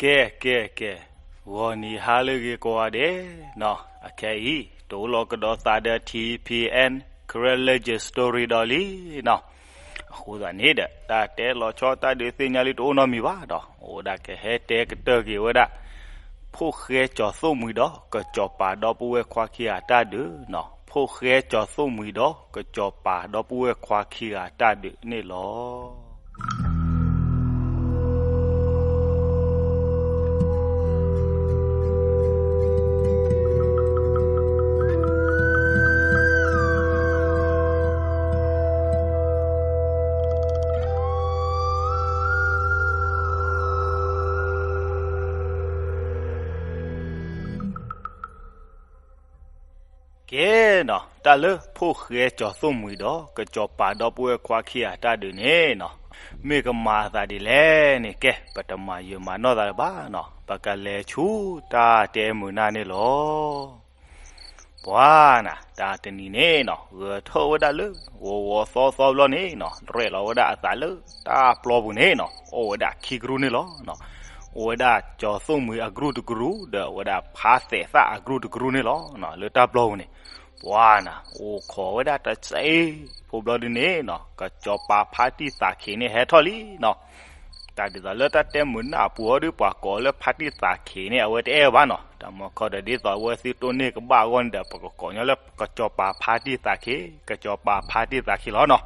ကဲ ကဲ ကဲ, ဂီၤနံၤဟါလၢအဂ့ၤကိးဂၤဒဲးနီၤ, အခဲအံၤ တအိၣ်လီၤကဒီးသးဒီး ထံၣ်ဖံၣ်အဲၣ် Karen Legend Story ဒီးလံနီၤ. အဃိသတးန့ၣ်ဒီး တၢ်တဲလီၤဆီတၢ်ဒုးသ့ၣ်ညါလံတအိၣ်နီတမံၤဘၣ်ဒီး အိၣ်ဝဲဒၣ်ကဟဲတဲကတၢၢ်က့ၤဝဲဒၣ် ဖိၣ်ဃဲကၠီၤသိၣ်မှံၤဒီး ကစီၤပၤဒီပုၢ်ဝဲၢ်ခွါခံဂၤတၢ်ဒုးနီၤ, ဖိၣ်ဃဲကၠီၤသိၣ်မှံၤဒီး ကစီၤပၤဒီပုၢ်ဝဲၢ်ခွါခံဂၤတၢ်ဒုးန့ၣ်လီၤ. ကဲနီၤ, တၢ်လၢဖိၣ်ဃဲကၠီၤသိၣ်မှံၤဒီး ကစီၤပၤဒီပုၢ်ဝဲၢ်ခွါခံဂၤတၢ်ဒုးန့ၣ်နီၤ, မ့ၢ်ကမၤအသးဒ်လဲၣ်န့ၣ် ကဲ ပတမၤယၢၤမၤနီၢ်သးလၢၤဘၣ်နီၤ, ပကလဲၤဆူတၢ်တဲမုာ်နၢ်န့ၣ်လီၤ. ပှၤနၤ တၢ်တနံၤန့ၣ်နီၤ ဂဲၤထၢၣ်ဝဲဒၣ်လၢ ဂီၤဂီၤသီသီဘျီန့ၣ်နီၤ ရဲၣ်လီၤဝဲဒၣ်အသးလၢတၢ်ပျီပူၤန့ၣ်နီၤ, အိၣ်ဝဲဒၣ်ခံကရူၢ်န့ၣ်လီၤ. အိၣ်ဝဲဒၣ်ကၠီၤသိၣ်မှံၤအကရူၢ်တကရူၢ် ဒီးအိၣ်ဝဲဒၣ်ဖါသဲးသၣ်အကရူၢ်တကရူၢ်န့ၣ်လီၤ. လၢတၢ်ပျီပူၤန့ၣ် ပှၤနၤ အိၣ်ခိးဝဲဒၣ်တစဲးဖိဘျီဒုန့ၣ်နီၤ ကစီၤပၤဖါတံၢ်သးခ့န့ၣ်ဟဲထီၣ်လံနီၤ. တၢ်ဒ်သိးလၢတၢ်တဲမုာ်နၢ်အပူၤအီၤဒု ပှၤကိးလၢဖါတံၢ်သးခ့န့ၣ် အဝဲတအဲၣ်ဘၣ်နီၤ. တၢ်မၤခီဒီးဒ်သိးအဝဲသ့ၣ်တိၢ်န့ၢ်ကဘၣ်အဂီၢ်န့ၣ်ဒီး ပကကိးညီလၢကစီၤပၤဖါတံၢ်သးခ့, ကစီၤပၤဖါတံၢ်သးခ့လီၤနီၤ.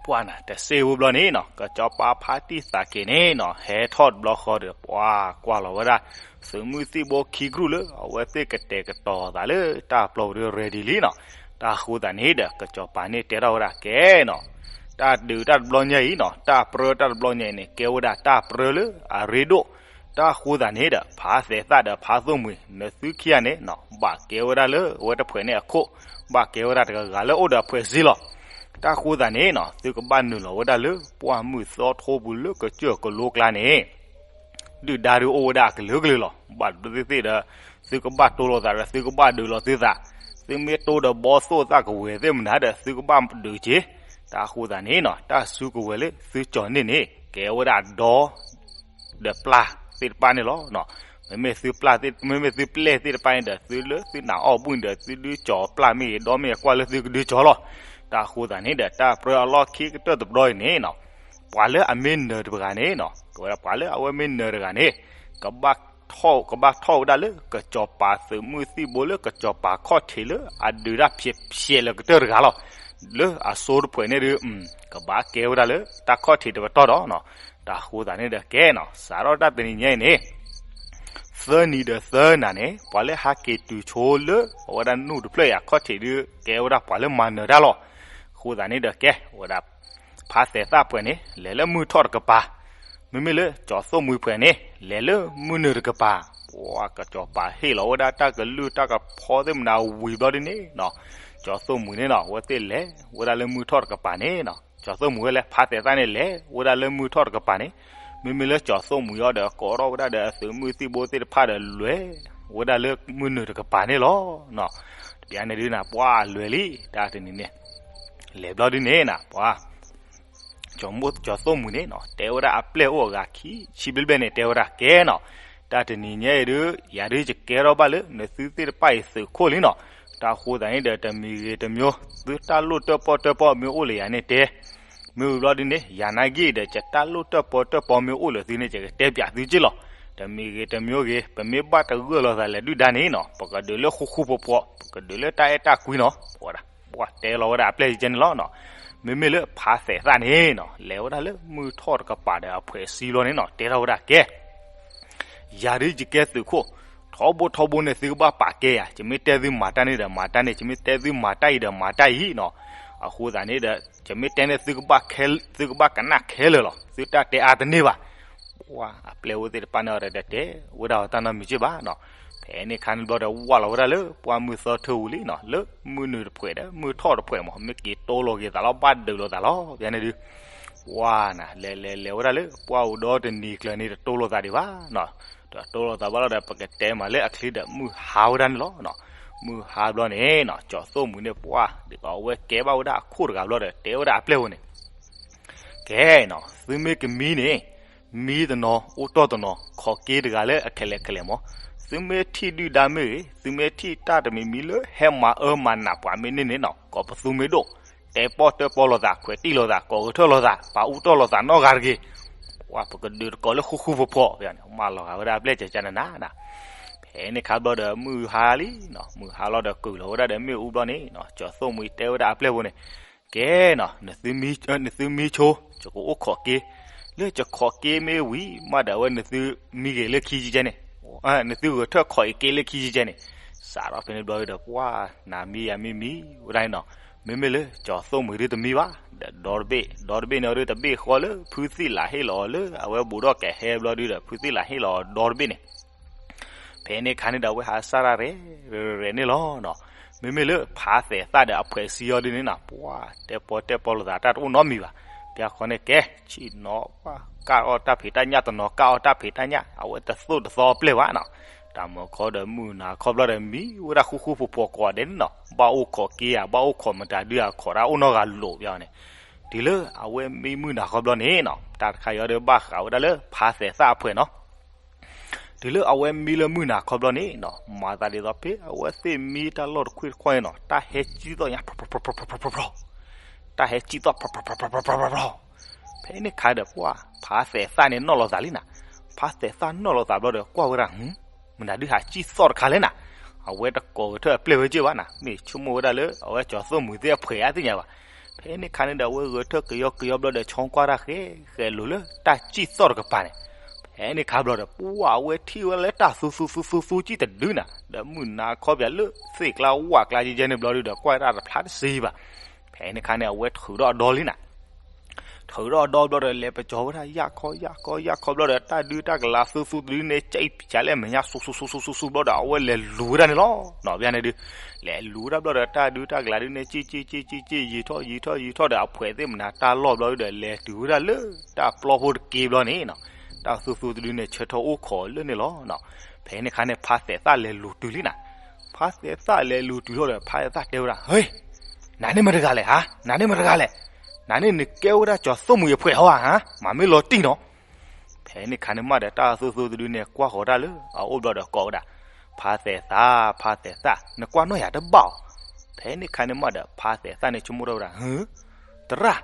ပှၤနၤ တစဲးဖိဘျီန့ၣ်နီၤ ကစီၤပၤဖါတံၢ်သးခ့န့ၣ်နီၤ ဟဲထီၣ်တဘျီဃီဒီး ပှၤကွၢ်လီၤဝဲဒၣ် သုးမုၢ်သံၣ်ဘိခံကရူၢ်လၢအဝဲသ့ၣ်ကတဲာ်ကတီၤသးလၢတၢ်ပျီပူၤဒု ready လံနီၤ. တၢ်အဃိသတးန့ၣ်ဒီး ကစီၤပၤန့ၣ်တဲထီၣ်ဝဲဒၣ်ကဲနီၤ, တၢ်ဒုးတၢ်တဘျီညါအံၤနီၤ တၢ်ပြၢတၢ်တဘျီညါအံၤန့ၣ် ကဲဝဲဒၣ်တၢ်ပြၢလၢအရ့ဒိၣ်. တၢ်အဃိသတးန့ၣ်ဒီး ဖါသဲးသၣ်ဒီးဖါသိၣ်မှံၤ နသုခံဂၤန့ၣ်နီၤ ဘၣ်ကဲဝဲဒၣ်လၢအဝဲတဖှဲးန့ၣ်အခိၣ်, ဘၣ်ကဲဝဲဒၣ်တဂၤဂၤလၢအိၣ်ဒီးအဖှဲးစ့လီၤ. တၢ်အဃိသတးန့ၣ်နီၤ သုကဘၣ်နုာ်လီၤဝဲဒၣ်လၢပှၢ်မုၢ်သီထိပူၤလၢကစၢၢ်ကလိကျါန့ၣ် ဒုၣ်ဒါဒုအိၣ်ဝဲဒၣ်အကလုာ်ကလုာ်လီၤ. ဘၣ်ဒိသ့ၣ်သ့ၣ်ဒီး သုကဘၣ်တိၢ်လိာ်သးဒီး သုကဘၣ်ဒုးလိာ်သုသး, သုမ့ၢ်တိၢ်ဒီးဘီသိၣ်သၣ်ကဝဲၤသ့ၣ်မနုၤဒီး သုကဘၣ်ဒုးက့ၤ. တၢ်အဃိသတးန့ၣ်နီၤ တၢ်စုကဝဲၤလၢသုကၠီၤန့ၢ်န့ၣ် ကဲဝဲဒၣ်ဒီ ဒီးပျၢ်သ့ၣ်တဖၣ်န့ၣ်လီၤ. မ့မ့ၢ်သုပျၢ်သ့ၣ် မ့မ့ၢ်သုပျဲၢ်သ့ၣ်တဖၣ်န့ၣ်ဒီး သုလၢသုနၢ်အီၣ်ဘူၣ်န့ၣ်ဒီး သုဒုးကၠီၤပျၢ်မ့ၢ်ဂ့ၤ ဒီမ့ၢ်ဂ့ၤ ကွၢ်လၢသုကဒုးကၠီၤလီၤ. တၢ်အဃိသတးန့ၣ်ဒီး တၢ်ပြၢအလီၢ်ခံကတၢၢ်တဘျီအံၤန့ၣ်နီၤ ပှၤလၢအမ့ၢ်နၢၤတဂၤန့ၣ်နီၤ ကဝဲဒၣ်ပှၤလၢအဝဲမ့ၢ်နၢၤတဂၤန့ၣ် ကဘၣ်ထီၣ် ကဘၣ်ထီၣ်ဝဲဒၣ်လၢ ကစီၤပၤသုးမုၢ်သံၣ်ဘိလၢကစီၤပၤခီၣ်ထံးလၢအဒုးတၢ်ဖျဲးဖျဲးလၢကတၢၢ်တဂၤလီၤ. လၢအစိတဖှဲးန့ၣ်ဒု ကဘၣ်ကဲဝဲဒၣ်လၢတၢ်ခီၣ်ထံးတပတီၢ်ဒီးနီၤ. တၢ်အဃိသတးန့ၣ်ဒီးကဲနီၤ စးထီၣ်တၢ်တနံၤညါအံၤန့ၣ် သၢနံၤဒီးသၢနၤန့ၣ် ပှၤလၢဟးက့ၤတုၤဆိလၢအဝဲဒၣ်နူၢ်တဖျၢၣ်အံၤအခီၣ်ထံးဒု ကဲဝဲဒၣ်ပှၤလၢမၤနၢၤတၢ်လီၤ. အဃိသတးန့ၣ်ဒီးကဲဝဲဒၣ် ဖါသဲးသၣ်ဖှဲးန့ၣ် လဲၤလၢမုၢ်ထီၣ်တကပၤ, မ့မ့ၢ်လၢကၠီၤသိၣ်မှံၤဖှဲးန့ၣ် လဲၤလၢမုၢ်နုာ်တကပၤ. ပှၤကစီၤပၤဟ့ၣ်လီၤဝဲဒၣ်တၢ်ကလုၢ်တၢ်ကဖီသ့ၣ်မနုၤဝံၤဘျီဒ်န့ၣ်နီၤ ကၠီၤသိၣ်မှံၤန့ၣ်နီၤ အဝဲသ့ၣ်လဲၤဝဲဒၣ်လၢမုၢ်ထီၣ်တကပၤန့ၣ်နီၤ ကၠီၤသိၣ်မှံၤဝဲလဲၤ ဖါသဲးသၣ်န့ၣ်လဲၤဝဲဒၣ်လၢမုၢ်ထီၣ်တကပၤန့ၣ်, မ့မ့ၢ်လၢကၠီၤသိၣ်မှံၤအံၤဒီး ကိးထီၣ်ဝဲဒၣ်ဒီးအသုးမုၢ်သံၣ်ဘိသ့ၣ်တဖၣ်ဒီးလဲၤဝဲဒၣ်လၢမုၢ်နုာ်တကပၤန့ၣ်လီၤ. တဘျီန့ၣ်ဒုန့ၣ် ပှၤလဲၤလံ တၢ်တနံၤန့ၣ် လဲၤဘျီဒုန့ၣ်နီၤ ပှၤ ကၠီၤသိၣ်မှံၤန့ၣ်နီၤ တဲဝဲဒၣ်အပျဲၢ်အိၣ်အဂၤခံဆံဘျဲၣ်ဘျဲၣ်န့ၣ် တဲဝဲဒၣ်ကဲနီၤ, တၢ်တနံၤညါအံၤဒု ယၤဒုယကဲထီၣ်ဘၣ်လၢ နသုသ့ၣ်တဖၣ်အံၤသုးခိၣ်လံနီၤ. တၢ်အဃိသတးန့ၣ်ဒီး တမံၤဂ့ၤတမံၤ သုတၢ်လိၣ်တၢၣ်ပီၣ်တၢၣ်ပီမ့ၢ်အိၣ်လၢယၤန့ၣ်တဲ, မ့ၢ်ဝံၤဘျီဒုန့ၣ် ယၤနာ်က့ဒီး ယတၢ်လိၣ်တၢၣ်ပီၣ်တၢၣ်ပီမ့ၢ်အိၣ်လၢသုန့ၣ် ယကတဲပၠးသုက့ၢ်လီၤ. တမံၤဂ့ၤတမံၤဂ့ၤ ပမ့ၢ်ဘၣ်တဂၢၢ်လိာ်သးလဲၤဒုၣ်ဒါန့ၣ်နီၤ ပကဒုးလၢဃူဃူဖိးဖိး ပကဒုးလၢတၢ်အဲၣ်တၢ်ကွံနီၤ ပဝဲဒၣ် ပှၤတဲလီၤဝဲဒၣ်အပျဲၢ်ယကဲန့ၣ်လီၤ. မ့မ့ၢ်လၢဖါသဲးသၣ်န့ၣ်နီၤ လဲၤဝဲဒၣ်လၢမုၢ်ထီၣ်တကပၤဒီးအဖှဲးစံဘျီန့ၣ်နီၤ တဲထီၣ်ဝဲဒၣ်ကဲ ယၤဒုယကဲသုးခိၣ်, ထီဘိထီဘိန့ၣ် သုကဘၣ်ပာ်ကဲယၤ, ယမ့ၢ်တဲသုမၤတၢ်န့ၣ်ဒီးမၤတၢ်န့ၣ်, ယမ့ၢ်တဲသုမၤတၢ်အံၤဒီးမၤတၢ်အံၤနီၤ. အဃိသတးန့ၣ်ဒီး ယမ့ၢ်တဲန့ၣ် သုကဘၣ်ကနၣ်ခဲလၢာ်လီၤ, သုတၢ်တဲအါတန့ၢ်ဘၣ်. ပှၤအပျဲၢ်ဝဲသ့ၣ်တဖၣ်န့ၣ်ဒီး တတဲဝဲဒၣ်အီၤတၢ်နီတမံၤက့ၢ်ဘၣ်နီၤ. ဖဲန့ၣ်အခါန့ၣ်ဘျီဒီး ဝၢ်လီၤဝဲဒၣ်လၢပှၢ်မုၢ်သီထိပူၤလံနီၤ, လၢမုၢ်နုာ်တဖှဲးဒီး မုၢ်ထီၣ်တဖှဲးမး, မ့ၢ်က့ၤတိၢ်လိာ်က့ၤသးလီၤ, ဘၣ်ဒုးလိာ်သးလီၤ. ဖဲန့ၣ်ဒုး ပှၤနၤ လဲၤလဲၤလဲၤဝဲဒၣ်လၢပှၢ်အိၣ်ဒီတနံၤကျၢၤန့ၣ် တတိၢ်လိာ်သးဒံးဘၣ်နီၤ. တတိၢ်လိာ်သးဘၣ်လီၤဒီး ပကတဲမးလၢအချံဒီး မုၢ်ဟါဝဲဒၣ်န့ၣ်လီၤ. မုၢ်ဟါဘျီန့ၣ်နီၤ, ကၠီၤသိၣ်မှံၤန့ၣ် ပှၤဒ်သိးအဝဲကဲဘၣ်ဝဲဒၣ်အခိၣ်တဂၤဘျီဒီး တဲဝဲဒၣ်အပျဲၢ်ဝဲန့ၣ် ကဲနီၤ, သုမ့ၢ်ကမံန့ၣ် မံတနီၤ အိၣ်တီၢ်တနီၤ ခိးက့တဂၤလၢအခဲလၢာ်ခဲလၢာ်မး, သုမ့ၢ်ထံၣ်ဒုၣ်ဒါမ့ၢ်ဂ့ၤ, သုမ့ၢ်ထံၣ်တၢ်တမံၤမံၤလၢဟဲမၤအၢမၤနးပှၤမ့ၢ်န့ၢ်န့ၣ်နီၤ, ကိးပသူမ့ၢ်ဒိၣ်, တဲပီၢ်တဲပီလိာ်သး, ခွဲးတံၢ်လိာ်သး, ကိးဂဲၤထၢၣ်လိာ်သး, ပာ်အူတီၢ်လိာ်သးနီတဂၤတဂ့ၤ. ပှၤပကဒုးတကိးလၢဃူဃူဖိးဖိး, မၤလီၤဂာ်ဝဲဒၣ်အပျဲၢ်ကကနနၤနီၤ. ဖဲန့ၣ်ခါဘျီဒီးမုၢ်ဟါလံနီၤ, မုၢ်ဟါလီၤဒီးကုၢ်လီၤဝဲဒၣ်ဒီးမ့ၣ်အူဘျီန့ၣ်နီၤ, ကၠီၤသိၣ်မှံတဲဝဲဒၣ်အပျဲၢ်ဖိန့ၣ်, ကဲနီၤ, နသုမံဆိ, ယကအိၣ်ခိးက့, လၢယခိးက့မ့ၢ်ဝံၤမးဒီး အဝဲနသုမံဂ့ၤလၢခံကဲန့ၣ်, နသုဂဲၤထၢၣ်ခိးအံၤက့လၢခံကဲန့ၣ်, စးထီၣ်ဖဲန့ၣ်ဘျီဒီး ပှၤနၤမံယၤမံမံဝဲဒၣ်န့ၣ်နီၤ, မ့မ့ၢ်လၢကၠီၤသိၣ်မှံဒုတမံဘၣ်, ဒီးဒီတဘ့ၣ်, ဒီတဘ့ၣ်န့ၣ်ဒုတဘ့ၣ်ဃီလၢ ဖုသံၣ်လးဟ့ၣ်လီၤအီၤလၢ အဝဲဘူးဒီးကဟဲဘျီဒုဒီး ဖုသံၣ်လးဟ့ၣ်လီၤအီၤဒီတဘ့ၣ်န့ၣ် ဖဲန့ၣ်ခါန့ၣ်ဒီးအဝဲဟးစၢ်ဒၣ်ရဲၣ်ရဲၣ်န့ၣ်လီၤနီၤ. မ့မ့ၢ်လၢဖးသဲးသၣ်ဒီးအဖှဲးဆံအီၤဒ်န့ၣ်နီၤ, ပှၤတဲပီၢ်တဲပီလိာ်သးတၢ်တအိၣ်နီတမံၤဘၣ်. ပျဲခီန့ၣ်ကဲ, ဆံၣ်နီၤ, ပှၤကၢ်အီၣ်တၢ်ဖံးတၢ်ညၣ်တနီၤ, ကၢ်အီၣ်တၢ်ဖံးတၢ်ညၣ်, အဝဲတသိၣ်တသီပျဲၢ်ဘၣ်နီၤ. တၢ်မၤခီဒီးမုၢ်နၤခီဘျီဒီးမံဝဲဒၣ်ဃူဃူဖိးဖိးကိးဂၤဒဲးန့ၣ်နီၤ, ဘၣ်အိၣ်ခိးက့ဧါ, ဘၣ်အိၣ်ခိးမတၤဒုဧါ, ခိးတၢ်အိၣ်နီတဂၤလိာ်ပျဲန့ၣ်. တုၤလၢအဝဲမံမုၢ်နၤခီဘျီန့ၣ်နီၤ, တၢ်တခါအံၤဒီးဘၣ်ဃးဝဲဒၣ်လၢဖးသဲးသၣ်အဖှဲးနီၤ. တုၤလၢအဝဲမံလၢမုၢ်နၤခီဘျီန့ၣ်နီၤ, မၤသးဒ်သိးဖဲအဝဲသ့ၣ်မံတၢ်လီၢ်တခွ့ၣ်တခီၣ်န့ၣ်နီၤ, တၢ်ဟဲစံၣ်သီၣ်ညါ, တၢ်ဟဲစံၣ်သီၣ်, ဖဲန့ၣ်ခါဒီးပှၤ ဖးသဲးသၣ်န့ၣ်နီၣ်လီၤသးလံနီၤ. ဖးသဲးသၣ်နီၣ်လီၤသးဘျီဒီးကွၢ်ဝဲဒၣ်, မနုၤဒုးဟးစံၣ်သီၣ်တခါလဲၣ်နီၤ. အဝဲတကိးဂဲၤထၢၣ်အပျဲၢ်ဝဲက့ၢ်ဘၣ်နီၤ, မ့ၢ်ဆိကမိၣ်ဝဲဒၣ်လၢအဝဲကၠီၤသိၣ်မှံသ့ၣ်အဖှဲးအါသ့ၣ်ညါဘၣ်. ဖဲန့ၣ်ခါန့ၣ်ဒီးအဝဲဂဲၤထၢၣ်ကယီကယီဘျီဒီး ဆီကွၢ်တၢ်ဃဲးဃဲးလိၤလၢတၢ်စံၣ်သီၣ်တကပၤန့ၣ်. ဖဲန့ၣ်ခါဘျီဒီး ပှၤအဝဲထံၣ်ဝဲဒၣ်လၢတၢ်သူသူသူသူသူကံၣ်တဒုနီၤ, ဒီးမုၢ်နၤခီပၠးလၢသ့ၣ်ကျါဝၣ်ကျါယဲယဲန့ၣ်ဘျီဒုဒီး ကွၢ်တၢ်တဖျါတစ့ဘၣ်. ဖဲန့ၣ်ခါန့ၣ် အဝဲထုးထီၣ်အဒီလံနီၤ. ထုးထီၣ်အဒီဘျီဒီး လဲၤပကၠီၤဝဲဒၣ်ယၣ်ခီယၣ်ခီယၣ်ခီဘျီဒီး တၢ်ဒုးတၢ်ကလၤသူသူတဒုန့ၣ် ကံၣ်ပၠးလၢမဲာ်ညါ ဆူဆူဆူဆူဆူဆူဘျီဒီး အဝဲလဲၤလူၤဝဲဒၣ်န့ၣ်လီၤ. နီၤ ပျဲန့ၣ်ဒုး လဲၤလူၤဝဲဒၣ်ဘျီဒီး တၢ်ဒုးတၢ်ကလၤဒုန့ၣ် ကံၣ်ကံၣ်ကံၣ်ကံၣ်ကံၣ် ယံာ်ထီၣ်ယံာ်ထီၣ်ယံာ်ထီၣ်ဒီး အဖှဲးသ့ၣ်မနၤတၢ်လီၢ်ဘျီဒီး လဲၤတုၤဝဲဒၣ်လၢတၢ်ပျီဖိတက့ၢ်ဘျီန့ၣ်နီၤ, တၢ်သူသူတဒုန့ၣ် ဆၢထၢၣ်အိၣ်ခိးလၢန့ၣ်လီၤ. ဖဲန့ၣ်ခါန့ၣ် ဖါသဲးသၣ်လဲၤလူၤတုၤလံနီၤ. ဖါသဲးသၣ်လဲၤလူၤတုၤထီၣ်ဒီး ဖါသဲးသၣ်တဲဝဲဒၣ်, ဟ့, နၤန့ၣ်မတဂၤလဲၣ်ဧါ, နၤန့ၣ်မတဂၤလဲၣ်, နၤန့ၣ်နကဲဝဲဒၣ်ကၠီၤသိၣ်မှံအဖှဲးဟီဧါ, မၤမ့ၢ်လီၤတံၢ်နီၤ. ဖဲန့ၣ်ခါန့ၣ်မးဒီး တၢ်သူသူတဒုန့ၣ် ကွၢ်ဃီၤတၢ်လၢအအိၣ်ဘျီဒီးကိးဝဲဒၣ်, ဖါသဲးသၣ်, ဖါသဲးသၣ်, နကွၢ်နီၣ်ယၤတဘၣ်ဧါ. ဖဲန့ၣ်ခါန့ၣ်မးဒီး ဖါသဲးသၣ်န့ၣ်ဆိကမိၣ်ထီၣ်ဝဲဒၣ်, သရၣ်,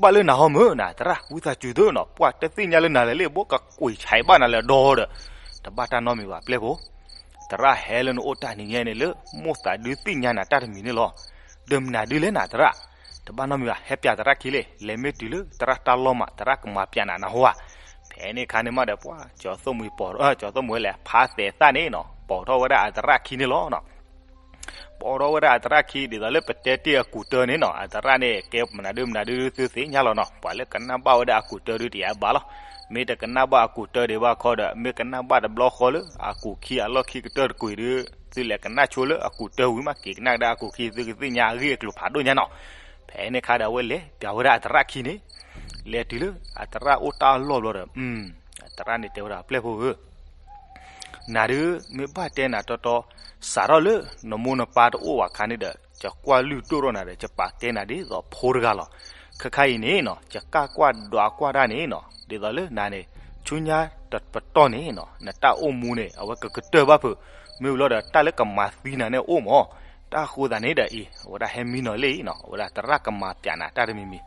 ဘၣ်လၢနၤဟီမုၢ်နၤ, သရၣ် ဝံသးစူၤသုနီၤ, ပှၤတသ့ၣ်ညါလၢနၤလဲၣ်လံ, ဘိကကွံာ်ဆဲးဘၣ်နၤလၢအဒီဒီး, တဘၣ်တၢ်နီတမံၤဘၣ် ပျဲၢ်ဖိ. သရၣ်ဟဲလၢနအိၣ်တၢ်နံၤညါန့ၣ်လၢ မိၣ်သးဒုးသ့ၣ်ညါနၤတၢ်တမံၤန့ၣ်လီၤ. ဒီးမနုၤဒုလဲၣ်နၤသရၣ်, တဘၣ်နီတမံၤဘၣ်, ဟဲပၠးသရၣ်ခံလံ, လဲၤမ့ၢ်တုၤလၢသရၣ်တၢ်လီၢ်မး သရၣ်ကမၤပၠးနၤနဟူဧါ. ဖဲန့ၣ်ခါန့ၣ်မးဒီး ပှၤကၠီၤသိၣ်မှံ, ကၠီၤသိၣ်မှံဝဲလဲၣ်, ဖါသဲးသၣ်န့ၣ်နီၤ, ပိာ်ထီၣ်ဝဲဒၣ်အသရၣ်ခံန့ၣ်လီၤ. ပိာ်ထီၣ်ဝဲဒၣ်အသရၣ်ခံ ဒ်သိးလၢပတဲတ့ၢ်အကူးတၢန့ၣ်နီၤ, အသရၣ်န့ၣ် ကဲမနုၤဒုမနုၤဒု သုသ့ၣ်ညါလီၤနီၤ, ပှၤလၢကနၣ်ဘၣ်ဝဲဒၣ်အကူးတၢဒုတယၤဘၣ်လီၤ. မ့ၢ်တကနၣ်ဘၣ်အကူးတၢဒံးဘၣ်ခီဒီး မ့ၢ်ကနၣ်ဘၣ်တဘျီဃီလၢအကူးခံအလီၢ်ခံကတၢၢ်တကွံာ်ဒု, သုလဲၤကနၣ်ဆိလၢအကူးတၢဝံၤမး က့ၤကနၣ်ကဒါအကူးခံ သုကသ့ၣ်ညါအဂ့ၢ်အကျိၤဖးဒိၣ်ညါနီၤ. ဖဲန့ၣ်ခါဒီး အဝဲလဲၤပၠးဝဲဒၣ်အသရၣ်ခံန့ၣ်, လဲၤတုၤလၢအသရၣ်အိၣ်တၢ်လီၢ်ဘျီဒီး, အသရၣ်န့ၣ်တဲဝဲဒၣ် ပျဲၢ်ဖိဧၢ, နၤဒုး မ့ၢ်ဘၣ်တဲနၤတီတီ, စးထီၣ်လၢနမိၢ်နပၢ်တအိၣ်ဘၣ်အခါန့ၣ်ဒီး ယကွၢ်လုၢ်ဒိၣ်ထီၣ်နၤဒီး ယပာ်ကဲနၤဒ်သိးဖိတဂၤလီၤ. ခဲခါအံၤန့ၣ်နီၤ ယကၢ်ကွၢ်ဒွးကွၢ်တၢ်န့ၣ်နီၤ ဒ်သိးလၢနၤန့ၣ် ဆူညါတပတီၢ်န့ၣ်နီၤ နတၢ်အိၣ်မူန့ၣ် အဝဲကကတၢၢ်ဘၣ်ဖုး, မ့ၢ်ဝံၤလီၤဒီး တၢ်လၢကမၤသံနၤန့ၣ်အိၣ်မး. တၢ်ဃိသးန့ၣ်ဒီးအံၤ အဝဲဒၣ်ဟဲမံနီၤလၢအံၤနီၤ အဝဲဒၣ်သရၣ်ကမၤပၠးနၤတၢ်တမံၤမံၤ.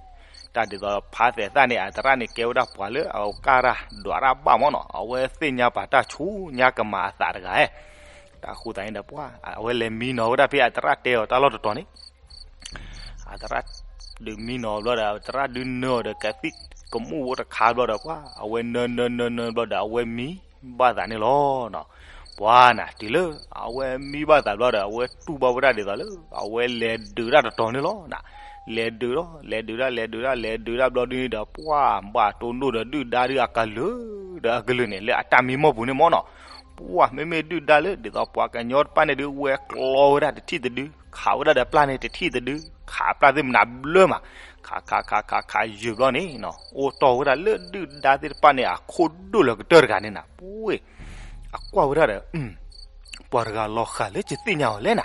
တၢ်ဒ်သိးဖါသဲးသၣ်န့ၣ် အသရၣ်န့ၣ် ကဲဝဲဒၣ်ပှၤလၢအကၢ်တၢ်ဒွးတၢ်ဘၣ်မးနီၤ အဝဲသ့ၣ်ညါပာ်တၢ်ဆူညါကမၤအသးတဂၤဧဲ. တၢ်ဃိသးန့ၣ်ဒီးပှၤ အဝဲလဲၤမံနီၤဝဲဒၣ်ဖဲအသရၣ်တဲအီၤတၢ်လီၢ်တတီၤန့ၣ် အသရၣ်ဒုးမံနီၤဘျီဒီး အသရၣ်ဒုးနၢအီၤဒီး ကသံၣ်ကမူၣ်ဖိတခါဘျီဒီး ပှၤအဝဲနၢနၢနၢနၢဘျီဒီး အဝဲမံဘၣ်သးန့ၣ်လီၤ. ပှၤနၤ တုၤလၢအဝဲမံဘၣ်သးဘျီဒီး အဝဲတူၢ်ဘၣ်ဝဲဒၣ်ဒ်သိးလၢ အဝဲလဲၤဒုးတၢ်တတီၤန့ၣ်လီၤ. လဲၤဒုးလီၤ လဲၤဒုးတၢ် လဲၤဒုးတၢ် လဲၤဒုးတၢ်ဘျီဒုန့ၣ်ဒီး ပှၤဘၣ်တိၢ်နီၣ်ဒီးဒုၣ်ဒါဒုးအကလုာ်ဒီးအကလုာ်န့ၣ် လၢအတၢ်မံမီၢ်ပူၤန့ၣ်မးနီၤ. ပှၤမ့မ့ၢ်ဒုၣ်ဒါလၢ ဒ်သိးပှၤကညီတဖၣ်န့ၣ်ဒုး ဝဲကျီဝဲဒၣ်တထံၣ်တဒု ခးဝဲဒၣ်ဒီးပျၢ်န့ၣ်တထံၣ်တဒု ခးပျၢ်သ့ၣ်မနၤဘျၢမး, ခးခးခးခးခးယုာ်ဘျီန့ၣ်နီၤ အိၣ်တီၢ်ဝဲဒၣ်လၢဒုၣ်ဒါသ့ၣ်တဖၣ်န့ၣ် အခိၣ်ဒိၣ်လၢကတၢၢ်တဂၤန့ၣ်နၤ ပှၤ အကွၢ်ဝဲဒၣ်ဒီး ပှၤတဂၤလီၤဃာ်လၢယသ့ၣ်ညါအီၤလဲၣ်နၤ.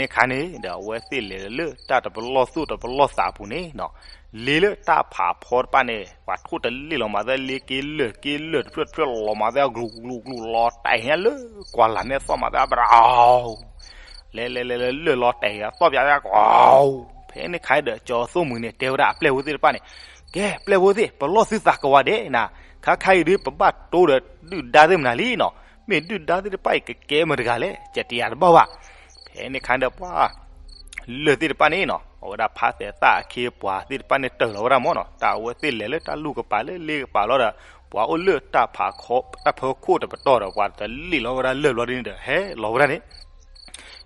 ဖဲန့ၣ်ခါန့ၣ်ဒီး အဝဲသ့ၣ်လဲၤလၢတၢ်တပလီၢ်သူၣ်တပလီၢ်သးအပူၤန့ၣ်နီၤ, လ့လၢတၢ်ဖးဖီတဖၣ်န့ၣ် ပှၤထိၣ်တလ့ၣ်လီၤမၤသးလ့က့လၢာ်က့လၢာ် တဖျၢၣ်တဖျၢၣ်လီၤမၤသး ကလူးကလူးလီၤတဲာ်ညါလၢကွၢ်လၢ်န့ၣ် သီၣ်မၤသးဘြၣ် လဲၤလဲၤလဲၤလဲၤလၢာ်လီၤတဲာ်အသီၣ်ပၠးသးကီ, ဖဲန့ၣ်ခါဒီး ကၠီသိၣ်မှံၤန့ၣ် တဲဝဲဒၣ်အပျဲၢ်ဖိသ့ၣ်တဖၣ်န့ၣ်, ကဲ ပျဲၢ်ဖိသ့ၣ် ပလီၢ်သုသးကဝးဒဲးနၤ, ခါခါအံၤဒုး ပဘၣ်တိဒီးဒုၣ်ဒါသ့ၣ်မနုၤလံနီၤ, မ့ၢ်ဒုၣ်ဒါသ့ၣ်တဖၣ်အံၤ ကကဲမတၤတဂၤလဲၣ် ကတဲယၤတဘၣ်ဘၣ်. ဖဲန့ၣ်ခါဒီးပှၤ လၢၢ်သ့ၣ်တဖၣ်န့ၣ်နီၤ အဝဲဒၣ်ဖါသဲးသၣ်အခ့အပှၤသ့ၣ်တဖၣ်န့ၣ် တၢၢ်လီၤဝဲဒၣ်မၢ်နီၤ. တၢ်အဝဲသ့ၣ်လဲၤလၢတၢ်လူၢ်ကပၤလၢလ့ကပၤလီၤဒီး ပှၤအိၣ်လၢတၢ်ဖးခီ တၢ်ဖၢခိၣ်တပတီၢ်ဒီး ပှၤတလ့ၣ်လီၤဝဲဒၣ်လၢၢ်ဘျီဒ်န့ၣ်ဒီး ဟဲလီၤဝဲဒၣ်န့ၣ်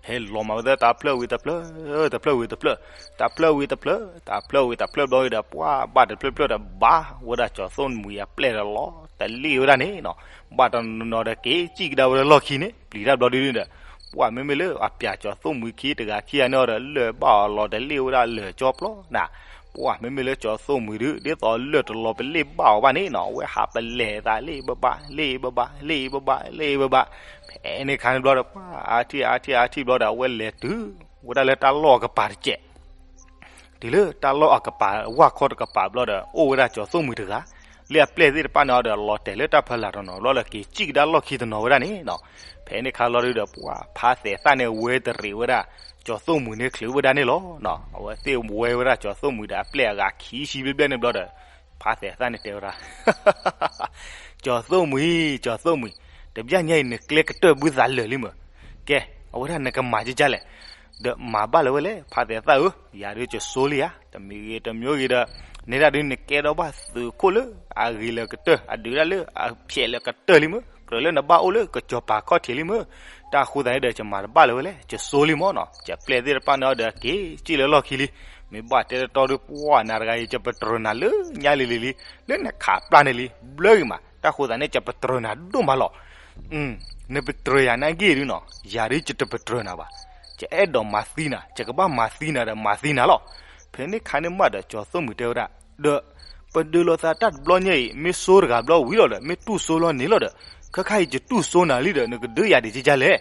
ဟဲလီၤမးဝဲဒၣ်တၢ်ဖျၢၣ်ဝံၤတဖျၢၣ်, တဖျၢၣ်ဝံၤတဖျၢၣ်, တၢ်ဖျၢၣ်ဝံၤတဖျၢၣ်, တၢ်ဖျၢၣ်ဝံၤတဖျၢၣ်ဘျီဒီး ပှၤဘၣ်တဖျၢၣ်ဖျၢၣ်ဒီး ဘၣ်ဝဲဒၣ်ကၠီၤသိၣ်မှံၤအပျဲၢ်ဒီးလီၤတလ့ၣ်ဝဲဒၣ်န့ၣ်နီၤ. ဘၣ်တနီၤနီၤဒီးက့ၤစံၣ်ကဒါဝဲဒၣ်လီၢ်ခံန့ၣ် ပျံၤတၢ်ဘျီဒ်န့ၣ်ဒီး ပှၤမ့မ့ၢ်လၢအပျဲၢ်ကၠီၤသိၣ်မှံၤခံတဂၤခံဂၤန့ၣ်ဒီး လၢၢ်ဘၣ်အီၤလီၤတလ့ၣ်ဝဲဒၣ်လၢၢ်ကၠီပျီနၤ. ပှၤမ့မ့ၢ်လၢကၠီၤသိၣ်မှံၤဒုး ဒ်သိးလၢၢ်တလီၤပလ့ၣ်ဘၣ်အီၤဘၣ်န့ၣ်နီၤ အဝဲဟးပလဲၤသးလ့ၣ်ဘၣ်ဘၣ် လ့ၣ်ဘၣ်ဘၣ် လ့ၣ်ဘၣ်ဘၣ် ဖဲန့ၣ်ခါန့ၣ်ဘျီဒီး ပှၤအါထံၣ်အါထံၣ်အါထံၣ်ဘျီဒီး အဝဲလဲၤတုၤဝဲဒၣ်လၢတၢ်လီၢ်အကပၤတစဲး တုၤလၢတၢ်လီၢ်အကပၤ ဝၣ်ခီတကပၤဘျီဒီး အိၣ်ဝဲဒၣ်ကၠီၤသိၣ်မှံၤတဂၤ လၢအပျဲၢ်သ့ၣ်တဖၣ်န့ၣ်ဒီး လီၤတဲာ်လၢတၢ်ဖီလာ်တနီၤဘျီဒီး က့ၤစံၣ်ကဒါလီၢ်ခံတနီၤဝဲဒၣ်န့ၣ်နီၤ. ဖဲန့ၣ်ခါလီၤဒုးဒီး ပှၤဖါသဲးသၣ်န့ၣ် ဝဲတရံးဝဲဒၣ် ကၠီၤသိၣ်မှံၤန့ၣ်ချုးဝဲဒၣ်န့ၣ်လီၤ. အဝဲသ့ၣ်ဝဲဝဲဒၣ်ကၠီၤသိၣ်မှံၤဒီး အပျဲၢ်အဂၤခံဆံဘျဲၣ်ဘျဲၣ်န့ၣ်ဘျီဒီး ဖါသဲးသၣ်န့ၣ်တဲဝဲဒၣ် ကၠီၤသိၣ်မှံၤ ကၠီၤသိၣ်မှံၤ တဘျီညါအံၤ နကျဲကတၢၢ်ဘုသးလၢာ်လံမၢ်. ကဲ အဝဲဒၣ်နကမၤကကလဲၣ်. ဒီးမၤဘၣ်လၢၤဝဲလဲၣ် ဖါသဲးသၣ်ဧၢ, ယၤဒုးကၠိဆိလံဧါ, တမံၤဂ့ၤတမံၤဂ့ၤဒီး နဲဒၣ်ဒုးနကဲထီၣ်ဘၣ်သုးခိၣ်လၢအဂ့ၤလၢကတၢၢ် အဒုးဒၣ်လၢအဖျဲးလၢကတၢၢ်လံမၢ်, ကြၢးလၢနဘၣ်အိၣ်လၢကစီၤပၤခီၣ်ထံးလံမၢ်. တၢ်ဃိသတးန့ၣ်ဒီး ယမၤတဘၣ်လၢၤဝဲလဲၣ်, ယစိလံမၢ်နီၤ, ယပျဲၢ်သ့ၣ်တဖၣ်န့ၣ်ဒီး က့ၤစံၣ်လၢလီၢ်ခံလံ. မ့ၢ်ဘၣ်တဲတတီဒုး ပှၢ်နၤတဂၤအံၤ ယပတြၢၤနၤလၢညါလံၤလံၤလံ, လၢနခးပျၢ်န့ၣ်လံ, ဘျၢဂ့ၤမး, တၢ်ဃိသတးန့ၣ် ယပတြၢၤနၤဒိၣ်မးလီၤ. နပတြၢၤယၤနာ်က့ဒုးနီၤ, ယၤဒုးယတပတြၢၤနၤဘၣ်. ယအဲၣ်ဒိးမၤသံနၤ, ယကဘၣ်မၤသံနၤဒီးမၤသံနၤလီၤ. ဖဲန့ၣ်ခါန့ၣ်မးဒီး ကၠီၤသိၣ်မှံၤတဲဝဲဒၣ်, ဒီး ပဒုးလိာ်သးတၢ်တဘျီညါအံၤ မ့ၢ်စိတဂၤဘျီဝံၤလီၤဒီး မ့ၢ်တူၢ်စိလီၤန့ၣ်လီၤဒီး ခဲခါအံၤယတူၢ်စိနၤလံဒီး နကဒုးယၤဒံးကကလဲၣ်.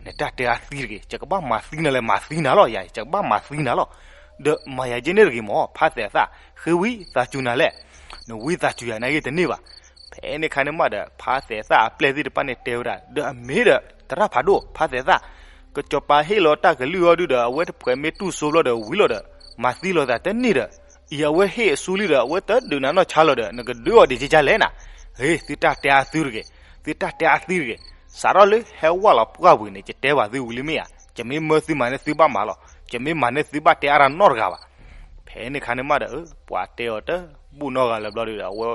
နတၢ်တဲအသံတဂ့ၤ, ယကဘၣ်မၤသံနၤလဲၣ်, မၤသံနၤလီၤ, ယၤ ယကဘၣ်မၤသံနၤလီၤ. ဒီးမၤယၤက့န့ၣ်တဂ့ၤမး ဖါသဲးသၣ်, ဃ့ဝံသးစူၤနၤလဲၣ်. နဝံသးစူၤယၤနာ်က့တန့ၢ်ဘၣ်. ဖဲန့ၣ်ခါန့ၣ်မးဒီး ဖါသဲးသၣ်အပျဲၢ်သ့ၣ်တဖၣ်န့ၣ်တဲဝဲဒၣ်, ဒီးအမ့ၢ်ဒီး သရၣ်ဖးဒိၣ် ဖါသဲးသၣ်, ကစီၤပၤဟ့ၣ်လီၤတၢ်ကလုၢ်အီၤဒုဒီး အဝဲတဖှဲးမ့ၢ်တူၢ်စိဘျီဒီးဝံၤလီၤဒီး မၤသံလိာ်သးတန့ၢ်ဒီး အံၤအဝဲဟ့ၣ်အစုလံဒီး အဝဲတဒုးနၤနီၢ်ဆါလီၤဒီး နကဒုးအီၤဒံးကကလဲၣ်နၤ. ဟ့ၣ် သုတၢ်တဲအသံတဂ့ၤ, သုတၢ်တဲအသံတဂ့ၤ. စးထီၣ်လၢဟဲဝဲလီၤပှၢ်ဝံၤန့ၣ် ယတဲဘၣ်သုဝံၤလံမ့ၢ်ဧါ, ယမ့ၢ်မၢသုမၤန့ၢ်သုဘၣ်မၤလီၤ, ယမ့ၢ်မၤန့ၢ်သုဘၣ်တဲအါတၢ်နီတဂၤဘၣ်. ဖဲန့ၣ်ခါန့ၣ်မးဒီး ပှၤတဲအီၤတဘူၣ်နီတဂၤလၢၤဘျီဒီး အဝဲ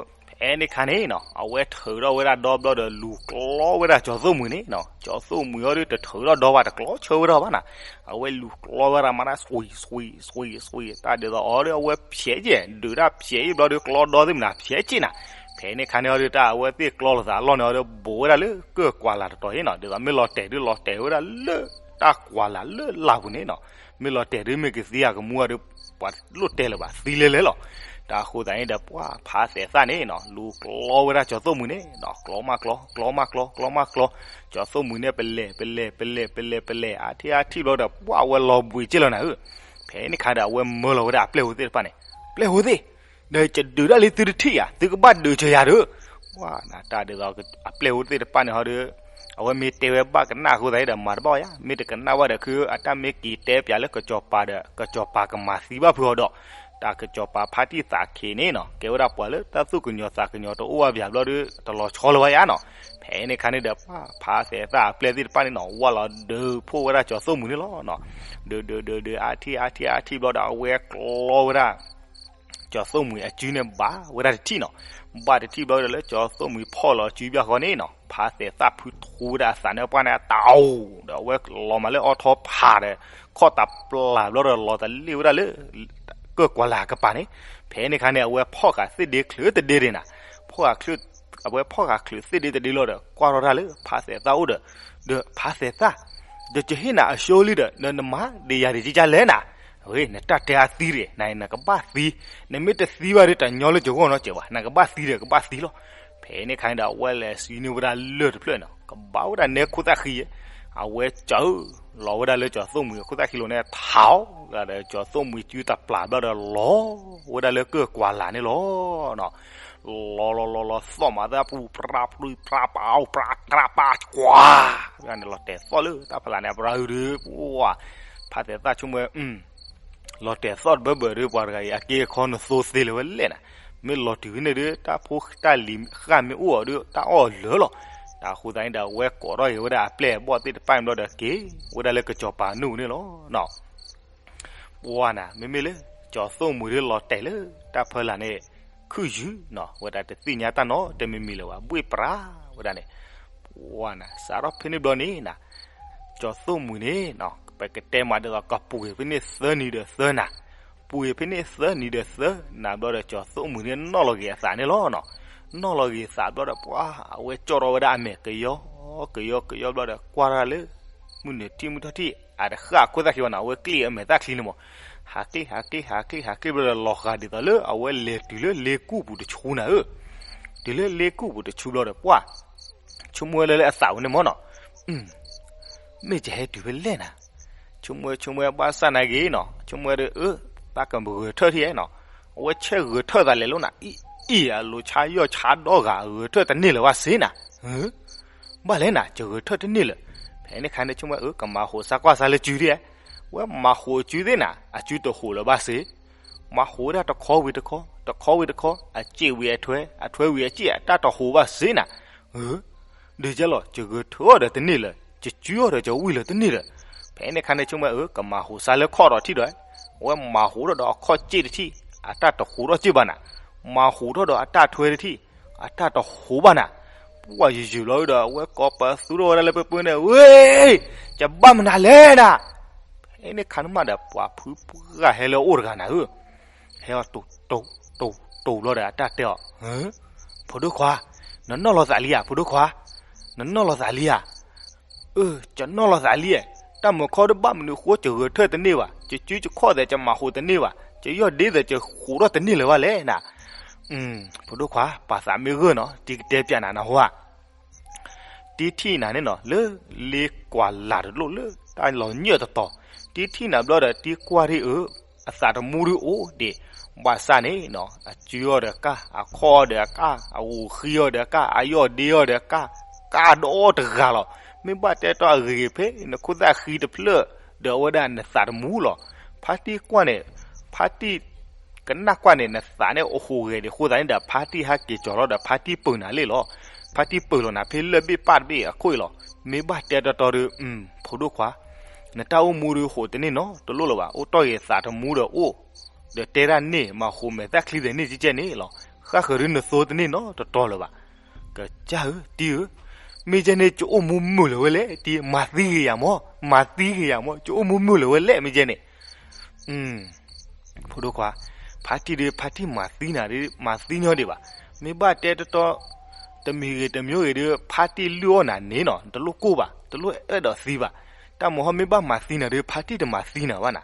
ဖဲန့ၣ်ခါန့ၣ်နီၤ အဝဲထုးထီၣ်ဝဲဒၣ်ဒီဘျီဒီး လူၤကျီဝဲဒၣ်ကၠီၤသိၣ်မှံၤန့ၣ်နီၤ, ကၠီၤသိၣ်မှံၤအီၤဒုး တထုးထီၣ်ဒီဘၣ် တကျီဆၢဝဲဒၣ်ဘၣ်နၤ, အဝဲလူၤကျီဝဲဒၣ်မးနၤ စွံၣ် စွံၣ် စွံၣ် စွံၣ် တၢ်ဒ်သိးအီၤဒီး အဝဲဖျဲးက့ၤ ဒုးတၢ်ဖျဲးအံၤဘျီဒီး ကျီဒီသ့ၣ်မနၤ ဖျဲးက့ၤနၤ. ဖဲန့ၣ်ခါန့ၣ်အီၤဒုး တၢ်အဝဲသ့ၣ်ကျီလိာ်သးအလီၢ်န့ၣ်အီၤဒီး ဘိးဝဲဒၣ်လၢကၢၢ်ကွၢ်လၢ်တတီၤအံၤနီၤ, ဒ်သိးမ့ၢ်လီၤတဲာ်ဒုး လီၤတဲာ်ဝဲဒၣ်လၢ တၢ်ကွၢ်လၢ်လၢလၢ်ပူၤန့ၣ်နီၤ, မ့ၢ်လီၤတဲာ်ဒုး မ့ၢ်ကသံအကမူအီၤဒီး ပှၤလိၣ်တဲလၢၤဘၣ် သံလဲၤလဲၤလီၤ. တၢ်အဃိသတးန့ၣ်ဒီး ပှၤဖါသဲးသၣ်န့ၣ်နီၤ လူၤကျီဝဲဒၣ်ကၠီၤသိၣ်မှံၤန့ၣ် ကျီမးကျီ ကျီမးကျီ ကျီမးကျီ, ကၠီၤသိၣ်မှံၤန့ၣ် ပလဲၤ ပလဲၤ ပလဲၤ ပလဲၤ ပလဲၤ အါထံၣ်အါထံၣ်ဘျီဒီး ပှၤဝဲလီၤဘှံးက့ၢ်လီၤနၤဧၢ. ဖဲန့ၣ်ခါဒီး အဝဲမၢလီၤဝဲဒၣ်အပျဲၢ်ဖိသ့ၣ်တဖၣ်န့ၣ်, ပျဲၢ်ဖိသ့ၣ် ဒီးယဒုးဒၣ်လံသုတထံၣ်ဧါ, သုကဘၣ်ဒုးစၢၤယၤဒီး, ပှၤနတၢ်ဒ်သိး အပျဲၢ်ဖိသ့ၣ်တဖၣ်န့ၣ်ဟီဒီး အဝဲမ့ၢ်တဲဝဲဘၣ်ကနၣ်အဃိသတးဒီး မၤတဘၣ်ယါ, မ့ၢ်တကနၣ်ဘၣ်ဒီး ခုအတၢ်မ့ၢ်က့ၤတဲပၠးလၢကစီၤပၤဒီး ကစီၤပၤကမၤသံဘၣ်ဖုးအီၤဒီး, တၢ်ကစီၤပၤဖါတံၢ်သးခ့န့ၣ်နီၤ ကဲဝဲဒၣ်ပှၤလၢတၢ်သူၣ်ကညီၤသးကညီၤတအိၣ်ဘၣ်ဘၣ်ဘျီဒီး တလီၤဆီလၢၤဘၣ်ယါနီၤ. ဖဲန့ၣ်ခါန့ၣ်ဒီး ပှၤဖါသဲးသၣ်အပျဲၢ်သ့ၣ်တဖၣ်န့ၣ်နီၤ ဝဲလီၤဒုးဖှိၣ်ဝဲဒၣ်ကၠီၤသိၣ်မှံၤန့ၣ်လီၤ. ဒုးဒုးဒုးဒုး အါထံၣ်အါထံၣ်အါထံၣ်ဘျီဒီး အဝဲကျီဝဲဒၣ် ကၠီၤသိၣ်မှံၤအစုန့ၣ်ဘၣ်ဝဲဒၣ်တထံၣ်နီၤ. ဘၣ်တထံၣ်ဘျီဒီး လၢကၠီၤသိၣ်မှံၤဖီၣ်လီၤအစုဘၣ်ဃီန့ၣ်နီၤ ဖါသဲးသၣ်ဖုထူဝဲဒၣ်အသးန့ၣ်ပှၢ်န့ၣ် အတၢ်အိၣ်ဒီး အဝဲလီၤမးလၢအီထီဖးဒီး ခီၣ်တၢ်ပျၢ်ဘျီဒီး လီၤတလ့ၣ်ဝဲဒၣ်လၢ ကၢၢ်ကွၢ်လၢ်အကပၤန့ၣ်. ဖဲန့ၣ်ခါန့ၣ် အဝဲဖီၣ်ဃာ်သ့ၣ်ဒ့ချုးသ့ၣ်ဒ့ဒ့နၤ, ဖီၣ်ဃာ် အဝဲဖီၣ်ဃာ်ချုးသ့ၣ်ဒ့တဒ့လီၤဒီး ကွၢ်ထီၣ်တၢ်လၢဖါသဲးသၣ်အိၣ်ဒီး, ဒီးဖါသဲးသၣ်, ဒီးယဟ့ၣ်နၤအဆိလံဒီး နမၤဒံးယၤဒံးကကလဲၣ်နၤ. ဝဲ နတၢ်တဲအသံတဂ့ၤ, နကဘၣ်သံ, နမ့ၢ်တသံဘၣ်ဒီး တညီလၢယဂီၢ်နီတစဲးဘၣ်, နကဘၣ်သံဒီးကဘၣ်သံလီၤ. ဖဲန့ၣ်ခါန့ၣ်ဒီး အဝဲလဲၤစံးန့ၢ်ဝဲဒၣ်လၢၢ်တဖျၢၣ်န့ၣ် ကဘၣ်ဝဲဒၣ်နဲခိၣ်သၣ်ဃံ, အဝဲစၢလီၤဝဲဒၣ်လၢကၠီၤသိၣ်မှံၤအခိၣ်သၣ်ဃံလိၤန့ၣ် ထးအီၤဒီး ကၠီၤသိၣ်မှံၤစုတၢ်ပျၢ်ဘျီဒီး လီၤဝဲဒၣ်လၢကၢၢ်ကွၢ်လၢ်န့ၣ်လီၤ. လီၤလီၤလီၤလီၤ သီၣ်မးသၣ်ပူၤ ပြးပြးပြးပာ် ပြးပြးပာ်ကွၢ်, န့ၣ်လီၤတဲာ်သီၣ်လၢတၢ်ဖီလာ်န့ၣ် ပြးအုးဒီး ပှၤ ဖါသဲးသၣ်ဆိကမိၣ် လီၤတဲာ်သီၣ်တဘၢဘၢဒီး ပှၤတဂၤအံၤ အက့အခီနသိသ့လၢၤဝဲလဲၣ်နၤ, မ့ၢ်လီၤတုၤဖဲန့ၣ်ဒီး တၢ်ဖိတၢ်လံၤဃၣ်မ့ၢ်အိၣ်အီၤဒီး တၢ်အီၣ်လၢာ်လီၤ. အဃိသတးန့ၣ်ဒီး အဝဲကိးထီၣ်က့ၤဝဲဒၣ်အပျဲၢ်အဘီၣ်သ့ၣ်တဖၣ်န့ၣ်ဘျီဒီး က့ၤဝဲဒၣ်လၢကစီၤပၤနူၢ်န့ၣ်လီၤ. ပှၢ်နၤ မ့မ့ၢ်လၢ ကၠီၤသိၣ်မှံၤဒ်လီၤတဲာ်လၢတၢ်ဖီလာ်န့ၣ် ခုၣ်ယုၢ်နီၤ ဝဲဒၣ်တသ့ၣ်ညါတၢ်နီတမံၤမံၤလၢၤဘၣ် ဘှ့ၣ်ပြးဝဲဒၣ်န့ၣ်, ပှၢ်နၤ စးထီၣ်ဖဲန့ၣ်ဘျီန့ၣ်နၤ ကၠီၤသိၣ်မှံၤန့ၣ်နီၤ ပကတဲမးဒ်သိး ကပှ့ၤဖဲန့ၣ်သၢနံၤဒီးသၢနၤ, ပှ့ၤဖဲန့ၣ်သၢနံၤဒီးသၢနၤဘျီဒီး ကၠီၤသိၣ်မှံၤန့ၣ် နီၣ်လီၤက့ၤအသးန့ၣ်လီၤနီၤ. နီၣ်လီၤက့ၤအသးဘျီဒီး ပှၢ် အဝဲကၠီၣ်ထီၣ်ဝဲဒၣ်အမဲာ်ကယီကယီကယီဘျီဒီး ကွၢ်တၢ်လၢ မုၢ်နုာ်ထံၣ်မုၢ်ထီၣ်ထံၣ် အတဃၣ်အခိၣ်သၣ်ခံဘၣ်နီၤ အဝဲကျ့ၣ်အမဲာ်သၣ်ချံန့ၣ်မး, ဟးကျ့ၣ်ဟးကျ့ၣ်ဟးကျ့ၣ်ဟးကျ့ၣ်ဘျီဒီး လီၤဃာ်ဒ်သိးလၢအဝဲလဲၤတုၤလၢလ့ကူၣ်ပူၤတဆူနၤဧၢ, တုၤလၢလ့ကူၣ်ပူၤတဆူဘျီဒီး ပှၢ် ဆိကမိၣ်ဝဲလၢလၢအသးဝဲန့ၣ်မးနီၤ, မ့ၢ်ယဟဲတုၤဖဲလဲၣ်နၤ, ဆိကမိၣ်ဝဲဆိကမိၣ်ဝဲဘၣ်ဆၣ်နာ်က့ၤနီၤ ဆိကမိၣ်ဝဲဒီး အၢ ဘၣ်ကဂဲၤထၢၣ်ထံၣ်နီၤ, အဝဲဆဲးဂဲၤထၢၣ်သးလဲၤလိာ်နၤ အံၤ အံၤ အလိၤဆါယီၢ်ဆါဒီဂၤ ဂဲၤထၢၣ်တန့ၢ်လၢၤဘၣ်စ့နၤ, ဘၣ်လဲၣ်နၤ ယဂဲၤထၢၣ်တန့ၢ်လၢၤ, ဖဲန့ၣ်ခါန့ၣ် ဆိကမိၣ်ဝဲ အၢ ကမၤဟိးစါကွၢ်စါလၢစုဒ်, ဝဲမၤဟိးအစုသ့ၣ်နၤ အစုတဟိးလၢၤဘၣ်စ့ မၤဟိးဝဲဒၣ်တခီဝံၤတခီ တခီဝံၤတခီ အစ့ၣ်ဝံၤအထွဲ အထွဲဝံၤအစ့ၣ် အတၢ်တဟိးဘၣ်စ့နၤ, ဒ်လဲၣ်လီၤ ယဂဲၤထၢၣ်အီၤဒီးတန့ၢ်လၢၤ ယစုအီၤဒီးယဝံၢ်လၢၤတန့ၢ်လၢၤ, ဖဲန့ၣ်ခါန့ၣ် ဆိကမိၣ်ဝဲ အၢ ကမၤဟိးစါလၢခီၣ်ထီၣ်ထံၣ်ဒီး, အဝဲမၤဟိးထီၣ်ဒီးအခီၣ်စ့ၣ်တထံၣ် အတၢ်တဟိးထီၣ်စ့ၣ်ဘၣ်နၤ, မၤဟိးထီၣ်ဒီးအတၢ်ထွဲတထံၣ် အတၢ်တဟိးဘၣ်နၤ, ပှၢ်ယယုာ်လီၤဒီး အဝဲကိးပသူထီၣ်ဝဲဒၣ်လၢပှဲၤပှဲၤန့ၣ် ဝ့ၢ် ယဘၣ်မနုၤလဲၣ်နၤ, ဖဲန့ၣ်ခါန့ၣ်မးဒီး ပှၤဖုပှၢ်ဟဲလၢအအိၣ်တဂၤနၤဧၢ ဟဲအီၤ တိၤတိၤတိၤဘျီဒီး အတၢ်တဲအီၤ, ဖိဒိၣ်ခွါ, နနီၣ်လီၤသးလံဧါ ဖိဒိၣ်ခွါ, နနီၣ်လီၤသးလံဧါ, အၢ ယနီၣ်လီၤသးလံ, တၢ်မုာ်ခီဒ်ဘၣ်မနုၤဃိ ယဂဲၤထၢၣ်တန့ၢ်ဘၣ်, ယစုယခီၣ်သဲး ယမၤဟိးတန့ၢ်ဘၣ်, ယယီၢ်ဒ့သဲး ယဟိးထီၣ်တန့ၢ်လၢၤဘၣ်လဲၣ်နၤ, ဖိဒိၣ်ခွါ ပာ်သးမ့ၢ်ဂၢၢ်နီၤ တံၤကတဲပၠးနၤနဟါ တံၤထံၣ်နၤန့ၣ်နီၤ လၢလ့ကွၢ်လၢ်တလိၣ်လၢတၢ်လီၤညၢၣ်တတီၤ, တံၤထံၣ်နၤဘျီဒီး တံၤကွၢ်ဒ်အၢ, အသးတမူဒ်အိၣ်ဒံး, ဘၣ်ဆၣ်န့ၣ်နီၤ အစုအီၤဒီးကၢ်, အခီၣ်အီၤဒီးကၢ်, အဂိၢ်ဃံအီၤဒီးကၢ်, အယီၢ်ဒ့အီၤဒီးကၢ်, ကၢ်ဒီးတဂၤလီၤ. မ့ၢ်ဘၣ်တဲတီအဂ့ၤဂ့ၤဖဲ နခိၣ်သၣ်ဃံတဖျၢၣ်ဒီးအဝဲဒၣ်နသးတမူလီၤ. ဖါတံၢ်ကွၢ်န့ၣ်, ဖါတံၢ် ကနၣ်ကွၢ်န့ၣ် နသးန့ၣ်အဟူးဂဲၤဒံးအဃိသတးန့ၣ်ဒီး ဖါတံၢ်ဟဲက့ၤကၠီၤထီၣ်ဒီး ဖါတံၢ်ပၢၢ်နၤလံလီၤ. ဖါတံၢ်ပၢၢ်လီၤနၤဖဲလၢၢ်ဘ့ၣ်ပၢ်တဘ့ၣ်အခိၣ်အံၤလီၤ. မ့ၢ်ဘၣ်တဲတီတီဒီး ဖိဒိၣ်ခွါ, နတၢ်အိၣ်မူဒီးဟိးတန့ၢ်နီတလိၣ်လၢၤဘၣ်. အိၣ်တီၢ်ဂ့ၤသးတမူဒီးအိၣ်, ဒီးတဲတၢ်န့ၣ် မၤဟူးမဲာ်သၣ်ချံသဲးန့ၣ်ကဲကဲန့ၣ်လီၤ. ဃၣ်ဃၢၤဒုးနသိတန့ၢ်နီတတီၤလၢၤဘၣ်. ကစၢ်ဧၢ တံၤဧၢ, မ့ၢ်ကဲန့ၣ် ကအိၣ်မူမုာ်လၢၤဝဲလဲၣ် တံၤ, မၤသံဂ့ၤယၤမၢ်, မၤသံဂ့ၤယၤမၢ်, ကအိၣ်မူမုာ်လၢၤဝဲလဲၣ် မ့ၢ်ကဲန့ၣ် ဖိဒိၣ်ခွါ, ဖါတံၢ်ဒီး ဖါတံၢ်မၤသံနၤဒီး မၤသံညီဒံးဘၣ်. မ့ၢ်ဘၣ်တဲတီတီ, တမံၤဂ့ၤတမံၤဂ့ၤဒီး ဖါတံၢ်လုၢ်အီၣ်နၤန့ၣ်နီၤ တလိၣ်ကိၢ်ဘၣ်, တလိၣ်အဲၣ်ဒိးသံဘၣ်. တၢ်မုာ်ဟီမ့ၢ်ဘၣ်မၤသံနၤဒီး ဖါတံၢ်တမၤသံနၤဘၣ်နၤ.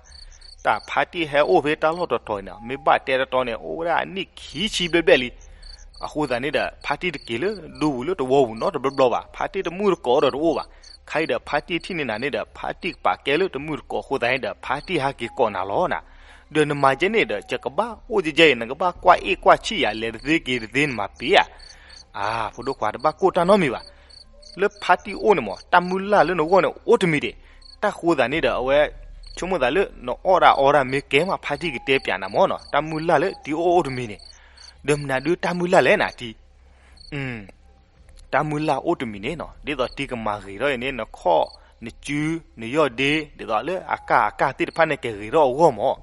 တၢ်ဖါတံၢ်ဟဲအိၣ်ဖဲတၢ်လီၢ်တတီၤန့ၣ် မ့ၢ်ဘၣ်တဲတီတီန့ၣ် အိၣ်ဝဲဒၣ်အနံၣ်ခံဆံဘျဲၣ်ဘျဲၣ်လံ. အဃိသတးန့ၣ်ဒီး ဖါတံၢ်တက့ၤလၢဒူပူၤလၢတဝီပူၤနီတဘျီဘျီဘၣ်. ဖါတံၢ်တမုၢ်တကိးဒီးတအိၣ်ဘၣ်. ခဲအံၤဒီး ဖါတံၢ်ထံၣ်န့ၢ်နၤန့ၣ်ဒီး ဖါတံၢ်ကပာ်ကဲလၢတမုၢ်တကိးအဃိသတးန့ၣ်ဒီး ဖါတံၢ်ဟဲက့ၤကိးနၤလီၤနၤ. ဒီးနမၤကဲန့ၣ်ဒီး ယကဘၣ်အိၣ်ကဲကဲအံၤ နကဘၣ်ကွၢ်အ့ၣ်ကွၢ်ဆံၣ်ယၤ လဲၤတသ့က့ၤတသ့ နမၤပ့ၤဧါ. အါ ဖိဒိၣ်ခွါ တဘၣ်ကိၢ်တၢ်နီတမံၤဘၣ်. လၢဖါတံၢ်အိၣ်န့ၣ်မး တၢ်မုၢ်လၢ်လၢနဂီၢ်န့ၣ် အိၣ်တမံၤဒံး. တၢ်ဃိသတးန့ၣ်ဒီး အဝဲဆိကမိၣ်သးလၢ နအီၣ်ဒၣ်အီဒၣ်မ့ၢ်ကဲမး ဖါတံၢ်ကတဲပၠးနၤမၢ်နီၤ. တၢ်မုၢ်လၢ်လၢတံၤအိၣ်အိၣ်တမံၤန့ၣ်, ဒီးမနုၤဒုးတၢ်မုၢ်လၢ်လဲၣ်နၤတံၤ တၢ်မုၢ်လၢ်အိၣ်တမံၤန့ၣ်နီၤ ဒ်သိးတံၤကမၤဂ့ၤထီၣ်အံၤန့ၣ် နခီၣ် နစု နယီၢ်ဒ့ ဒ်သိးလၢအကၢ်အကၢ်သ့ၣ်တဖၣ်န့ၣ် ကဂ့ၤထီၣ်အဂီၢ်မၢ်.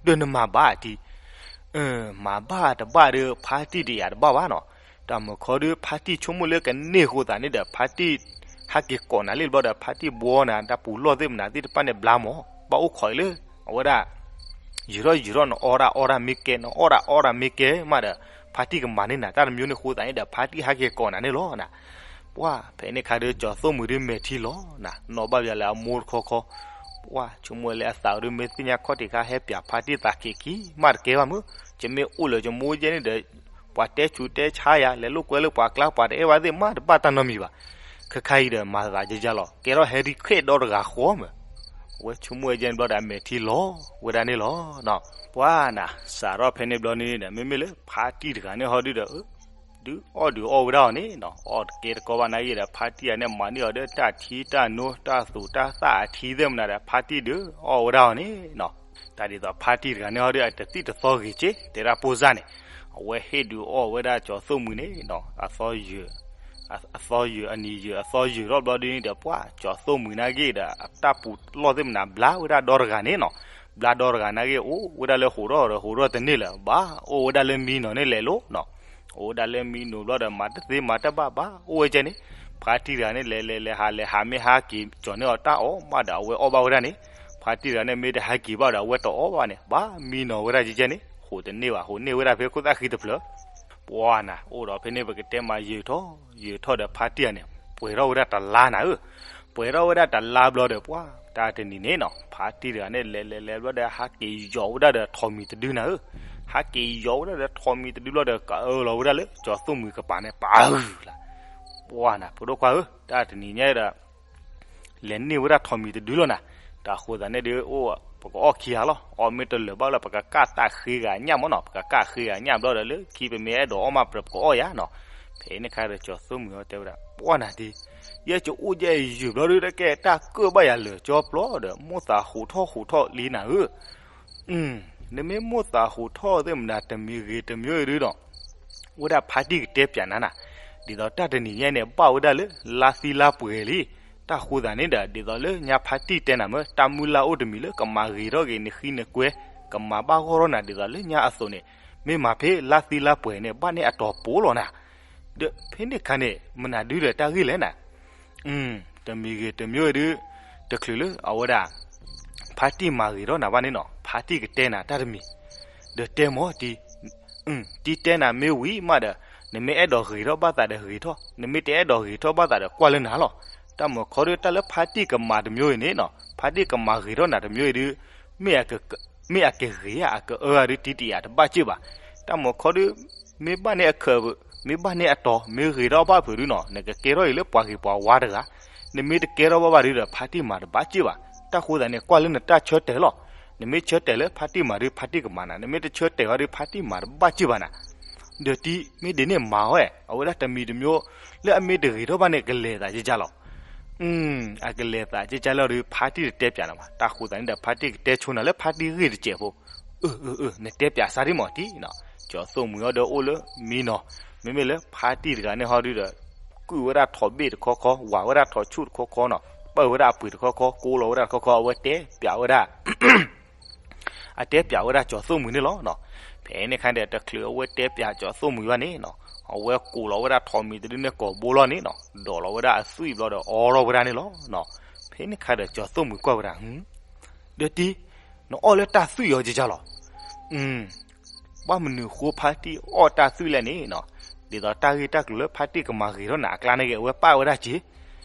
ဒီးနမၤဘၣ်တံၤ မၤဘၣ်တဘၣ်ဒီး ဖါတံၢ်တယာ်တဘၣ်ဘၣ်နီၤ. တၢ်မုာ်ခီဒီး ဖါတံၢ်ဆိကမိၣ်လၢကန့ၢ်အဃိသတးန့ၣ်ဒီး ဖါတံၢ်ဟဲက့ၤကိးနၤလံတဘျီဒီး ဖါတံၢ်ဘှီနၤ တၢ်ပူၤလီၢ်သ့ၣ်မနုၤသ့ၣ်တဖၣ်န့ၣ် ဘျါမၢ်. ဘၣ်အိၣ်ခိးအံၤလၢ အဝဲဒၣ် ယုာ်ထီၣ်ယုာ်ထီၣ် နအီၣ်ဒၣ်အီဒၣ်မ့ၢ်ကဲ နအီၣ်ဒၣ်အီဒၣ်မ့ၢ်ကဲမးဒီး ဖါတံၢ်ကမၤန့ၢ်နၤ တၢ်တမံၤန့ၣ်အဃိသတးန့ၣ်ဒီး ဖါတံၢ်ဟဲက့ၤကိးနၤန့ၣ်လီၤနၤ. ပှၢ် ဖဲန့ၣ်ခါဒီး ကၠီၤသိၣ်မှံၤဒီးမဲာ်ထံလီၤနၤ နီၢ်ဘၣ်ယၤလၢအမိၢ်တခီခီ ပှၢ်ဆိကမိၣ်လၢအသးဒီး မ့ၢ်သ့ၣ်ညါခီၣ်ထံးခါ ဟဲပၠးဖါတံၢ်သးခံးခံမးတကဲဘၣ်မၢ်. ယမ့ၢ်အိၣ်လၢယမိၢ်ယဲန့ၣ်ဒီး ပှၤတဲဆူးတဲဆါယၤ လဲၤလိာ်ကွဲလၢပှၤကျါ ပှၤတအဲၣ်ဘၣ်သ့ၣ်မးတဘၣ်တၢ်နီတမံၤဘၣ်. ခဲခါအံၤဒီး မၤသးယဲယဲလီၤ ကဲထီၣ်ဟဲဒံးခဲဒီတဂၤဃီမၢ်. အဝဲဆိကမိၣ်ဝဲယဲန့ၣ်ဘျီဒီး အမဲာ်ထံလီၤဝဲဒၣ်န့ၣ်လီၤ. ပှၢ်နၤ စးထီၣ်ဖဲန့ၣ်ဘျီန့ၣ်ဒီး မ့မ့ၢ်လၢဖါတံၢ်တဂၤန့ၣ်ဟီဒုဒီး ဒုးအီၣ်ဒုးအီၣ်ဝဲဒၣ်အီၤန့ၣ်နီၤ အီၣ်တကဲတကီဘၣ်နာ်က့ဒီး ဖါတံၢ်အန့ၣ် မၤန့ၢ်အီၤဒီးတၢ်ထံတၢ်နိ တၢ်သူးတၢ်သၣ်အထံသ့ၣ်မနုၤဒီး ဖါတံၢ်ဒုးအီၣ်ဝဲဒၣ်အီၤန့ၣ်နီၤ. တၢ်ဒ်သိးဖါတံၢ်တဂၤန့ၣ်ဟီဒီး အတသံၣ်တသီဂ့ၤက့ တဲဒၣ်ပိၢ်စၢ်န့ၣ် အဝဲဟ့ၣ်ဒုးအီၣ်ဝဲဒၣ်ကၠီၤသိၣ်မှံၤန့ၣ်နီၤ အသီယုာ် အသီယုာ်အနံၤယုာ်အသီယုာ်ထီၣ်ဘျီဒ်န့ၣ်ဒီး ပှၤကၠီၤသိၣ်မှံၤနာ်က့ဒီး အတၢ်ပူၤလီၢ်သ့ၣ်မနၤ ဘျါဝဲဒၣ်ဒီတဂၤန့ၣ်နီၤ. ဘျါဒီတဂၤနာ်က့ အိၣ်ဝဲဒၣ်လၢဟူးထီၣ်ဒီး ဟူးထီၣ်တန့ၢ်လၢၤဘၣ်, အိၣ်ဝဲဒၣ်လၢမံနီၤန့ၣ်လဲၤလိၤနီၤ. အိၣ်ဝဲဒၣ်လၢမံနီၤဘျီဒီး မၤတသ့မၤတဘၣ်ဘၣ် အိၣ်ဝဲကဲန့ၣ်. ဖါတံၢ်တဂၤန့ၣ် လဲၤလဲၤလဲၤဟးလဲၤဟးမ့ၢ်ဟးက့ၤကၠီၤန့ၢ်အီၤတၢ်အီၣ်မးဒီး အဝဲအီၣ်ဘၣ်ဝဲဒၣ်န့ၣ်. ဖါတံၢ်တဂၤန့ၣ် မ့ၢ်တဟးက့ၤဘၣ်ဒီး အဝဲတအီၣ်ဘၣ်န့ၣ် ဘၣ်မံနီၤဝဲဒၣ်ကဲကဲန့ၣ် ဟူးတန့ၢ်ဘၣ်, ဟူးန့ၢ်ဝဲဒၣ်ဖဲခိၣ်သၣ်ဃံတဖျၢၣ် ပှၤနၤ အိၣ်ဒီးဖဲန့ၣ် ပကတဲမး ယုာ်ထီၣ်ယုာ်ထီၣ်ဒီး ဖါတံၢ်တဂၤန့ၣ် ပှဲၤထီၣ်ဝဲဒၣ်တလါနၤဧၢ. ပှဲၤထီၣ်ဝဲဒၣ်တလါဘျီဒီး ပှၤတၢ်တနံၤန့ၣ်နီၤ ဖါတံၢ်တဂၤန့ၣ် လဲၤလဲၤလဲၤဘျီဒီး ဟးက့ၤယီၤဝဲဒၣ်ဒီးထိးမံၤတဒုနၤဧၢ. ဟးက့ၤယီၤဝဲဒၣ်ဒီးထိးမံၤတဒုဘျီဒီး ကအၢၣ်လီၤဝဲဒၣ်လၢကၠီၤသိၣ်မှံၤကပၤန့ၣ် ပာ်အုၣ်လၢ ပှၤနၤ ဖိဒိၣ်ခွါဧၢ, တၢ်တနံၤညါဒီး လဲၤန့ၢ်ဝဲဒၣ်ထိးမံၤတဒုလီၤနၤ. တၢ်ဃိသးန့ၣ်ဒီး အိၣ် ပကအီၣ်ခံဂၤလီၤ. အီၣ်မ့ၢ်တလၢာ်ဘၣ်လၢ ပကကၣ်သၣ်ဃ့ဂၤညၣ်မးနီၤ. ပကကၣ်ဃ့ဂၤညၣ်ဘျီဒီး လၢခံပမ့ၢ်အဲၣ်ဒိးအီၣ်မး ပကအီၣ်ယၤနီၤ. ဖဲန့ၣ်ခါဒီးကၠီၤသိၣ်မှံၤအီၤတဲဝဲဒၣ် ပှၤနၤဒ် ယဲကအိၣ်ယဲယုာ်ဘျီဒီး တၢ်ကဲတၢ်ကၢၣ်ဘၣ်ယၤလၢာ်ကၠီပျီဒီး မိၣ်သးဟူးထီၣ်ဟူးထီၣ်လံနၤဧၢ. နမ့ၢ်မိၣ်သးဟူးထီၣ်သ့ၣ်မနၤ တမံၤဂ့ၤတမံၤအံၤဒုဒီး ဝဲဒၣ်ဖါတံၢ်ကတဲပၠးနၤနၤ, ဒ်သိးတၢ်တနံၤညါန့ၣ် ဘၣ်ဝဲဒၣ်လၢ လါသံလါပှဲၤလံ. တၢ်ဃိသးန့ၣ်ဒီး ဒ်သိးလၢညါဖါတံၢ်တဲနၤမ့ၢ် တၢ်မုၢ်လၢ်အိၣ်တမံၤလၢကမၤဂ့ၤထီၣ်က့ၤနဃံနကွဲ, ကမၤဘၣ်ဂီၢ်ထီၣ်နၤဒ်သိးလၢညါအသိးန့ၣ်, မ့ၢ်မၤဖဲလါသံလါပှဲၤန့ၣ် ဘၣ်န့ၢ်အတီၤပိာ်လီၤနၤ. ဒီးဖဲန့ၣ်ခါန့ၣ် မနုၤဒုဒီးတၢ်ဂ့ၢ်လဲၣ်နၤ တမံၤဂ့ၤတမံၤအံၤဒု တချုးလၢအဝဲဒၣ် ဖါတံၢ်မၤဂ့ၤထီၣ်နၤဘၣ်န့ၣ်နီၤ, ဖါတံၢ်ကတဲနၤတၢ်တမံၤ, ဒီးတဲမ့ၢ်တံ တံတဲနၤမ့ၢ်ဝံၤမးဒီး နမ့ၢ်အဲၣ်ဒိးဂ့ၤထီၣ်ဘၣ်သးဒီးဂ့ၤထီၣ်, နမ့ၢ်တအဲၣ်ဒိးဂ့ၤထီၣ်ဘၣ်သးဒီးကွၢ်လၢနၤလီၤ. တၢ်မုၢ်ခီဒု တၢ်လၢဖါတံၢ်ကမၤတမံၤအံၤန့ၣ်နီၤ, ဖါတံၢ်ကမၤဂ့ၤထီၣ်နၤတမံၤအံၤဒု မ့ၢ်အကဂ့ၤဧါ အကအၢဧါဒု တံတယၤတဘၣ်စ့ၢ်ဘၣ်. တၢ်မုၢ်ခီဒု မ့ၢ်ဘၣ်န့ၢ်အခၢး မ့ၢ်ဘၣ်န့ၢ်အတီၤ မ့ၢ်ဂ့ၤထီၣ်ဘၣ်ဖုးဒုနီၤ, နကကဲထီၣ်အံၤလၢပှၤဂ့ၤပှၤဝါတဂၤ, နမ့ၢ်တကဲထီၣ်ဘၣ်ဘၣ်ဒုဒီး ဖါတံၢ်မၤတဘၣ်စ့ၢ်ဘၣ်. တၢ်ဃိသးန့ၣ် ကွၢ်လၢနတၢ်ဆၢတဲာ်လီၤ. နမ့ၢ်ဆၢတဲာ်လၢဖါတံၢ်မၤဒု ဖါတံၢ်ကမၤနၤ, နမ့ၢ်တဆၢတဲာ်ဘၣ်ဒု ဖါတံၢ်မၤတဘၣ်စ့ၢ်ဘၣ်နၤ. ဒီးတံမ့ၢ်ဒ်န့ၣ်မၤဝဲ အဝဲဒၣ်တမံၤတမံၤ လၢအမ့ၢ်တဂ့ၤထီၣ်ဘၣ်န့ၣ် ကလဲၤသးကကလီၤ. အကလဲၤသးကကလီၤဒု ဖါတံၢ်တတဲပၠးနၤဘၣ်. တၢ်ဃိသးန့ၣ်ဒီး ဖါတံၢ်ကတဲဆိနၤလၢဖါတံၢ်ဂ့ၢ်တစဲးဖိ အၢ အၢ အၢ နတဲပၠးစၢ်ဒ်မ့ၢ်တံနီၤ, ကၠီၤသိၣ်မှံၤအီၤဒီးအိၣ်လၢမံနီၤ, မ့မ့ၢ်လၢဖါတံၢ်တဂၤန့ၣ်ဟီဒုဒီး ကုၢ်ဝဲဒၣ်ထိးဘ့ၣ်တခီခီ, ဝၤဝဲဒၣ်ထိးဆူၣ်တခီခီနီၤ, ပၢၢ်ဝဲဒၣ်အပှ့ၤတခီခီ, ကိးလီၤဝဲဒၣ်တခီခီ, အဝဲတဲပၠးဝဲဒၣ် အတဲပၠးဝဲဒၣ်ကၠီၤသိၣ်မှံၤန့ၣ်လီၤ. ဖဲန့ၣ်ခါဒီး တချုးအဝဲတဲပၠးကၠီၤသိၣ်မှံၤဘၣ်န့ၣ်နီၤ, အဝဲကိးလီၤဝဲဒၣ်ထိးမံၤတဒုန့ၣ်ကိာ်ဘိလီၤန့ၣ်နီၤ, ဒိးလီၤဝဲဒၣ်အသွံၣ်ဘျီဒီးအီထီၣ်ဝဲဒၣ်န့ၣ်လီၤ. ဖဲန့ၣ်ခါဒီးကၠီၤသိၣ်မှံၤကွၢ်ဝဲဒၣ် ဒီးတံ, နအီၣ်လၢတၢ်သွံၣ်အီၤကကလီၤ. ဘၣ်မနုၤဃိဖါတံၢ်အီၣ်တၢ်သွံၣ်လဲၣ်န့ၣ်နီၤ, ဒ်သိးတၢ်ဂ့ၢ်တၢ်ကျိၤလၢဖါတံၢ်ကမၤဂ့ၤထီၣ်နၤအကျါန့ၣ်ဂ့ၤ အဝဲပာ်ဝဲဒၣ်က့ၤ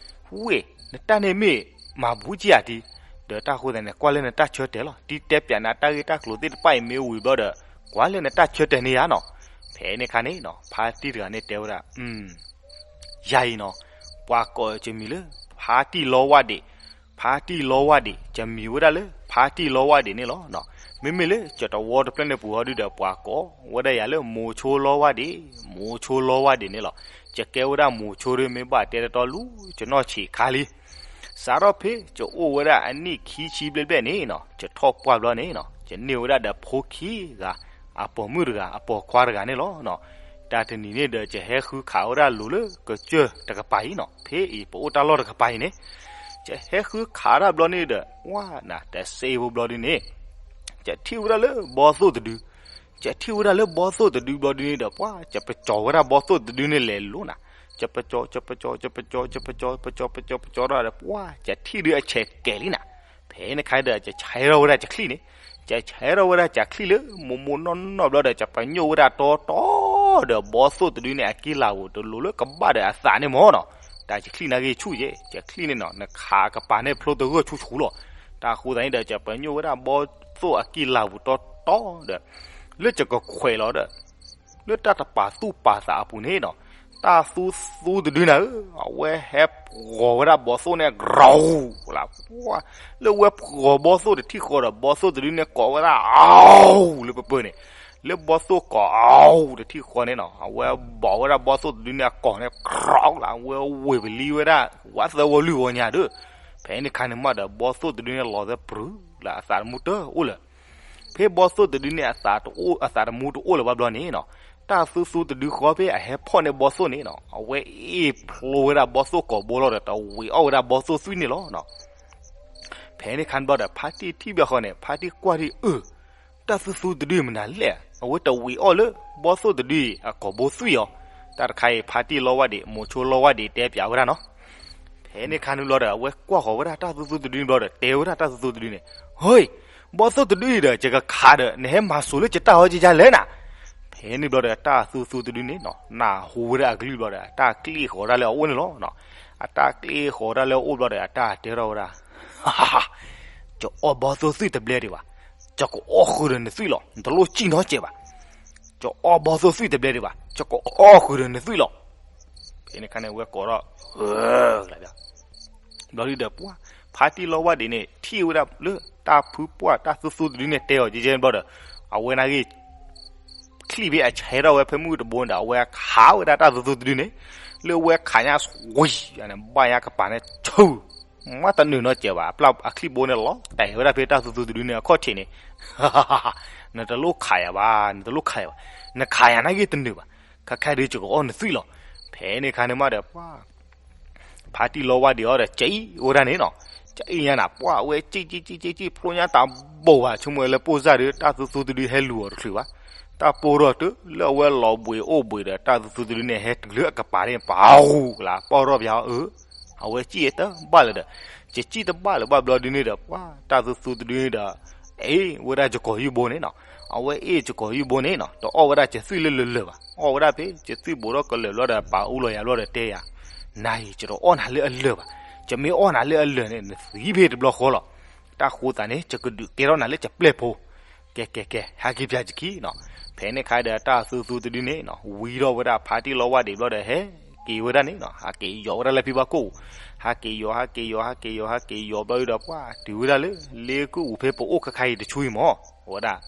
ဝ့ၢ်, နတၢ်န့ၣ်မ့ၢ်မၤဘူးက့ၤဧါတံ, ဒီးတၢ်ဃိသးန့ၣ် ကွၢ်လၢနတၢ်ဆၢတဲာ်လီၤ. တံတဲပၠးနၤတၢ်ဂ့ၢ်တၢ်ကျိၤသ့ၣ်တဖၣ်အံၤမ့ၢ်ဝံၤဘျီဒီး ကွၢ်လၢနတၢ်ဆၢတဲာ်န့ၣ်ယါနီၤ. ဖဲန့ၣ်ခါန့ၣ်နီၤ ဖါတံၢ်တဂၤန့ၣ်တဲဝဲဒၣ် ယၤအံၤနီၤ, ပှၤကိးကမံၤလၢ ဖါတံၢ်လီဝၢ်ဒံး, ဖါတံၢ်လီဝၢ်ဒံး, ကမံၤဝဲဒၣ်လၢ ဖါတံၢ်လီဝၢ်ဒံးန့ၣ်လီၤ. မ့မ့ၢ်လၢကတဝီတဖျၢၣ်န့ၣ်ပူၤဟီဒုဒီး ပှၤကိးဝဲဒၣ်ယၤလၢ မိၤဆိလီဝၢ်ဒံး, မိၤဆိလီဝၢ်ဒံးန့ၣ်လီၤ. ယကဲဝဲဒၣ်မိၤဆိဒု မ့ၢ်ဘၣ်တဲတတီလူၤ ယနီၢ်ဆံးခါလံ. စးထီၣ်ဖဲယအိၣ်ဝဲဒၣ်အနံၣ်ခံဆံဘျဲၣ်ဘျဲၣ်န့ၣ်နီၤ, ယထီၣ်ပှၢ်ဘျီန့ၣ်နီၤ, ယန့ၢ်ဝဲဒၣ်ဒီးဖိခံဂၤ, အပိာ်မုၣ်တဂၤ အပိာ်ခွါတဂၤန့ၣ်လီၤ. တၢ်တနံၤန့ၣ်ဒီး ယဟဲဃုခးဝဲဒၣ်လိၤလၢကစၢၢ်တကပၤအံၤနီၤ, ဖဲအံၤပအိၣ်တၢ်လီၢ်တကပၤအံၤန့ၣ်, ယဟဲဃုခးဒၣ်ဘျီန့ၣ်ဒီး ဝါနၤ တစ့ဖိဘျီဒုန့ၣ် ယထံၣ်ဝဲဒၣ်လၢဘီသိၣ်တဒု, ယထံၣ်ဝဲဒၣ်လၢဘီသိၣ်တဒုဘျီဒုန့ၣ်ဒီး ပှၤ ယပကၠီၤဝဲဒၣ်ဘီသိၣ်တဒုန့ၣ်လဲၤလိၤနၤ, ယပကၠီၤ ယပကၠီၤ ယပကၠီၤ ယပကၠီၤ ပကၠီၤ ပကၠီၤ ပကၠီၤထီၣ်ဒီး ပှၤ ယထံၣ်ဒုအဆဲးကဲၤလံနၤ. ဖဲန့ၣ်ခါဒီး ယဆဲးထီၣ်ဝဲဒၣ်ယချံၣ်န့ၣ်, ယဆဲးထီၣ်ဝဲဒၣ်ယချံၣ်လၢ မိၢ်မိၢ်နီၢ်နီၢ်ဘျီဒီး ယပညိၣ်ဝဲဒၣ်တီတီဒီး ဘီသိၣ်တဒုန့ၣ် အကံၢ်လၤပူၤတလိၤလၢကဘၣ်ဒီးအသးန့ၣ်မ့ၢ်နီၤ. တၢ်ယချံၣ်နာ်က့ဆူၣ်ယဲ, ယချံၣ်န့ၣ်နီၤ နခးကပၤန့ၣ်ဖျိတဂၢၢ်ဆူၣ်ဆူၣ်လီၤ. တၢ်ဃိသတးန့ၣ်ဒီး ယပညိၣ်ဝဲဒၣ်ဘီသိၣ်အကံၢ်လၤပူၤတီတီဒီး လၢယကခွဲးလီၤဒီး လၢတၢ်တပာ်သူၣ်ပာ်သးအပူၤန့ၣ်နီၤ, တၢ်သူသူတဒုန့ၣ်ဧၢ, အဝဲဟဲဖှီၣ်ဝဲဒၣ်ဘီသိၣ်န့ၣ် ကရီလၢ လၢဝဲဖှီၣ်ဘီသိၣ်တထံၣ်ဃီဒီး ဘီသိၣ်တဒုန့ၣ်ကိးဝဲဒၣ် အီ လၢပပၢၢ်န့ၣ်, လၢဘီသိၣ်ကိး အီ တထံၣ်ဃီန့ၣ်နီၤ, အဝဲဘီၣ်ဝဲဒၣ်ဘီသိၣ်တဒုန့ၣ်အကိာ်န့ၣ် ကရီလၢ အဝဲဝ့ၢ်ပလံဝဲဒၣ် ဝးသၢဝီလွံၢ်ဝီညါဒီး, ဖဲန့ၣ်ခါန့ၣ်မးဒီး ဘီသိၣ်တဒုန့ၣ်လီၤသဲပြူၤလၢအသးတမူတအိၣ်လၢၤ ဖဲဘီသိၣ်တဒုန့ၣ် အသးတမူတအိၣ်လၢၤဘၣ်ဘျီန့ၣ်နီၤ, တၢ်သူသူတဒုဃီဖဲအဟဲဖီၣ်န့ၢ်ဘီသိၣ်န့ၣ်နီၤ အဝဲအ့ၣ်ဖျိဝဲဒၣ်ဘီသိၣ်ကိာ်ဘိလီၤဒီး တဝံၤအီၣ်ဝဲဒၣ်ဘီသိၣ်သွံၣ်န့ၣ်လီၤနီၤ. ဖဲန့ၣ်ခါန့ၣ်ဘျီဒီး ဖါတံၢ်ထံၣ်ဘၣ်ဃီန့ၣ် ဖါတံၢ်ကွၢ်ထံၣ်အု တၢ်သူသူတဒုမနုၤလဲၣ်, အဝဲတဝံၤအီၣ်လၢဘီသိၣ်တဒုအံၤအကိာ်ဘိသွံၣ်အီၤ. တၢ်တခါအံၤ ဖါတံၢ်လီဝါဒံး မိၤဆိလီဝါဒံးတဲပၠးဝဲဒၣ်နီၤ. ဖဲန့ၣ်ခါန့ၣ်ဘျီဒီး အဝဲကွၢ်ဃီၤဝဲဒၣ်တၢ်သူသူတဒုန့ၣ်ဘျီဒီး တဲဝဲဒၣ်တၢ်သူသူတဒုန့ၣ်, ဟ့, ဘီသိၣ်တဒုအံၤဒီး ယကခးဒီး နဟဲမၤစိၤလၢယတၢ်အီၤကကလဲၣ်နၤ. ဖဲန့ၣ်ဘျီဒီး တၢ်သူသူတဒုန့ၣ်နီၤ နၢ်ဟူဝဲဒၣ်အကလုၢ်ဘျီဒီး အတၢ်ကျ့ၣ်ဃီၤတၢ်လၢအအိၣ်န့ၣ်လီၤ. အတၢ်ကျ့ၣ်ဃီၤတၢ်လၢအအိၣ်ဘျီဒီး အတၢ်တဲထီၣ်ဝဲဒၣ်, ယအီၣ်ဘီသိၣ်သွံၣ်တဘျဲဒံးဘၣ်, ယကအီၣ်ဃုာ်ဒီးနသွံၣ်လီၤ, နတလိၣ်စံၣ်နီတစဲးဘၣ်. ယအီၣ်ဘီသိၣ်သွံၣ်တဘျဲဒံးဘၣ်, ယကအီၣ်ဃုာ်ဒီးနသွံၣ်လီၤ. ဖဲန့ၣ်ခါန့ၣ် အဝဲကိးထီၣ်, ဘျီဒုဒီးပှၢ်, ဖါတံၢ်လီဝါဒံးန့ၣ် ထံၣ်ဝဲဒၣ်လၢတၢ်ဖုပှၢ်တၢ်သူသူတဒုန့ၣ်တဲအီၤကကဲန့ၣ်ဘျီဒီး အဝဲန့ၣ်ဂ့ၤ ချံၣ်ဖဲအဆဲထီၣ်ဝဲဖဲမုၢ်တဘိန့ၣ်ဒီး အဝဲခးဝဲဒၣ်တၢ်သူသူတဒုန့ၣ်, လၢအဝဲခးညါဝံၤန့ၣ် ဘၣ်ညါကပၤန့ၣ်ဆူၣ်, မ့ၢ်တနုာ်နီတစဲးဘၣ်, အချံၣ်ဘိန့ၣ်လီၤတဲာ်ဝဲဒၣ် ဖဲတၢ်သူသူတဒုန့ၣ်အခီၣ်ထံးန့ၣ်, နတလိၣ်ခးယၤဘၣ်, နတလိၣ်ခးယၤဘၣ်, နခးယၤန့ၣ်ဂ့ၤတနုာ်ဘၣ်, ခဲခါဒုးယကအီၣ်နသွံၣ်လီၤ. ဖဲန့ၣ်ခါန့ၣ်မးဒီးပှၢ် ဖါတံၢ်လီဝါဒံးအီၤဒီး ကအံၣ်ဝဲဒၣ်န့ၣ်နီၤ, ကအံၣ်ညါန့ၣ် ပှၢ်အဝဲကံၣ်ကံၣ်ကံၣ်ကံၣ်ကံၣ် ဖျိညါတၢ်ဘိၣ်ဘၣ် ဆိကမိၣ်လၢပိၢ်စၢ်ဒီး တၢ်သူသူတဒုဟဲလူၤအီၤတချုးဘၣ်, တၢ်ပိၢ်ထီၣ်တုၤလၢအဝဲလီၤဘှံးအိၣ်ဘှံးဒီး တၢ်သူသူတဒုန့ၣ် ဟဲတုၤလၢအကပၤန့ၣ် ပာ်ဂူၤကလါ ပီၢ်ထီၣ်ပၠးအီၤအၢ, အဝဲကံၣ်တဘၣ်လၢၤဒီး, ယကံၣ်တဘၣ်လၢၤဘၣ်ဘျီဒုန့ၣ်ဒီး ပှၢ်တၢ်သူသူတဒုန့ၣ်ဒီး အ့ၣ်ဝဲဒၣ်ယကိာ်ယူၢ်ဘိန့ၣ်နီၤ, အဝဲအ့ၣ်ယကိာ်ယူၢ်ဘိန့ၣ်နီၤ တအီၣ်ဝဲဒၣ်ယသွံၣ်လၢလၢာ်လၢာ်ဘၣ်, အီၣ်ဝဲဒၣ်ဖဲယသွံၣ်ဘိးထီၣ်ကလၢာ်ဘျီဒီး ပာ်အူလီၤယၤဘျီဒီးတဲယၤ, နၤအံၤ ယတအီၣ်နၤလၢအလၢာ်ဘၣ်, ယမ့ၢ်အီၣ်နၤလၢအလၢာ်န့ၣ် နသံဖဲတဘျီဃီလီၤ. တၢ်ဃိသးန့ၣ် ယကဒုးကဲထီၣ်နၤလၢယပျဲၢ်ဖိ, ကဲကဲကဲ ဟဲက့ၤပၠးယခံနီၤ. ဖဲန့ၣ်ခါဒီး တၢ်သူသူတဒုန့ၣ်နီၤ ဝံထီၣ်ဝဲဒၣ်ဖါတံၢ်လီဝါဒံးဘျီဒီး ဟဲက့ၤဝဲဒၣ်န့ၣ်နီၤ ဟးက့ၤယီၤဝဲဒၣ်လၢဖံဘၣ်ခိၣ်, ဟးက့ၤယီၤ ဟးက့ၤယီၤ ဟးက့ၤယီၤ ဟးက့ၤယီၤဘျီဒီး ပှၢ်တုၤဝဲဒၣ်လၢ လ့ကုၢ်အူးဖဲပအိၣ်ခဲခါအံၤတဆူအံၤမး ဝဲဒၣ်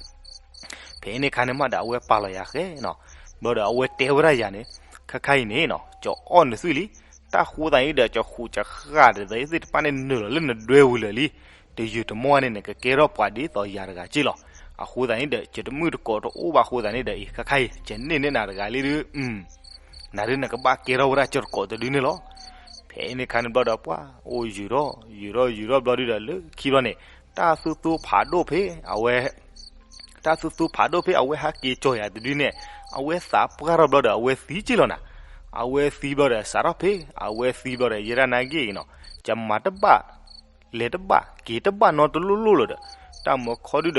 ဖဲန့ၣ်ခါန့ၣ်မးဒီး အဝဲပာ်လီၤယၤဃဲနီၤ, ဘျီဒီးအဝဲတဲဝဲဒၣ်ယၤန့ၣ်, ခဲခါအံၤန့ၣ်နီၤ ယအီၣ်နသွံၣ်လံ, တၢ်ဃိသးန့ၣ်ဒီး ယဃူးယဃာ်ဒ်သိးသ့ၣ်တဖၣ်န့ၣ်နုာ်လီၤလၢနဒွဲပူၤလၢာ်လံ, တယုာ်တမီၢ်န့ၣ် နကကဲထီၣ်ပှၤဒ်သိးယၤတဂၤက့လီၤ. အဃိသတးန့ၣ်ဒီး ယတမုၢ်တကိးတအိၣ်ဘၣ်အဃိသတးန့ၣ်ဒီး အံၤ ခဲခါအံၤ ယန့ၢ်န့ၢ်နၤတဂၤလံဒီး နၤဒုးနကဘၣ်ကဲထီၣ်ဝဲဒၣ်ယတကိးတဒုန့ၣ်လီၤ. ဖဲန့ၣ်ခါန့ၣ်ဘျီဒီး ပှၢ်အိၣ်ယုာ်ထီၣ် ယုာ်ထီၣ်ယုာ်ထီၣ်ဘျီဒုဒီး လၢခံဘျီန့ၣ် တၢ်သူသူဖးဒိၣ်ဖဲအဝဲ တၢ်သူသူဖးဒိၣ်ဖဲအဝဲဟးက့ၤကၠီၤယၤတဒုန့ၣ် အဝဲသးပှၢ်ထီၣ်ဘျီဒီး အဝဲသံက့လီၤနၤ. အဝဲသံဘျီဒီး စးထီၣ်ဖဲ အဝဲသံဘျီဒီး ယဲဒၣ်နာ်က့အံၤနီၤ ယမၤတဘၣ် လဲၤတဘၣ် က့ၤတဘၣ်နီတလိၣ်လိၣ်လၢၤဒီး တၢ်မုၢ်ခီဒုဒီး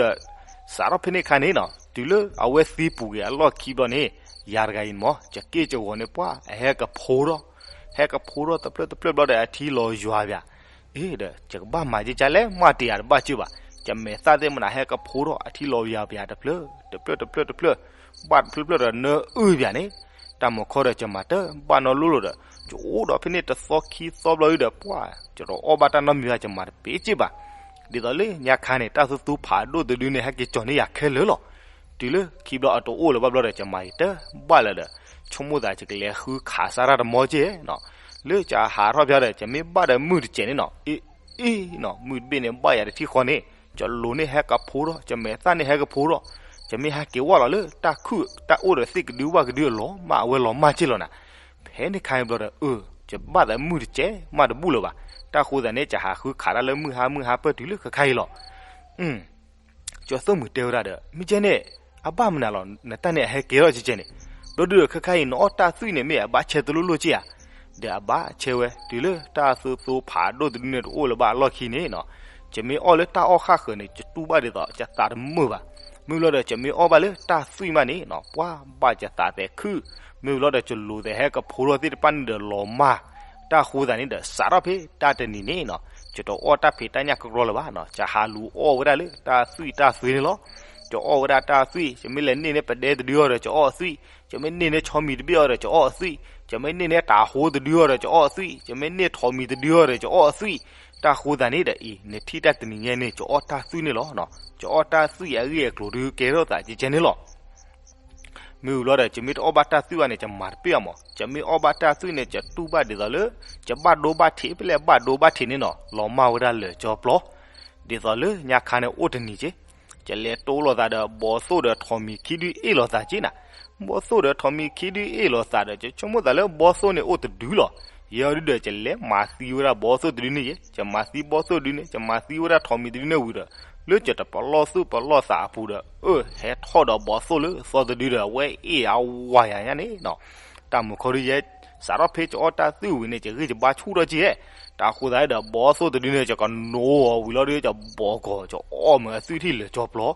စးထီၣ်ဖဲန့ၣ်ခါန့ၣ်နီၤ တုၤလၢအဝဲသံပူၤက့ၤအလီၢ်ခံဘျီန့ၣ် ယၤတဂၤအံၤမး ယက့ၢ်ယဂီၤန့ၣ် ပှၢ်အဟဲကဖိထီၣ် ဟဲကဖိထီၣ်တဖျၢၣ်တဖျၢၣ်ဘျီဒီး အထံလီၤယွၤပၠး အ့ဒီး ယကဘၣ်မၤကကလဲၣ် မၤတယၤတဘၣ်ကၢဘၣ်. ယမဲာ်သၣ်သ့ၣ်မနၤဟဲကဖိထီၣ် အထံလီၤယွၤပၠးတဖျၢၣ် တဖျၢၣ်တဖျၢၣ်တဖျၢၣ် ဘၣ်တဖျၢၣ်တဖျၢၣ်ဒီး နအုၣ်ပၠးန့ၣ် တၢ်မုၢ်ခီဒီး ယမၤတဘၣ်နီတလိၣ်လိၣ်ဒီး ယအိၣ်ဒီးဖဲန့ၣ်တသီခံသီဘျီဒုဒီး ပှၢ်ယတအီၣ်ဘၣ်တၢ်နီတမံၤဘၣ် ယမၤတပ့ၤကၢဘၣ်. ဒ်သိးလၢညါခါန့ၣ် တၢ်သူသူဖးဒိၣ်တဒုန့ၣ် ဟဲက့ၤကၠီၤန့ၢ်ယၤခဲလၢာ်လီၤ. တုၤလၢခံဘျီအတအိၣ်လၢၤဘၣ်ဘျီဒီး ယမၤအံၤတဘၣ်လၢၤဒီး ဆိကမိၣ်သးယကလဲၤဃုခးစၢ်တၢ်တမီက့နီၤ. လၢယဟးထီၣ်ဖျါဒီး ယမ့ၢ်ဘၣ်ဒီးမုၢ်တစဲးန့ၣ်နီၤ အ့ အ့နီၤ မုၢ်တဘ့ၣ်န့ၣ် ဘၣ်ယၤတထံၣ်ဃီန့ၣ် ယလိၤန့ၣ်ဟဲကဖိထီၣ် ယမဲာ်သၣ်န့ၣ်ဟဲကဖိထီၣ် ယမ့ၢ်ဟဲက့ၤဝၢ်လီၤလၢတၢ်ခုၣ်တၢ်အိၣ်ဒီးသ့ၣ်ကဒုဝၣ်ကဒုအလီၤမၢ် အဝဲလီၤမၢ်က့လီၤနၤ. ဖဲန့ၣ်ခါအံၤဘျီဒီး အၢ ယဘၣ်သးမုၢ်တစဲးမးတဘူၣ်လၢၤဘၣ်. တၢ်ဃိသတးန့ၣ် ယဟးဃုခးတၢ်လၢမုၢ်ဟါမုၢ်ဟါပၢၢ်တုၤလၢခဲခါအံၤလီၤ. ကၠီၤသိၣ်မုၢ်တဲဝဲဒၣ်ဒီး မ့ၢ်ကဲန့ၣ် အဘၣ်မနုၤလီၤ နတၢ်န့ၣ်အဟဲကဲထီၣ်ကဲကဲန့ၣ် ဘျီဒုဒီးခဲခါအံၤ နအီၣ်တၢ်သွံၣ်န့ၣ် မ့ၢ်အဘၣ်ဆဲတလိၣ်လိၣ်က့ဧါ. ဒီးအဘၣ်ဆဲဝဲ တုၤလၢတၢ်သူသူဖးဒိၣ်တဒုန့ၣ်တအိၣ်လၢၤဘၣ်အလီၢ်ခံန့ၣ်နီၤ ယမ့ၢ်အီၣ်လၢတၢ်အီၣ်ဃၣ်ဃၢၤန့ၣ် ယတူၢ်ဘၣ်ဒ်သိး ယသးတမုာ်ဘၣ်. မ့ၢ်ဘျီဒီး ယမ့ၢ်အီၣ်ဘၣ်လၢတၢ်သွံၣ်မးန့ၣ်နီၤ ပှၤဘၣ်ယသးသဲခုၣ်. မ့ၢ်ဘျီဒီး ယလိၤသးဟဲကဖိထီၣ်သ့ၣ်တဖၣ်န့ၣ်ဒီးလီၤမၢ်. တၢ်ဃိသတးန့ၣ်ဒီး စးထီၣ်ဖဲတၢ်တနံၤန့ၣ်နီၤ ယတအီၣ်တၢ်ဖံးတၢ်ညၣ်ကကြီလၢၤဘၣ်နီၤ ယဟးလူၤအီၣ်ဝဲဒၣ်လၢတၢ်သွံၣ်တၢ်သွံၣ်န့ၣ်လီၤ. ယအီၣ်ဝဲဒၣ်တၢ်သွံၣ် ယမ့ၢ်လဲၤန့ၢ်န့ၢ်ပဒဲတဒုအီၤဒီး ယအီၣ်အသွံၣ် ယမ့ၢ်န့ၢ်န့ၢ်ဆီမံၤတဘ့ၣ်အီၤဒီး ယအီၣ်အသွံၣ် ယမ့ၢ်န့ၢ်န့ၢ်တၤဟိတဒုအီၤဒီး ယအီၣ်အသွံၣ် ယမ့ၢ်န့ၢ်ထိးမံၤတဒုအီၤဒီး ယအီၣ်အသွံၣ်. တၢ်ဃိသတးန့ၣ်ဒီးအံၤ နထံၣ်တၢ်တနံၤညါန့ၣ် ယအီၣ်တၢ်သွံၣ်န့ၣ်လီၤ. ယအီၣ်တၢ်သွံၣ်အဂ့ၢ်အကျိၤဒုးကဲထီၣ်သးကဲကဲန့ၣ်လီၤ. မ့ၢ်ဝံၤလီၤဒီး ယမ့ၢ်တအီၣ်ဘၣ်တၢ်သွံၣ်ဘၣ်န့ၣ် ယမၤတပ့ၢ်အမး ယမ့ၢ်အီၣ်ဘၣ်တၢ်သွံၣ်န့ၣ် ယတူၢ်ဘၣ်ဒ်သိးလၢ ယဘၣ်ဒိဘၣ်ထံး ဖဲလဲၣ်ဘၣ်ဒိဘၣ်ထံးန့ၣ်နီၤ လီၤမၢ်ဝဲဒၣ်လၢာ်ကၠီပျီ ဒ်သိးလၢညါခါန့ၣ်အိၣ်တနံၤက့ ယလဲၤတိလီၤသးဒီး ဘီသိၣ်ဒီးထိးမံၤခံဒုအ့ၣ်လိာ်သးက့နၤ ဘီသိၣ်ဒီးထိးမံၤခံဒုအ့ၣ်လိာ်သးဒီး ယဆိကမိၣ်သးလၢဘီသိၣ်န့ၣ်အိၣ်တဒုလီၤ. ယဲအီၤဒုဒီး ယလဲၤမၤသံဝဲဒၣ်ဘီသိၣ်တဒုန့ၣ်ယဲ, ယမၤသံဘီသိၣ်ဒုန့ၣ်, ယမၤသံဝဲဒၣ်ထိးမံၤတဒုန့ၣ်ဝံၤဒီး လၢယတပလီၢ်သူၣ်ပလီၢ်သးအပူၤဒီး အၢ ဟဲထီၣ်ဒီးဘီသိၣ်လၢသီတဒုဒီး အဝဲအ့ၣ်အဝၤယၤညါန့ၣ်နီၤ. တၢ်မုာ်ခီဒုယဲ စးထီၣ်ဖဲယအီၣ်တၢ်သွံၣ်ဝံၤန့ၣ် ယဂံၢ်ယဘါဆူၣ်ထီၣ်က့ၤ, တၢ်ဃိသတးဒီး ဘီသိၣ်တဒုန့ၣ် ယကနိးအီၤဝံၤလီၤဒီး ယဘီကီၢ် ယအီၣ်မ့ၢ်အသွံၣ်ထံၣ်လၢာ်ကၠီပျီ,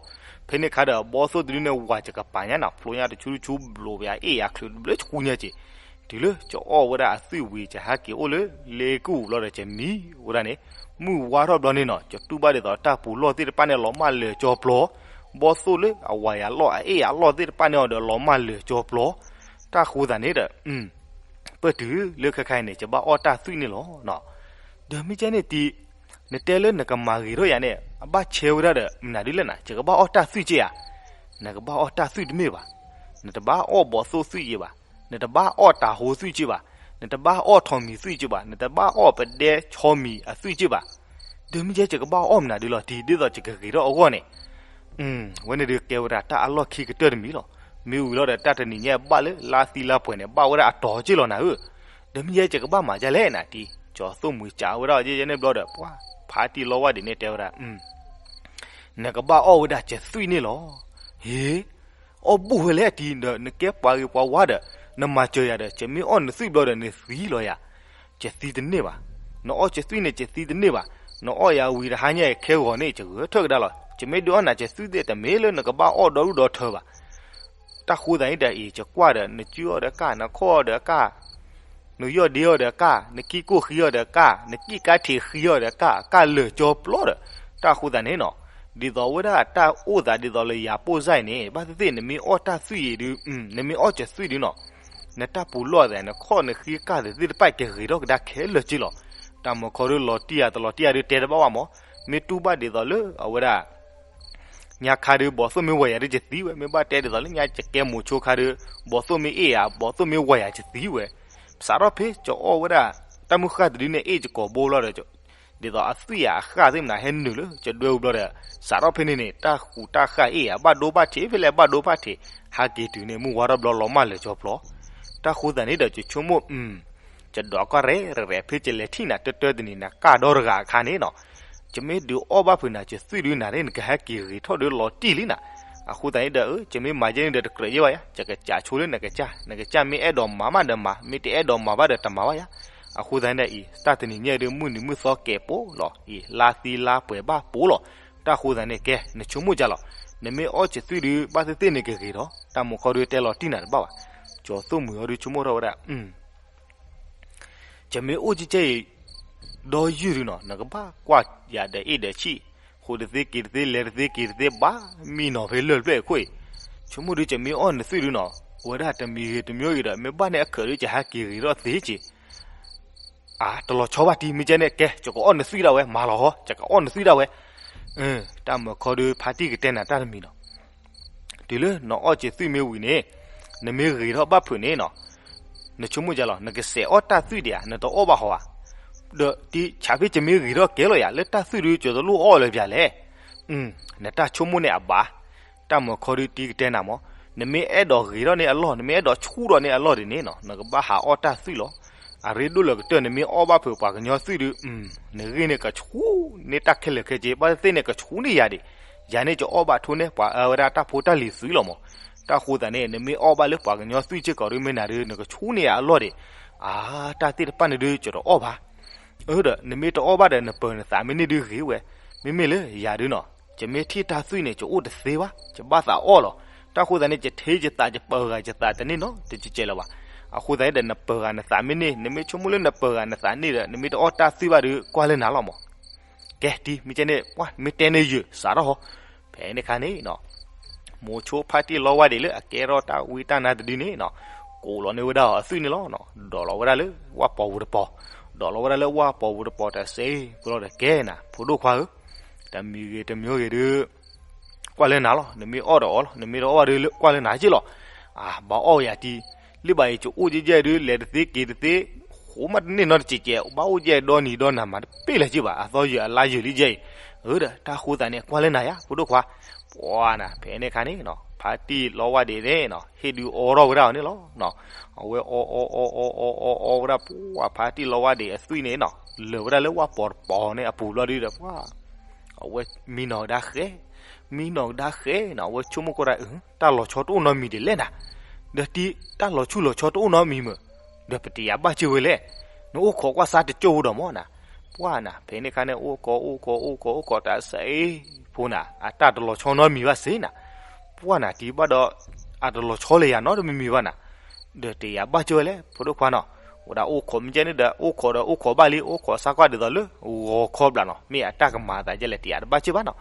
ဖဲန့ၣ်ခါဒီး ဘီသိၣ်တဒုန့ၣ် ဝၤယကပာ်ညါနီၤ, ဖျိညါတဆူတဆူ ဘျိးပယၤအ့ၣ်ယၤချုးတဘျုးဆူညါက့ၤ, တုၤလၢယအီၣ်ဝဲဒၣ်အသွံၣ်ဝံၤ ယဟဲက့ၤအိၣ်လၢလ့ကူၣ်ဘျီဒီး ယမံဝဲဒၣ်န့ၣ်, မုၢ်ဝါထီၣ်ဘျီန့ၣ်နီၤ ယတူၢ်ဘၣ်ဒ်သိးတၢ်ပူၤလီၢ်သ့ၣ်တဖၣ်န့ၣ် လီၤမၢ်လၢာ်ကၠီပျီ, ဘီသိၣ်လၢအဝၤယၤလီၢ် အအ့ၣ်ယၤလီၢ်သ့ၣ်တဖၣ်န့ၣ်အီၤဒီး လီၤမၢ်လၢာ်ကၠီပျီ, တၢ်ဃိသတးန့ၣ်ဒီး ပၢၢ်တုၤလၢခဲခါအံၤန့ၣ် ယဘၣ်အီၣ်တၢ်သွံၣ်န့ၣ်လီၤ. ဒီးမ့ၢ်ကဲန့ၣ်တံၤ, နတဲလၢနကမၤဂ့ၤထီၣ်ယၤန့ၣ် အဘၣ်ဆဲဝဲဒၣ်ဒီး မနုၤဒ်လဲၣ်နၤ, ယကဘၣ်အီၣ်တၢ်သွံၣ်က့ဧါ, နကဘၣ်အီၣ်တၢ်သွံၣ်တမ့ၢ်ဘၣ်, နတဘၣ်အီၣ်ဘီသိၣ်သွံၣ်က့ဘၣ်, နတဘၣ်အီၣ်တၤဟိသွံၣ်က့ဘၣ်, နတဘၣ်အီၣ်ထိးမံၤသွံၣ်က့ဘၣ်, နတဘၣ်အီၣ်ပဒဲဆီမံၤအသွံၣ်က့ဘၣ်, ဒီးမ့ၢ်ကဲ ယကဘၣ်အီၣ်မနုၤဒ်လဲၣ်တံၤ, ဒ်သိးယကဂ့ၤထီၣ်အဂီၢ်န့ၣ် ဝဲန့ၣ်ဒုးကဲဝဲဒၣ်တၢ်အလီၢ်ခံကတၢၢ်တမံၤလီၤ. မ့ၢ်ဝံၤလီၤဒီး တၢ်တနံၤညါဘၣ်လၢလါသံလါပှဲၤန့ၣ် ဘၣ်ဝဲဒၣ်အတီၤက့လီၤနၤဧၢ, ဒီးမ့ၢ်ယဲ ယကဘၣ်မၤဒ်လဲၣ်နၤတံၤ, ကၠီသိၣ်မှံၤကးဝဲဒၣ်ယဲယဲန့ၣ်ဘျီဒီး ပှၤဖါတံၢ်လီဝါဒံးန့ၣ်တဲဝဲဒၣ်, နကဘၣ်အီၣ်ဝဲဒၣ်ကသွံၣ်န့ၣ်လီၤ. ဟ့, အီၣ်ဘူၣ်ဝဲလဲၣ်တံၤဒီး နကဲပှၤဂ့ၤပှၤဝါဒီး နမၤစၢၤယၤဒီး ကမ့ၢ်အီၣ်နသွံၣ်ဘျီဒီး နသံလီၤယၤ, ကသံတန့ၢ်ဘၣ်, နအီၣ်ကသွံၣ်န့ၣ် ကသံတန့ၢ်ဘၣ်, နအီၣ်ယၤဝံၤတဟါညါအံၤခဲဂီၤန့ၣ် ယဂဲၤထၢၣ်ကဒါလီၤ. ကမ့ၢ်ဒုးအီၣ်နၤကသွံၣ်သ့ၣ် တမ့ၢ်လၢနကဘၣ်အီၣ်ဒီဒူၣ်ဒီထၢဘၣ်. တၢ်ဃိသတးန့ၣ်ဒီးအံၤ ယကွၢ်ဒီး နစုအီၣ်ဒီးကၢ်, နခီၣ်အီၣ်ဒီးကၢ်, နယီၢ်ဒ့အီၣ်ဒီးကၢ်, နကံၢ်ကိၢ်ဃံအီၣ်ဒီးကၢ်, နကံၢ်ကါထံးဃံအီၣ်ဒီးကၢ်, ကၢ်လၢာ်ကၠီပျီဒီး, တၢ်ဃိသတးန့ၣ်နီၤ, ဒ်သိးဝဲဒၣ်တၢ်အိၣ်သးဒ်သိးလၢယၤပိၢ်စၢ်အံၤန့ၣ် ဘၣ်သ့ၣ်သ့ၣ် နမ့ၢ်အီၣ်တၢ်သွံၣ်အံၤဒုး, နမ့ၢ်အီၣ်ကသွံၣ်ဒုးနီၤ, နတၢ်ပူၤလီၢ်သး နခီၣ်နဃံကၢ်သ့ၣ်တဖၣ် ကဂ့ၤထီၣ်ကဒါခဲလၢာ်က့လီၤ. တၢ်မုာ်ခီဒုးလီၤတံၢ်ယၤတလီၤတံၢ်ယၤဒုးတဲတဘၣ်ဘၣ်မး, မ့ၢ်တူၢ်ဘၣ်ဒ်သိးလၢအဝဲဒၣ် ညါခါဒုး ဘီသိၣ်မ့ၢ်ဝၤယၤဒုး ယသံဝဲ, မ့ၢ်ဘၣ်တဲဒ်သိးလၢညါ ယကဲမိၤဆိခါဒုး ဘီသိၣ်မ့ၢ်အ့ၣ်ယၤ ဘီသိၣ်မ့ၢ်ဝၤယၤ ယသံဝဲ, စးထီၣ်ဖဲကၠီအီၣ်ဝဲဒၣ် တၢ်မုၢ်ဃၢ်တဒုန့ၣ် အ့ၣ်ကကိာ်ဘိလီၤဒီး ဒ်သိးအသွံၣ်ယၤအဃၢ်သ့ၣ်မနၤ ဟဲနုာ်လၢကၠီဒွဲၣ်အူဘျီဒီး စးထီၣ်ဖဲန့ၣ်န့ၣ် တၢ်ဃူးတၢ်ဃၢ်အ့ၣ်ယၤ ဘၣ်ဒိဘၣ်ထံး ဖဲလဲၣ်ဘၣ်ဒိဘၣ်ထံး, ဟဲက့ၤတုၤန့ၣ် မုၢ်ဝါထီၣ်ဘျီလီၤမၢ်လၢာ်ကၠီပျီ, တၢ်ဃိသတးန့ၣ်ဒီး ယဆိကမိၣ် ယဒိးကီၢ်ရဲၣ်ရဲၣ် ဖဲယလဲၤထံၣ်နၤတၢတၢတနံၤ နကၢ်ဒီတဂၤအခါန့ၣ်နီၤ, ယမ့ၢ်ဒုးအီၣ်ဘၣ်ဖုးနၤ ယသွံၣ်ဒုးနၤန့ၣ် နကဟဲက့ၤဂ့ၤထီၣ်ဒုးလီၤတံၢ်လံနၤ, အဃိသတးန့ၣ်ဒီး ယမ့ၢ်မၤယဲန့ၣ်ဒီး တကြၢးယဲဘၣ်ယၤ, ယကစးဆိလၢနကစၢ်, နကစၢ်မ့ၢ်အဲၣ်ဒိးမၤမးဒီးမၤ, မ့ၢ်တအဲၣ်ဒိးမၤဘၣ်ဒီးတမၤဘၣ်ယၤ, အဃိသတးန့ၣ်ဒီးအံၤ တၢ်တနံၤညါဒုး မုၢ်နံၤမုၢ်သီကဲးပိာ်လီၤအံၤ လါသံလါပှဲၤဘၣ်ပိာ်လီၤ, တၢ်ဃိသတးန့ၣ်ကဲ နဆိကမိၣ်ကလီၤ, နမ့ၢ်အီၣ်ကသွံၣ်ဒုး ဘၣ်သ့ၣ်သ့ၣ်န့ၣ်ကဂ့ၤဒီး တၢ်မုာ်ခီဒုးတဲလီၤတံၢ်နၤတဘၣ်ဘၣ်, ကၠီသိၣ်မှံၤအီၤဒုးဆိကမိၣ်ထီၣ်ဝဲဒၣ် ယမ့ၢ်အိၣ်ကဲကဲအံၤ ဒီယုၢ်ဒုးနီၤ နကဘၣ်ကွၢ်ယၤဒီးအ့ၣ်ဒီးဆံၣ်, ဃိးတသ့က့ၤတသ့ လဲၤတသ့က့ၤတသ့ ဘၣ်မံနီၤဖဲလၢၢ်တဖျၢၣ်အံၤခိၣ်အံၤ, ဆိကမိၣ်ဒုး ယမ့ၢ်အီၣ်နသွံၣ်ဒုးနီၤ အိၣ်ဝဲဒၣ်တမံၤဂ့ၤတမံၤဂ့ၤဒီး မ့ၢ်ဘၣ်န့ၣ်အခၢးဒုး ယဟဲက့ၤဂ့ၤထီၣ်သ့က့ၤ အါ တလီၤဆီဘၣ်တံၤ မ့ၢ်ကဲန့ၣ် ကဲ ယကအီၣ်နသွံၣ်ဒၣ်ဝဲ မၤလီၤဟီ ယကအီၣ်နသွံၣ်ဒၣ်ဝဲ, တၢ်မုာ်ခီဒုး ဖါတံၢ်ကတဲနၤတၢ်တမံၤနီၤ တုၤလၢနအီၣ်ကသွံၣ်မ့ၢ်ဝံၤန့ၣ် နမ့ၢ်ဂ့ၤထီၣ်ဘၣ်ဖုးန့ၣ်နီၤ နဆိကမိၣ်ယၤလီၤ နကစဲးအီၣ်တၢ်သွံၣ်ဒံးဧါ နတအီၣ်ဘၣ်ဟီဧါ, ဒီးတံၤဆးဖဲယမ့ၢ်ဂ့ၤထီၣ်ကဲလီၤယၤ လၢတၢ်သွံၣ်ဒုး ကၠီတလိၣ်အီၣ်လၢၤပျၢၤလဲၣ်, နတၢ်ဆိကမိၣ်န့ၣ်အဘၣ်, တၢ်မုာ်ခီဒုးတံၤကတဲနၤမး, နမ့ၢ်အဲၣ်ဒိးဂ့ၤထီၣ်န့ၢ်အလီၢ် နမ့ၢ်အဲၣ်ဒိးဆူၣ်ထီၣ်န့ၢ်အလီၢ်ဒ်န့ၣ်နီၤ နကဘၣ်ဟးအီၣ်တၢ်သွံၣ်လီၤ. အရ့ဒိၣ်လၢကတၢၢ် နမ့ၢ်အီၣ်ဘၣ်ဖုးပှၤကညီသွံၣ်ဒုး နဂ့ၢ်န့ၣ်ကဆူၣ်န့ၢ်တၢ်ခဲလၢာ်ခဲဆ့ ဘၣ်သ့ၣ်သ့ၣ်န့ၣ် ကဆူၣ်န့ၢ်ယၤဒံး, ယၤန့ၣ် ကအီၣ်ဘၣ်ထိၣ်န့ၢ်ပှၤအဝဲဒၣ်တၢ်ဖိတၢ်လံၤသွံၣ်လီၤမး, တၢ်ဃိသတးန့ၣ် နမ့ၢ်အီၣ်ဘၣ်လၢပှၤကညီသွံၣ်စ့ၢ်ကီးဒုး မ့ၢ်နၤဒုး နကဆူၣ်န့ၢ်ယၤအလီၢ်ဒံး, အါ တၢ်သ့ၣ်တဖၣ်န့ၣ်ဒုး ကၠီတအီၣ်ဘၣ် အၢဒီး နမ့ၢ်တအီၣ်ဘၣ်ဒီး နပၢၤနသးမ့ၢ်န့ၢ်ဒုးဂ့ၤဝဲ, မ့မ့ၢ်လၢယၤဒုးနီၤ ယမ့ၢ်ထံၣ်တၢ်သွံၣ်န့ၣ် ယအိၣ်တသ့ဘၣ် ယဘၣ်သးအီၣ်လီၤ. တၢ်ဃိသတးန့ၣ် ယထံၣ်ယသး ယပၢၤဂၤယသးတန့ၢ်နီတစဲးစဲးလၢၤဘၣ်. အဃိသတးန့ၣ်ဒီး နပၢၤဂၤနသးမ့ၢ်န့ၢ် နမ့ၢ်ဆိကမိၣ်လၢနပၢၤဂၤနသးန့ၢ်ဒီး နမ့ၢ်တအီၣ်တၢ်သွံၣ်ဘၣ်ဒီး ကွၢ်လၢနၤလီၤမး ကဲတံၤ မ့ၢ်ကဲန့ၣ် ပှၤမ့ၢ်တဲန့ၢ်ယုာ်စးထီၣ်ဟီ ဖဲန့ၣ်ခါန့ၣ်နီၤ မိၤဆိဖါတံၢ်လီဝါဒံးလၢအကဲထီၣ်တၢ်ဝံတၢ်နါတဒုန့ၣ်နီၤ ကိးလီၤန့ၢ်ဝဲဒၣ်အီၤအသွံၣ်န့ၣ်လီၤ. ဒီးလီၤဝဲဒၣ်လၢဝၣ်ပီၤပူၤတပီၤ, ဒီးလီၤဝဲဒၣ်လၢဝၣ်ပီၤပူၤတပီၤတစဲး ပလီၢ်တကဲနၤ ဖိဒိၣ်ခွါဧၢ, တမံၤဂ့ၤတမံၤဂ့ၤဒုး ကွၢ်လၢနၤလီၤ. နမ့ၢ်အီၣ်ဒီးအီၣ်လီၤ, နမ့ၢ်တအီၣ်ဘၣ်ဒုး ကွၢ်လၢနၤက့လီၤ. အၢ ဘၣ်အီၣ်ယၤတံၤ, လၢဘၣ်အံၤ ကအိၣ်ကဲကဲဒုး လဲၤတသ့က့ၤတသ့, ဃိမးတန့ၢ်နီတစဲးစဲး, ဘၣ်အိၣ်ကဲဒီနံၤဒီနၤမးတပ့ၢ်လၢၤက့ဘၣ်, အသီယုာ်အလါယုာ်လံကဲအံၤ, အၢဒီး တၢ်ဃိသးန့ၣ် ကွၢ်လၢနၤယၤ ဖိဒိၣ်ခွါ, ပှၤနၤ ဖဲန့ၣ်ခါန့ၣ် ဖါတံၢ်လီဝၢ်ဒံးန့ၣ်နီၤ ဟ့ၣ်ဒုးအီထီၣ်ဝဲဒၣ်အီၤန့ၣ်လီၤ. အဝဲအီအီအီအီအီအီဝဲဒၣ် ပှၢ်ဖါတံၢ်လီဝၢ်ဒံးအသွံၣ်န့ၣ်နီၤ လၢာ်ဝဲဒၣ်လၢဝၣ်ပီၤတပီၤန့ၣ်အပူၤဘျီဒုဒီး ပှၢ် အဝဲမံနီၤကဒါဃဲ, မံနီၤကဒါဃဲနီၤ အဝဲဆိကမိၣ်ကီးဒၣ် အၢ တၢ်လီၤဆီတအိၣ်နီတမံၤဒံးလဲၣ်နၤ, ဒီးတံၢ်တၢ်လီၤဆူၣ်လီၤဆီတအိၣ်နီတမံၤမ့ၢ်, ဒီးပတယၤဘၣ်စၢၤဝဲလဲၣ်, နအိၣ်ခိးကွၢ်စါတကၠိၢ်ဖိဒီးမ့ၢ်နၤ, ပှၢ်နၤ ဖဲန့ၣ်ခါန့ၣ် အိၣ်ခိးအိၣ်ခိးအိၣ်ခိးအိၣ်ခိးတၢ်စ့ဖိနၤ အတၢ်တလီၤဆီနီတမံၤဘၣ်စ့နၤ, ပှၢ်နၤတံၢ်ဘၣ်ဒီး အတလီၤဆီလၢယၤနီတမံၤမံၤဘၣ်နၤ, ဒီးတယၤဘၣ်စၢၤဝဲလဲၣ် ဖိဒိၣ်ခွါနီၤ, ဝဲဒၣ်အိၣ်ခိးမ့ၢ်ကဲန့ၣ်ဒီး အိၣ်ခိးဒီးအိၣ်ခိးဘၣ်လံ အိၣ်ခိးစါကွၢ်ဒ်သိးလၢ ဂီၤခီဘျးနီၤ မ့ၢ်အတၢ်ကမၤသးဒ်လဲၣ် တယၤတဘၣ်စၢၤဘၣ်နီၤ,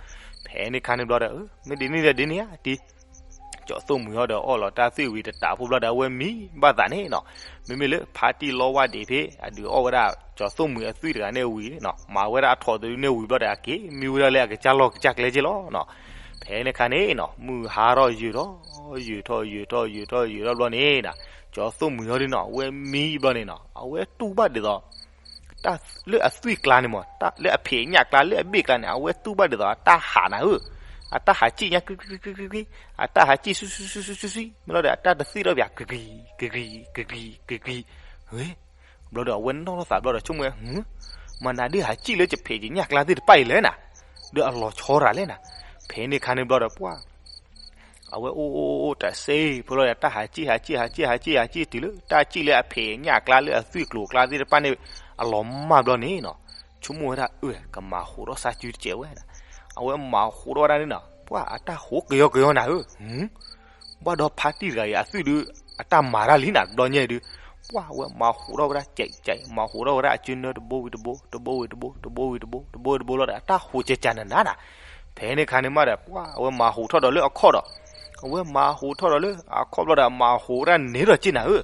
ဖဲန့ၣ်ခါန့ၣ်ဘျီဒီး မ့ၢ်ဒ်န့ၣ်ဒီးဒ်န့ၣ်ဧါတံၢ် ကၠီၤသိၣ်မှံၤဟီဒီးအီၣ်လီၤတၢ်သွံၣ်ဝံၤတတးဖိဘျီဒီး အဝဲမံဘၣ်သးန့ၣ်နီၤ, မ့မ့ၢ်လၢဖါတံၢ်လီဝၢ်ဒံးဖဲ အဒုးအီၣ်ဝဲဒၣ်ကၠီၤသိၣ်မှံၤအသွံၣ်တဂၤန့ၣ်ဝံၤနီၤ မၤဝဲဒၣ်အထိးတဒုန့ၣ်ဝံၤဘျီဒီး အက့ၤမံဝဲဒၣ်လၢအကစၢ်လီၢ်ကစၢ်ကျဲက့လီၤနီၤ, ဖဲန့ၣ်ခါန့ၣ်နီၤ မုၢ်ဟါထီၣ်ယုာ်ထီၣ် ယုာ်ထီၣ်ယုာ်ထီၣ်ယုာ်ထီၣ်ယုာ်ထီၣ်ဘျီန့ၣ်နီၤ, ကၠီၤသိၣ်မှံၤဟီဒ်နီၤ အဝဲမံဘျီန့ၣ်နီၤ အဝဲတူၢ်ဘၣ်ဒ်သိး တၢ်လၢအသွံၣ်ကျါန့ၣ်မ့ၢ် လၢအဖံးညၣ်ကျါလၢအဘ့ၣ်ကျါန့ၣ် အဝဲတူၢ်ဘၣ်ဒ်သိးအတၢ်ဟးနၤဧၢ, အတၢ်ဟးစံၣ်ညါ ကကွံကကွံကကွံ, အတၢ်ဟးစံၣ် စွံစွံစွံစွံစွံ မ့ၢ်လီၤဒီး အတၢ်တသံၣ်ထီၣ်ပၠး ကကွံ ကကွံ ကကွံ ကကွံ, ဝဲ ဘျီဒီးအဝဲနီၣ်ထီၣ်သးဘျီဒီး ဆိကမိၣ်ဝဲ မနုၤဒုးဟးစံၣ်လၢကဖံးကညၣ်ကျါသ့ၣ်တဖၣ်အံၤလဲၣ်နၤ, ဒီးအလီၤဆီရၤလဲၣ်နၤ, ဖဲန့ၣ်ခါန့ၣ်ဘျီဒီး ပှၢ် အဝဲအိၣ်အိၣ်အိၣ်တၢ်စ့ဖိလီၤဒီး တၢ်ဟးစံၣ်ဟးစံၣ်ဟးစံၣ်ဟးစံၣ်ဟးစံၣ်တုၤလၢ တၢ်စံၣ်လၢအဖံးညၣ်ကျါလၢအသွံၣ်ကျိၤကျါသ့ၣ်တဖၣ်န့ၣ် အလီၤမၢ်ဘျီန့ၣ်နီၤ, ဆိကမိၣ်ဝဲဒၣ် အၢ ကမၤဟးထီၣ်စၢ်စုတစဲးဝဲဒၣ်, အဝဲမၤဟးထီၣ်ဝဲဒၣ်န့ၣ်နီၤ ပှၢ်အတၢ်ဟးကယီကယီနၤဧၢ ဘၣ်ဒီးဖါတံၢ်တဂၤအံၤအသွံၣ်ဒုး အတၢ်မၤတၢ်လံနၤ တဘျီညါအံၤဒုး, ပှၢ်အဝဲမၤဟးထီၣ်ဝဲဒၣ်ကဲးကဲး မၤဟးထီၣ်ဝဲဒၣ်အစုနၢတဘိဝံၤတဘိ တဘိဝံၤတဘိ တဘိဝံၤတဘိ တဘိဝံၤတဘိ တဘိဝံၤတဘိလီၤဒီး အတၢ်ဟးကဲးကဲးနၤနၤနၤ, ဖဲန့ၣ်ခါန့ၣ်မးဒီး ပှၢ်အဝဲမၤဟးထီၣ်ဒီးလၢအခီၣ်ဒီး အဝဲမၤဟးထီၣ်ဒီးလၢအခီၣ်ဘျီဒီး မၤဟးဝဲဒၣ်န့ၢ်ဒီးက့နၤဧၢ,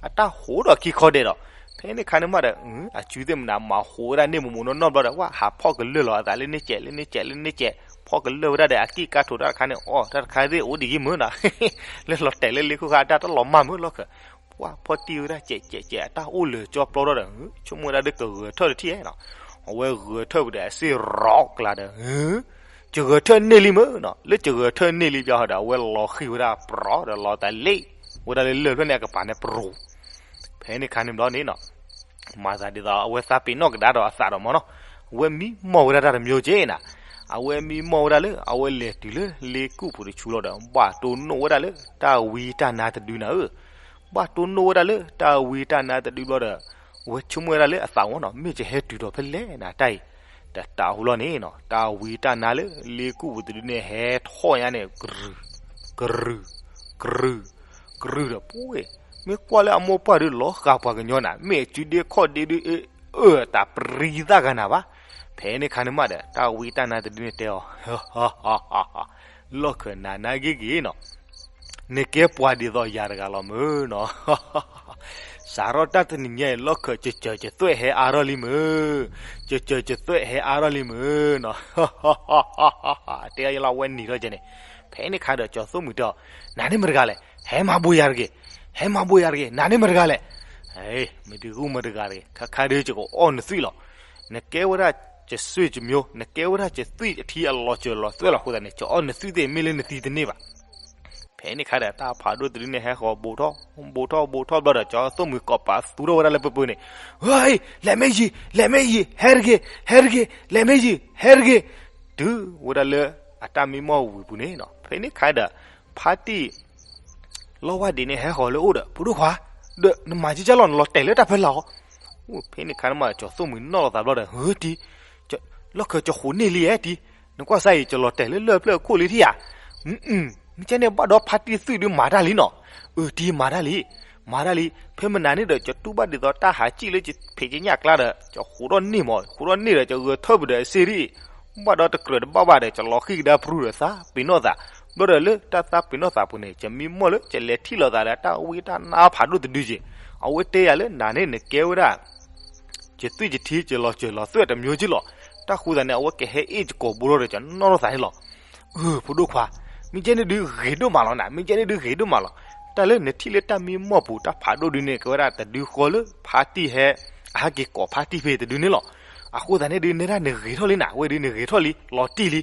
အတၢ်ဟးဒီးခံခီဒဲးဒီး, ဖဲန့ၣ်ခါန့ၣ်မးဒီး အစုသ့ၣ်မနုၤ မၤဟးဝဲဒၣ်န့ၢ်မိၢ်မိၢ်နီၢ်နီၢ်ဘျီဒီး ပှၢ်ဟးဖီၣ်ကလၢာ်လီၤအသးလၢန့ၣ်ကဲး လၢန့ၣ်ကဲး လၢန့ၣ်ကဲး ဖီၣ်ကလၢာ်ဝဲဒၣ်ဒီး အကံၣ်ကါထိးတၢ်တခါန့ၣ် အီၣ်တၢ်တခါသ့ၣ်အိၣ်ဒံးယံၤမုၢ်နီၤ လၢလီၤတဲာ်လၢလ့ခိၣ်ဃါအတၢ်တလီၤမၢ်မုၢ်လီၢ်ခၢၣ်, ပှၢ်ဖီၣ်တံၢ်ဝဲဒၣ်ကဲးကဲးကဲး အတၢ်အိၣ်လၢာ်ကၠီပျီထီၣ်ဒီး ဆိကမိၣ်ဝဲဒၣ်လၢကဂဲၤထၢၣ်တထံၣ်နီၤ, အဝဲဂဲၤထၢၣ်ပူၤဒီးအစ့ၣ်ရီကျါဒီး ကဂဲၤထၢၣ်န့ၢ်လံမုၢ်နီၤ, လၢကဂဲၤထၢၣ်န့ၢ်လံဘျီဒီး အဝဲလီၤဃံၤဝဲဒၣ်ပြီဒီးလီၤတၢ်လ့ၣ်ဝဲဒၣ်လၢလၢၢ်ဖျၢၣ်န့ၣ်အကပၤန့ၣ်ပြီ, ဖဲန့ၣ်ခါန့ၣ်ဘျီန့ၣ်နီၤ မၤသးဒ်သိး အဝဲသးပ့ၤနီၣ်ကဒါဒီးအသးဒီးမၢ်နီၤ, အဝဲမံမီၢ်ဝဲဒၣ်တၢ်တမျိုးက့နၤ, အဝဲမံမီၢ်ဝဲဒၣ်လၢ အဝဲလဲၤတုၤလၢလ့ကူၣ်ပူၤတဆူလီၤဒီး ဘၣ်တိၢ်နီၣ်ဝဲဒၣ်လၢတၢ်ဝံတၢ်နါတဒုနၤဧၢ, ဘၣ်တိၢ်နီၣ်ဝဲဒၣ်လၢတၢ်ဝံတၢ်နါတဒုဘျီဒီး အဝဲဆိကမိၣ်ဝဲဒၣ်လၢအသးမၢ်နီၤ မ့ၢ်ယဟဲတုၤဒီးဖဲလဲၣ်နၤတၢ်အံၤ, တတးဟူလီၤန့ၣ်နီၤ တၢ်ဝံတၢ်နါလၢလ့ကူၣ်ပူၤတဒုန့ၣ် ဟဲထီၣ်ညါန့ၣ် ကရူၤ ကရူၤ ကရူၤ ကရူၤဒီးပှ့ၤ, မ့ၢ်ကွၢ်လၢအမိၢ်ပှၢ်ဒုးလီၤဃာ်ပှၤကညီနၤ မ့ၢ်အစုဒ့ခီၣ်ဒ့ဒုး အၢ တၢ်ပရံသၣ်ဂၤနၤဘၣ်, ဖဲန့ၣ်ခါန့ၣ်မးဒီး တၢ်ဝံတၢ်နါတဒုန့ၣ်တဲအီၤ လီၢ်ခၢၣ်နၤနါဂ့ၤဂ့ၤနီၤ နကဲပှၤဒ်သိးယၤတဂၤလီၤမုၢ်နီၤ, စးထီၣ်တၢ်တနံၤညါအံၤ လီၢ်ခၢၣ် ကစၢၢ်ကသွဲၣ်ဟဲအါထီၣ်လံမုၢ်, ကစၢၢ်ကသွဲၣ်ဟဲအါထီၣ်လံမုၢ်နီၤ, တဲယလီၤဝဲနံၤထီၣ်ကဲန့ၣ်, ဖဲန့ၣ်ခါဒီးကၠီၤသိၣ်မှံၤတဲအီၤ နၤန့ၣ်မတၤတဂၤလဲၣ်, ဟဲမၤဘိးယၤတဂ့ၤ, ဟဲမၤဘိးယၤတဂ့ၤ, နၤန့ၣ်မတၤတဂၤလဲၣ်, ဟဲ မ့ၢ်တဂုၢ်မတၤတဂၤတဂ့ၤ, ခါခါဒုးယကအီၣ်နသွံၣ်လီၤ, နကဲဝဲဒၣ် ယစွံၣ်ယမျိုး နကဲဝဲဒၣ်ယသွံၣ်ယထံအလီၤစၢၤလီၤသွဲၣ်လီၤအဃိသတးန့ၣ် ကအီၣ်နသွံၣ်သ့ၣ်မ့ၢ်လၢနသံတန့ၢ်ဘၣ်, ဖဲန့ၣ်ခါဒီးတၢ်ဖးဒိၣ်တဒုန့ၣ် ဟဲဃီၤဘိးထီၣ် ဘိးထီၣ်ဘိးထီၣ်ဘျီဒီး ကၠီၤသိၣ်မှံၤကိးပသူထီၣ်ဝဲဒၣ်လၢပပၢၤန့ၣ်, ဟဲ လဲၤမ့ၢ်ယံၤ လဲၤမ့ၢ်ယံၤ ဟဲတဂ့ၤ ဟဲတဂ့ၤ လဲၤမ့ၢ်ယံၤ ဟဲတဂ့ၤ, တုၤဝဲဒၣ်လၢအတၢ်မံမီၢ်ဝံၤပူၤန့ၣ်နီၤ, ဖဲန့ၣ်ခါဒီး ဖါတံၢ် လီဝၢ်ဒံးန့ၣ် ဟဲဃီၤလၢအအိၣ်ဒီး ဖိဒိၣ်ခွါ, ဒီးနမၤကကၢ်လီၤ နလီၤတဲာ်လၢတၢ်ဖဲလၢ်အီၤ, ဖဲန့ၣ်ခါန့ၣ်မး ကၠီၤသိၣ်မှံၤနီၣ်လီၤသးဘျီဒီး ဟၢတံၢ်, လီၢ်ခၢၣ် ကၠီၤဃိးန့ၢ်လံဧါတံၢ်, နကွၢ်စၢ်အံၤ ကၠီၤလီၤတဲာ်လၢလၢၢ်ဖျၢၣ်အခိၣ်လံထံၣ်ဧါ, မ့ၢ်ကဲန့ၣ် ဘၣ်ဒီးဖါတံၢ်သွံၣ်ဒုးမၤတၢ်လံနီၤ, အၢတံၢ်မၤတၢ်လံ, မၤတၢ်လံ, ဖဲမနုၤန့ၣ်ဒီး ကၠီၤတူၢ်ဘၣ်ဒ်သိးတၢ်ဟးစံၣ်လၢဖံးကညၣ်ကျါဒီး ကၠီၤဃိးထီၣ်န့ၢ်မး, ဃိးထီၣ်န့ၢ်ဒီး ကၠီၤဂဲၤထၢၣ်ပူၤဒီးအစ့ရံၣ် ဘၣ်ဒီးတကြၢးတဘၣ်ဘၣ်ဒီး ကၠီၤလီၤဃံၣ်ကဒါပြူၤဒီးသးပ့ၤနီၣ်သး, ဘျီဒီးလၢတၢ်သးပ့ၤနီၣ်သးပူၤန့ၣ် ကၠီၤမံမီၢ်လၢ ကၠီၤလဲၤထံၣ်လိာ်သးဒီးတၢ်ဝံတၢ်နါဖးဒိၣ်တဒုက့ၤ, အဝဲတဲယၤလၢနၤန့ၣ် နကဲဝဲဒၣ် ကၠီၤသွံၣ်ကၠီၤထံ ကၠီၤလီၤစၢၤလီၤသွဲၣ်တမျိုးက့ၤလီၤ, တၢ်ဃိသးန့ၣ် အဝဲကဟဲအ့ၣ်ကကိာ်ဘိထီၣ်ဒီး ကၠီၤနီၣ်ထီၣ်သးန့ၣ်လီၤ. အၢ ဖိဒိၣ်ခွါ, မ့ၢ်ကဲန့ၣ်ဒုးဂ့ၤဒိၣ်မးလီၤနၤ, မ့ၢ်ကဲန့ၣ်ဒုးဂ့ၤဒိၣ်မးလီၤ. တၢ်လၢနထံၣ်လၢတၢ်မံမီၢ်ပူၤ တၢ်ဖးဒိၣ်ဒုးန့ၣ် ကဲဝဲဒၣ်တဒုဃီလၢဖါတံၢ်ဟဲ အဟဲက့ၤကိးဖါတံၢ်ဖဲတဒုန့ၣ်လီၤ. အဃိသတးန့ၣ်ဒုး နဲဒၣ်နဂ့ၤထီၣ်လံနၤ, ဝဲဒုးနဂ့ၤထီၣ်လံ လီၤတံၢ်လံ.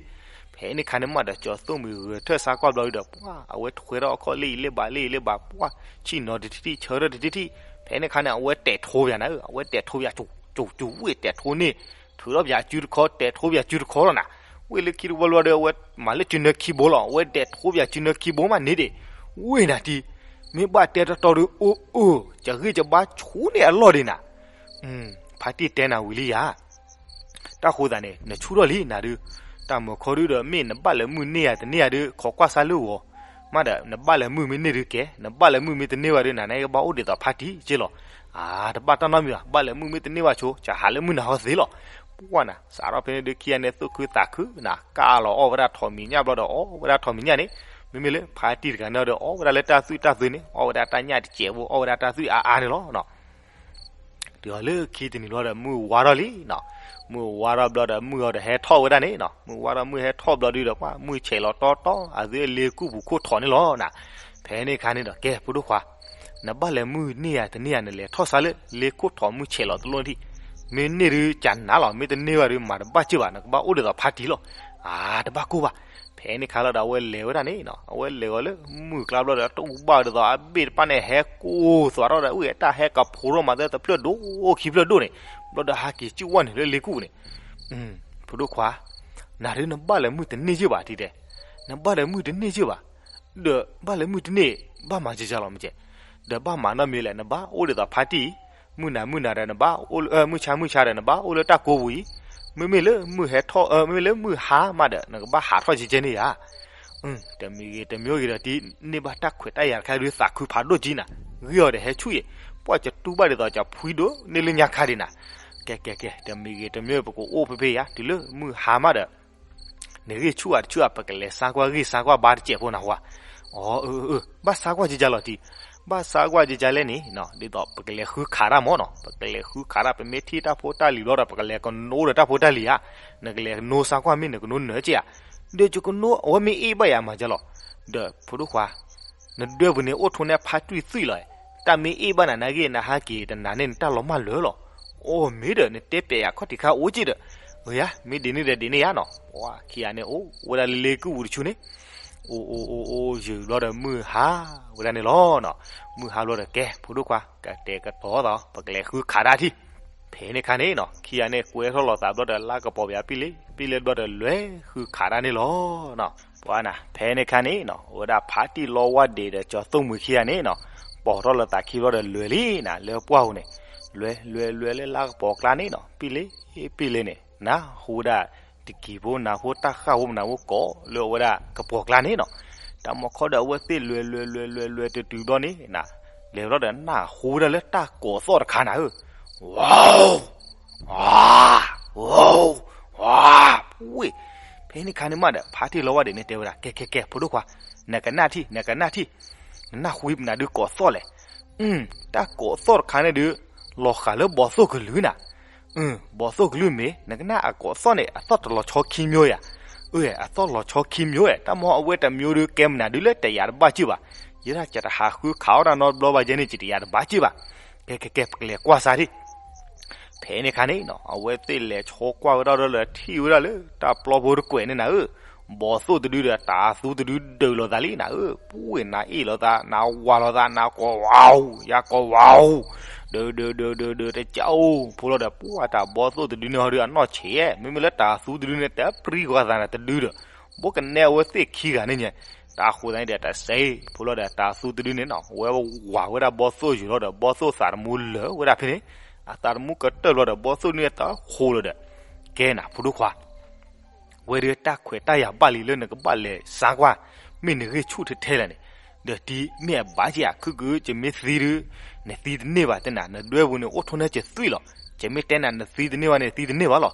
ဖ ဖဲန့ၣ်ခါန့ၣ်မးဒီး ကၠီၤသိၣ်မှံၤဂဲၤထၢၣ်ဆါကွၢ်ဘျီဒုဒီး ပှၢ် အဝဲထွဲထီၣ်အခီၣ်လ့ၣ်အံၤလ့ၣ်ဘၣ်လ့ၣ်အံၤလ့ၣ်ဘၣ် ပှၢ် ဆံၣ်နီၤတထံၣ်ထံၣ် ဆၢထၢၣ်တထံၣ်ထံၣ် ဖဲန့ၣ်ခါန့ၣ် အဝဲတဲာ်ထိပၠးနၤဧၢ အဝဲတဲာ်ထိပၠး ကၠူၤကၠူၤဝ့ၢ်တဲာ်ထိန့ၣ် ထုးထီၣ်ပၠးစုတခီ တဲာ်ထိပၠးစုတခီလီၤနၤ, ဝ့ၢ်လၢခံတဝီလီၤဒီး အဝဲမၤလၢစုနၢခံဘိလီၤ အဝဲတဲာ်ထိပၠးစုနၢခံဘိမးန့ၣ်ဒံး, ဝ့ၢ်နၤတံၤ မ့ၢ်ဘၣ်တဲတတီၤဒီး အိၣ်အိၣ် ကဂ့ၢ်ကဘါဆူန့ၣ်အလီၢ်ဒံးနၤ, ဖါတံၢ်တဲနၤဝံၤလံယၤ တၢ်ဃိသးန့ၣ် နဆူၣ်ထီၣ်လံနၤဒုး, တၢ်မုာ်ခီဒုဒီး မ့ၢ်နဘၣ်လဲၤမုၢ်န့ၢ်ယၤတန့ၢ်ယၤဒုး ခိးကွၢ်စါလၢဂီၤ, မးဒီး နဘၣ်လဲၤမုၢ်မ့ၢ်န့ၢ်ဒုးကဲ, နဘၣ်လဲၤမုၢ်မ့ၢ်တန့ၢ်ဘၣ်ဒုး နၤန့ၣ်ကဘၣ်အိၣ်ဒ်သိးဖါတံၢ်က့လီၤ, အါ တဘၣ်တၢ်နီတမံၤဘၣ်, ဘၣ်လဲၤမုၢ်မ့ၢ်တန့ၢ်ဘၣ်ဆိ ကဟးလၢမုၢ်နၤဟီသ့လီၤ, ပှၢ်နၤ စးထီၣ်ဖဲန့ၣ်ဒုး ခံဂၤန့ၣ် သူၣ်ခုသးခုနၤ ကၢ်လီၤအီၣ်ဝဲဒၣ်ထိးမံၤညၣ်ဘျီဒီး အီၣ်ဝဲဒၣ်ထိးမံၤညၣ်န့ၣ်, မ့မ့ၢ်လၢဖါတံၢ်တဂၤန့ၣ်ဒီး အီၣ်ဝဲဒၣ်လၢတၢ်သွံၣ်တၢ်သွဲန့ၣ် အီၣ်ဝဲဒၣ်တၢ်ညၣ်တစဲးဖိ အီၣ်ဝဲဒၣ်တၢ်သွံၣ်အါအါန့ၣ်လီၤ. တုၤလၢခံတနံၤဘျီဒီး မုၢ်ဝါထီၣ်လံနီၤ, မုၢ်ဝါထီၣ်ဘျီဒီး မုၢ်အီၤဒီးဟဲထီၣ်ဝဲဒၣ်န့ၣ်နီၤ, မုၢ်ဝါထီၣ်မုၢ်ဟဲထီၣ်ဘျီဒုဒီး ပှၢ် မုၢ်ဆဲးလီၤတီတီ အသုလ့ကူၣ်ပူၤခိၣ်ထိးန့ၣ်လီၤနၤ, ဖဲန့ၣ်ခါန့ၣ်ဒီး ကဲ ဖိဒိၣ်ခွါ နဘၣ်လဲၤမုၢ်န့ၢ်ယၤတန့ၢ်ယၤ နလဲၤထီၣ်စါလၢလ့ခိၣ်ထိးမုၢ်ဆဲးလီၤတလိၣ်နထံၣ်, မ့ၢ်န့ၢ်ဒုးကနၤလီၤ, မ့ၢ်တန့ၢ်ဘၣ်ဒုး မၤတဘၣ်စ့ၢ်ဘၣ်, နကဘၣ်အိၣ်ဒ်သိးဖါတံၢ်လီၤ, အါ တဘၣ်ကိၢ်ဘၣ်. ဖဲန့ၣ်ခါလီၤဒီး အဝဲလဲၤဝဲဒၣ်န့ၣ်နီၤ, အဝဲလဲၤဂီၤလၢမုၢ်ကျါဘျီဒီး တူၢ်ဘၣ်ဒ်သိးအဘ့ၣ်တဖၣ်န့ၣ် ဟဲကိၢ်သွးထီၣ်ဒီး အဝဲတၢ်ဟဲကဖိထီၣ်မၤသၢတဖျၢၣ်ဒိၣ်ခံဖျၢၣ်ဒိၣ်န့ၣ်, ဘျီဒီးဟးက့ၤစုၣ်ဝဲန့ၣ်လၢလ့ကူၣ်န့ၣ်, ဖိဒိၣ်ခွါ နၤဒုးနဘၣ်လဲၤမုၢ်တန့ၢ်စ့ၢ်ဘၣ် တံၤတဲ, နဘၣ်လဲၤမုၢ်တန့ၢ်စ့ၢ်ဘၣ်, ဒီးဘၣ်လဲၤမုၢ်တန့ၢ် ဘၣ်မၤကကလီၤမ့ၢ်ကဲ, ဒီးဘၣ်မၤနီတမံၤလဲၣ် နဘၣ်အိၣ်ဒ်သိးဖါတံၢ်, မုၢ်နၤမုၢ်နၤဒီးနဘၣ်, မုၢ်ဆါမုၢ်ဆါဒီးနဘၣ်အိၣ်လၢတၢ်ကိးပူၤအံၤ, မ့မ့ၢ်လၢမုၢ်ဟဲထီၣ် မ့မ့ၢ်လၢမုၢ်ဟါမးဒီး နကဘၣ်ဟးထီၣ်ကကဲန့ၣ်ဧါ. တမံၤဂ့ၤတမံၤဂ့ၤဒီး တံၤန့ၢ်ဘၣ်တၢ်ခွဲးတၢ်ယာ်တခါဒုးသးခုဖးဒိၣ်ကံနၤ, ဂ့ၢ်အီၤဒီးဟဲဆူၣ်အံၤ, ပှၢ်ကတူၢ်ဘၣ်ဒ်သိးကဖှံဒိၣ်န့ၢ်လၢညါခါဒံးနၤ, ကဲကဲကဲ တမံၤဂ့ၤတမံၤ ပကအိၣ်ဖဲဖဲယါ တုၤလၢမုၢ်ဟါမးဒီး နဂ့ၢ်ဆူၣ်ဧါတဆူၣ်ဧါ ပကလဲၤဆါကွၢ်ဂ့ၢ်ဆါကွၢ်ဘါတစဲးဖိနၤဟူဧါ. အၢ အၢ အၢ ဘၣ်ဆါကွၢ်ကကလီၤတံၤ, ဘၣ်ဆါကွၢ်ကကလဲၣ်န့ၣ် ဒ်သိးပကလဲၤဃုခးတၢ်မၢ်နီၤ, ပကလဲၤဃုခးတၢ် ပမ့ၢ်ထံၣ်တၢ်ဖိတၢ်လံၤဘျီဒီး ပကလဲၤကနိဒီးတၢ်ဖိတၢ်လံၤဧါ, နကလဲၤကနိဆါကွၢ်မ့ၢ်နကနိနၢၤက့ဧါ, ဒီးယကနိအဝဲမ့ၢ်အ့ၣ်ဘၣ်ယၤမၤကလီၤ, ဒီးဖိဒိၣ်ခွါ နဒွဲပူၤန့ၣ်အိၣ်ထီၣ်န့ၢ်ဖါတွံၢ်သွံၣ်လီၤ, တၢ်မ့ၢ်အ့ၣ်ဘၣ်နၤနာ်ဂ့ၢ် နဟးက့ၤတနၤန့ၣ် နတၢ်လီၤမၢ်လၢာ်လီၤ. အိၣ်မ့ၢ်ဒီး နတဲပျဲယၤခီၣ်ထံးခါအိၣ်က့ဒီး, အၢယါ မ့ၢ်ဒ်န့ၣ်ဒီးဒ်န့ၣ်ယါနီၤ, ပှၢ်ခံဂၤန့ၣ် အိၣ်ဝဲဒၣ်လၢလ့ကူၣ်ပူၤတဆူန့ၣ်, အိၣ်အိၣ်အိၣ်အိၣ်ယုာ်ဘျီဒီးမုၢ်ဟါဝဲဒၣ်န့ၣ်လီၤနီၤ, မုၢ်ဟါဘျီဒီးကဲ ဖိဒိၣ်ခွါ ကတဲာ်ကတီၤသး ပကလဲၤဃုခးတၢ်ထံၣ် ဖဲန့ၣ်ခါန့ၣ်နီၤ ခံဂၤန့ၣ် ကွဲထီၣ်လိာ်သးဘျီဒီး လါကပီၤပယါပံလ့ ပံလ့ဘျီဒီးလွဲၤဃုခးတၢ်န့ၣ်လီၤနီၤ. ပှၢ်နၤ ဖဲန့ၣ်ခါန့ၣ်နီၤ အဝဲဒၣ်ဖါတံၢ်လီဝါဒ့းဒီးကၠီၤသိၣ်မှံၤခံဂၤန့ၣ်နီၤ ပိာ်ထီၣ်လိာ်သးခံဘျီဒီးလွဲၤလံနၤ လၢပှၢ်ပူၤန့ၣ်, လွဲၤလွဲၤလွဲၤလၢလါကပီၤကျါန့ၣ်နီၤ ပံလ့ပံလ့န့ၣ် နၢ်ဟူဝဲဒၣ် တကံၤဖိနၢ်ဖိတၢ်ဃၣ်ဖိမနၤဖိကိးလၢအဝဲဒၣ်ကပီၤကျါန့ၣ်နီၤ, တၢ်မီခီဒီးအဝဲသ့ၣ်လွဲၤလွဲၤလွဲၤလွဲၤလွဲၤတတုၤဘျီန့ၣ်နၤ, လဲၤဘျီဒီးနၢ်ဟူဝဲဒၣ်လၢတၢ်ကိးသီၣ်တခါနၤဧၢ, ဝါ ဝါ ဝါ ဝါ ဝ့ၢ်, ဖဲန့ၣ်ခါန့ၣ်မးဒီး ဖါတံၢ်လီဝါဒ့းန့ၣ်တဲဝဲဒၣ် ကဲကဲကဲ ဖိဒိၣ်ခွါ, နကနၣ်ထံၣ် နကနၣ်ထံၣ်, နနၢ်ဟူမနုၤဒုးကိးသီၣ်လဲၣ်, တၢ်ကိးသီၣ်တခါန့ၣ်ဒုး လီၤဃာ်လၢဘီသိၣ်ကလုာ်နၤ, ဘီသိၣ်ကလုာ်မ့ၢ် နကနၣ်အကိးသီၣ်န့ၣ် အသီၣ်တလီၤဆီခံမျိုးဧါ, အသီၣ်လီၤဆီခံမျိုးဧါ, တၢ်မီအဝဲတမျိုးဒုး ကဲမနုၤဒုးလၢတယာ်တဘၣ်စ့ၢ်ဘၣ်, ယဲဒၣ်ကတဟးဃုခးအီၣ်တၢ်နီတဘျီဘၣ်ယဲန့ၣ် ယတယာ်တဘၣ်စ့ၢ်ဘၣ်, ကဲကဲကဲ ပကလဲၤကွၢ်စါထံၣ် ဖဲန့ၣ်ခါန့ၣ်နီၤ အဝဲသ့ၣ်လဲၤဆိကွၢ်ဝဲဒၣ်ဒီးလၢထံၣ်ဝဲဒၣ်လၢတၢ်ပျီဖိတကွဲးန့ၣ်နၤဧၢ, ဘီသိၣ်တဒုဒီးတၤသူတဒုဒုးလိာ်သးလံနၤဧၢ, ပှ့ၤနၤအ့ၣ်လိာ်သး နၤဝၤလိာ်သး နၤကိးဝၤဧိၤ ယၤကိးဝၤဧိၤ, ဒုးဒုးဒုးဒုးဒုးတကအိၣ် ဖိလီၤဒီး ပှၢ်တၢ်ဘီသိၣ်တဒုန့ၣ်ဟီဒုးအနီၢ်ဆံး, မ့မ့ၢ်လၢတၤသူတဒုန့ၣ် တပြံကွၢ်သးနၤတဒုဒီး ဘိကနဲအဝဲသ့ၣ်ခံဂၤန့ၣ်ညါ, တၢ်ဃိသတးန့ၣ်ဒီးတစဲး ဖိလီၤဒီးတၤသူတဒုန့ၣ်နီၤ ဝဲဝၤဝဲဒၣ်ဘီသိၣ်ယိာ်လီၤဒီး ဘီသိၣ်သးတမူလၢာ်ဝဲဒၣ်ဖဲန့ၣ်, အသးတမူကတၢၢ်လီၤဒီး ဘီသိၣ်န့ၣ်တၢ်ဃိလီၤဒီး, ကဲနၤဖိဒိၣ်ခွါ ဝဲဒၣ်တၢ်ခွဲးတၢ်ယာ်ဘၣ်လံလၢနကဘၣ်လဲၤစါကွၢ်, မ့ၢ်နဂ့ၢ်ဆူၣ်ထဲထဲလဲၣ်န့ၣ်, ဒီးတံၤမ့ၢ်အဘၣ်က့ၤယၤ ခုကု ယမ့ၢ်သံဒုး, နသံတန့ၢ်ဘၣ်တဲနၤ, နဒွဲပူၤန့ၣ် အိၣ်ထီၣ်န့ၢ်ကသွံၣ်လီၤ, ယမ့ၢ်တဲနၤ နသံတန့ၢ်ဘၣ်န့ၣ် သံတန့ၢ်ဘၣ်လီၤ,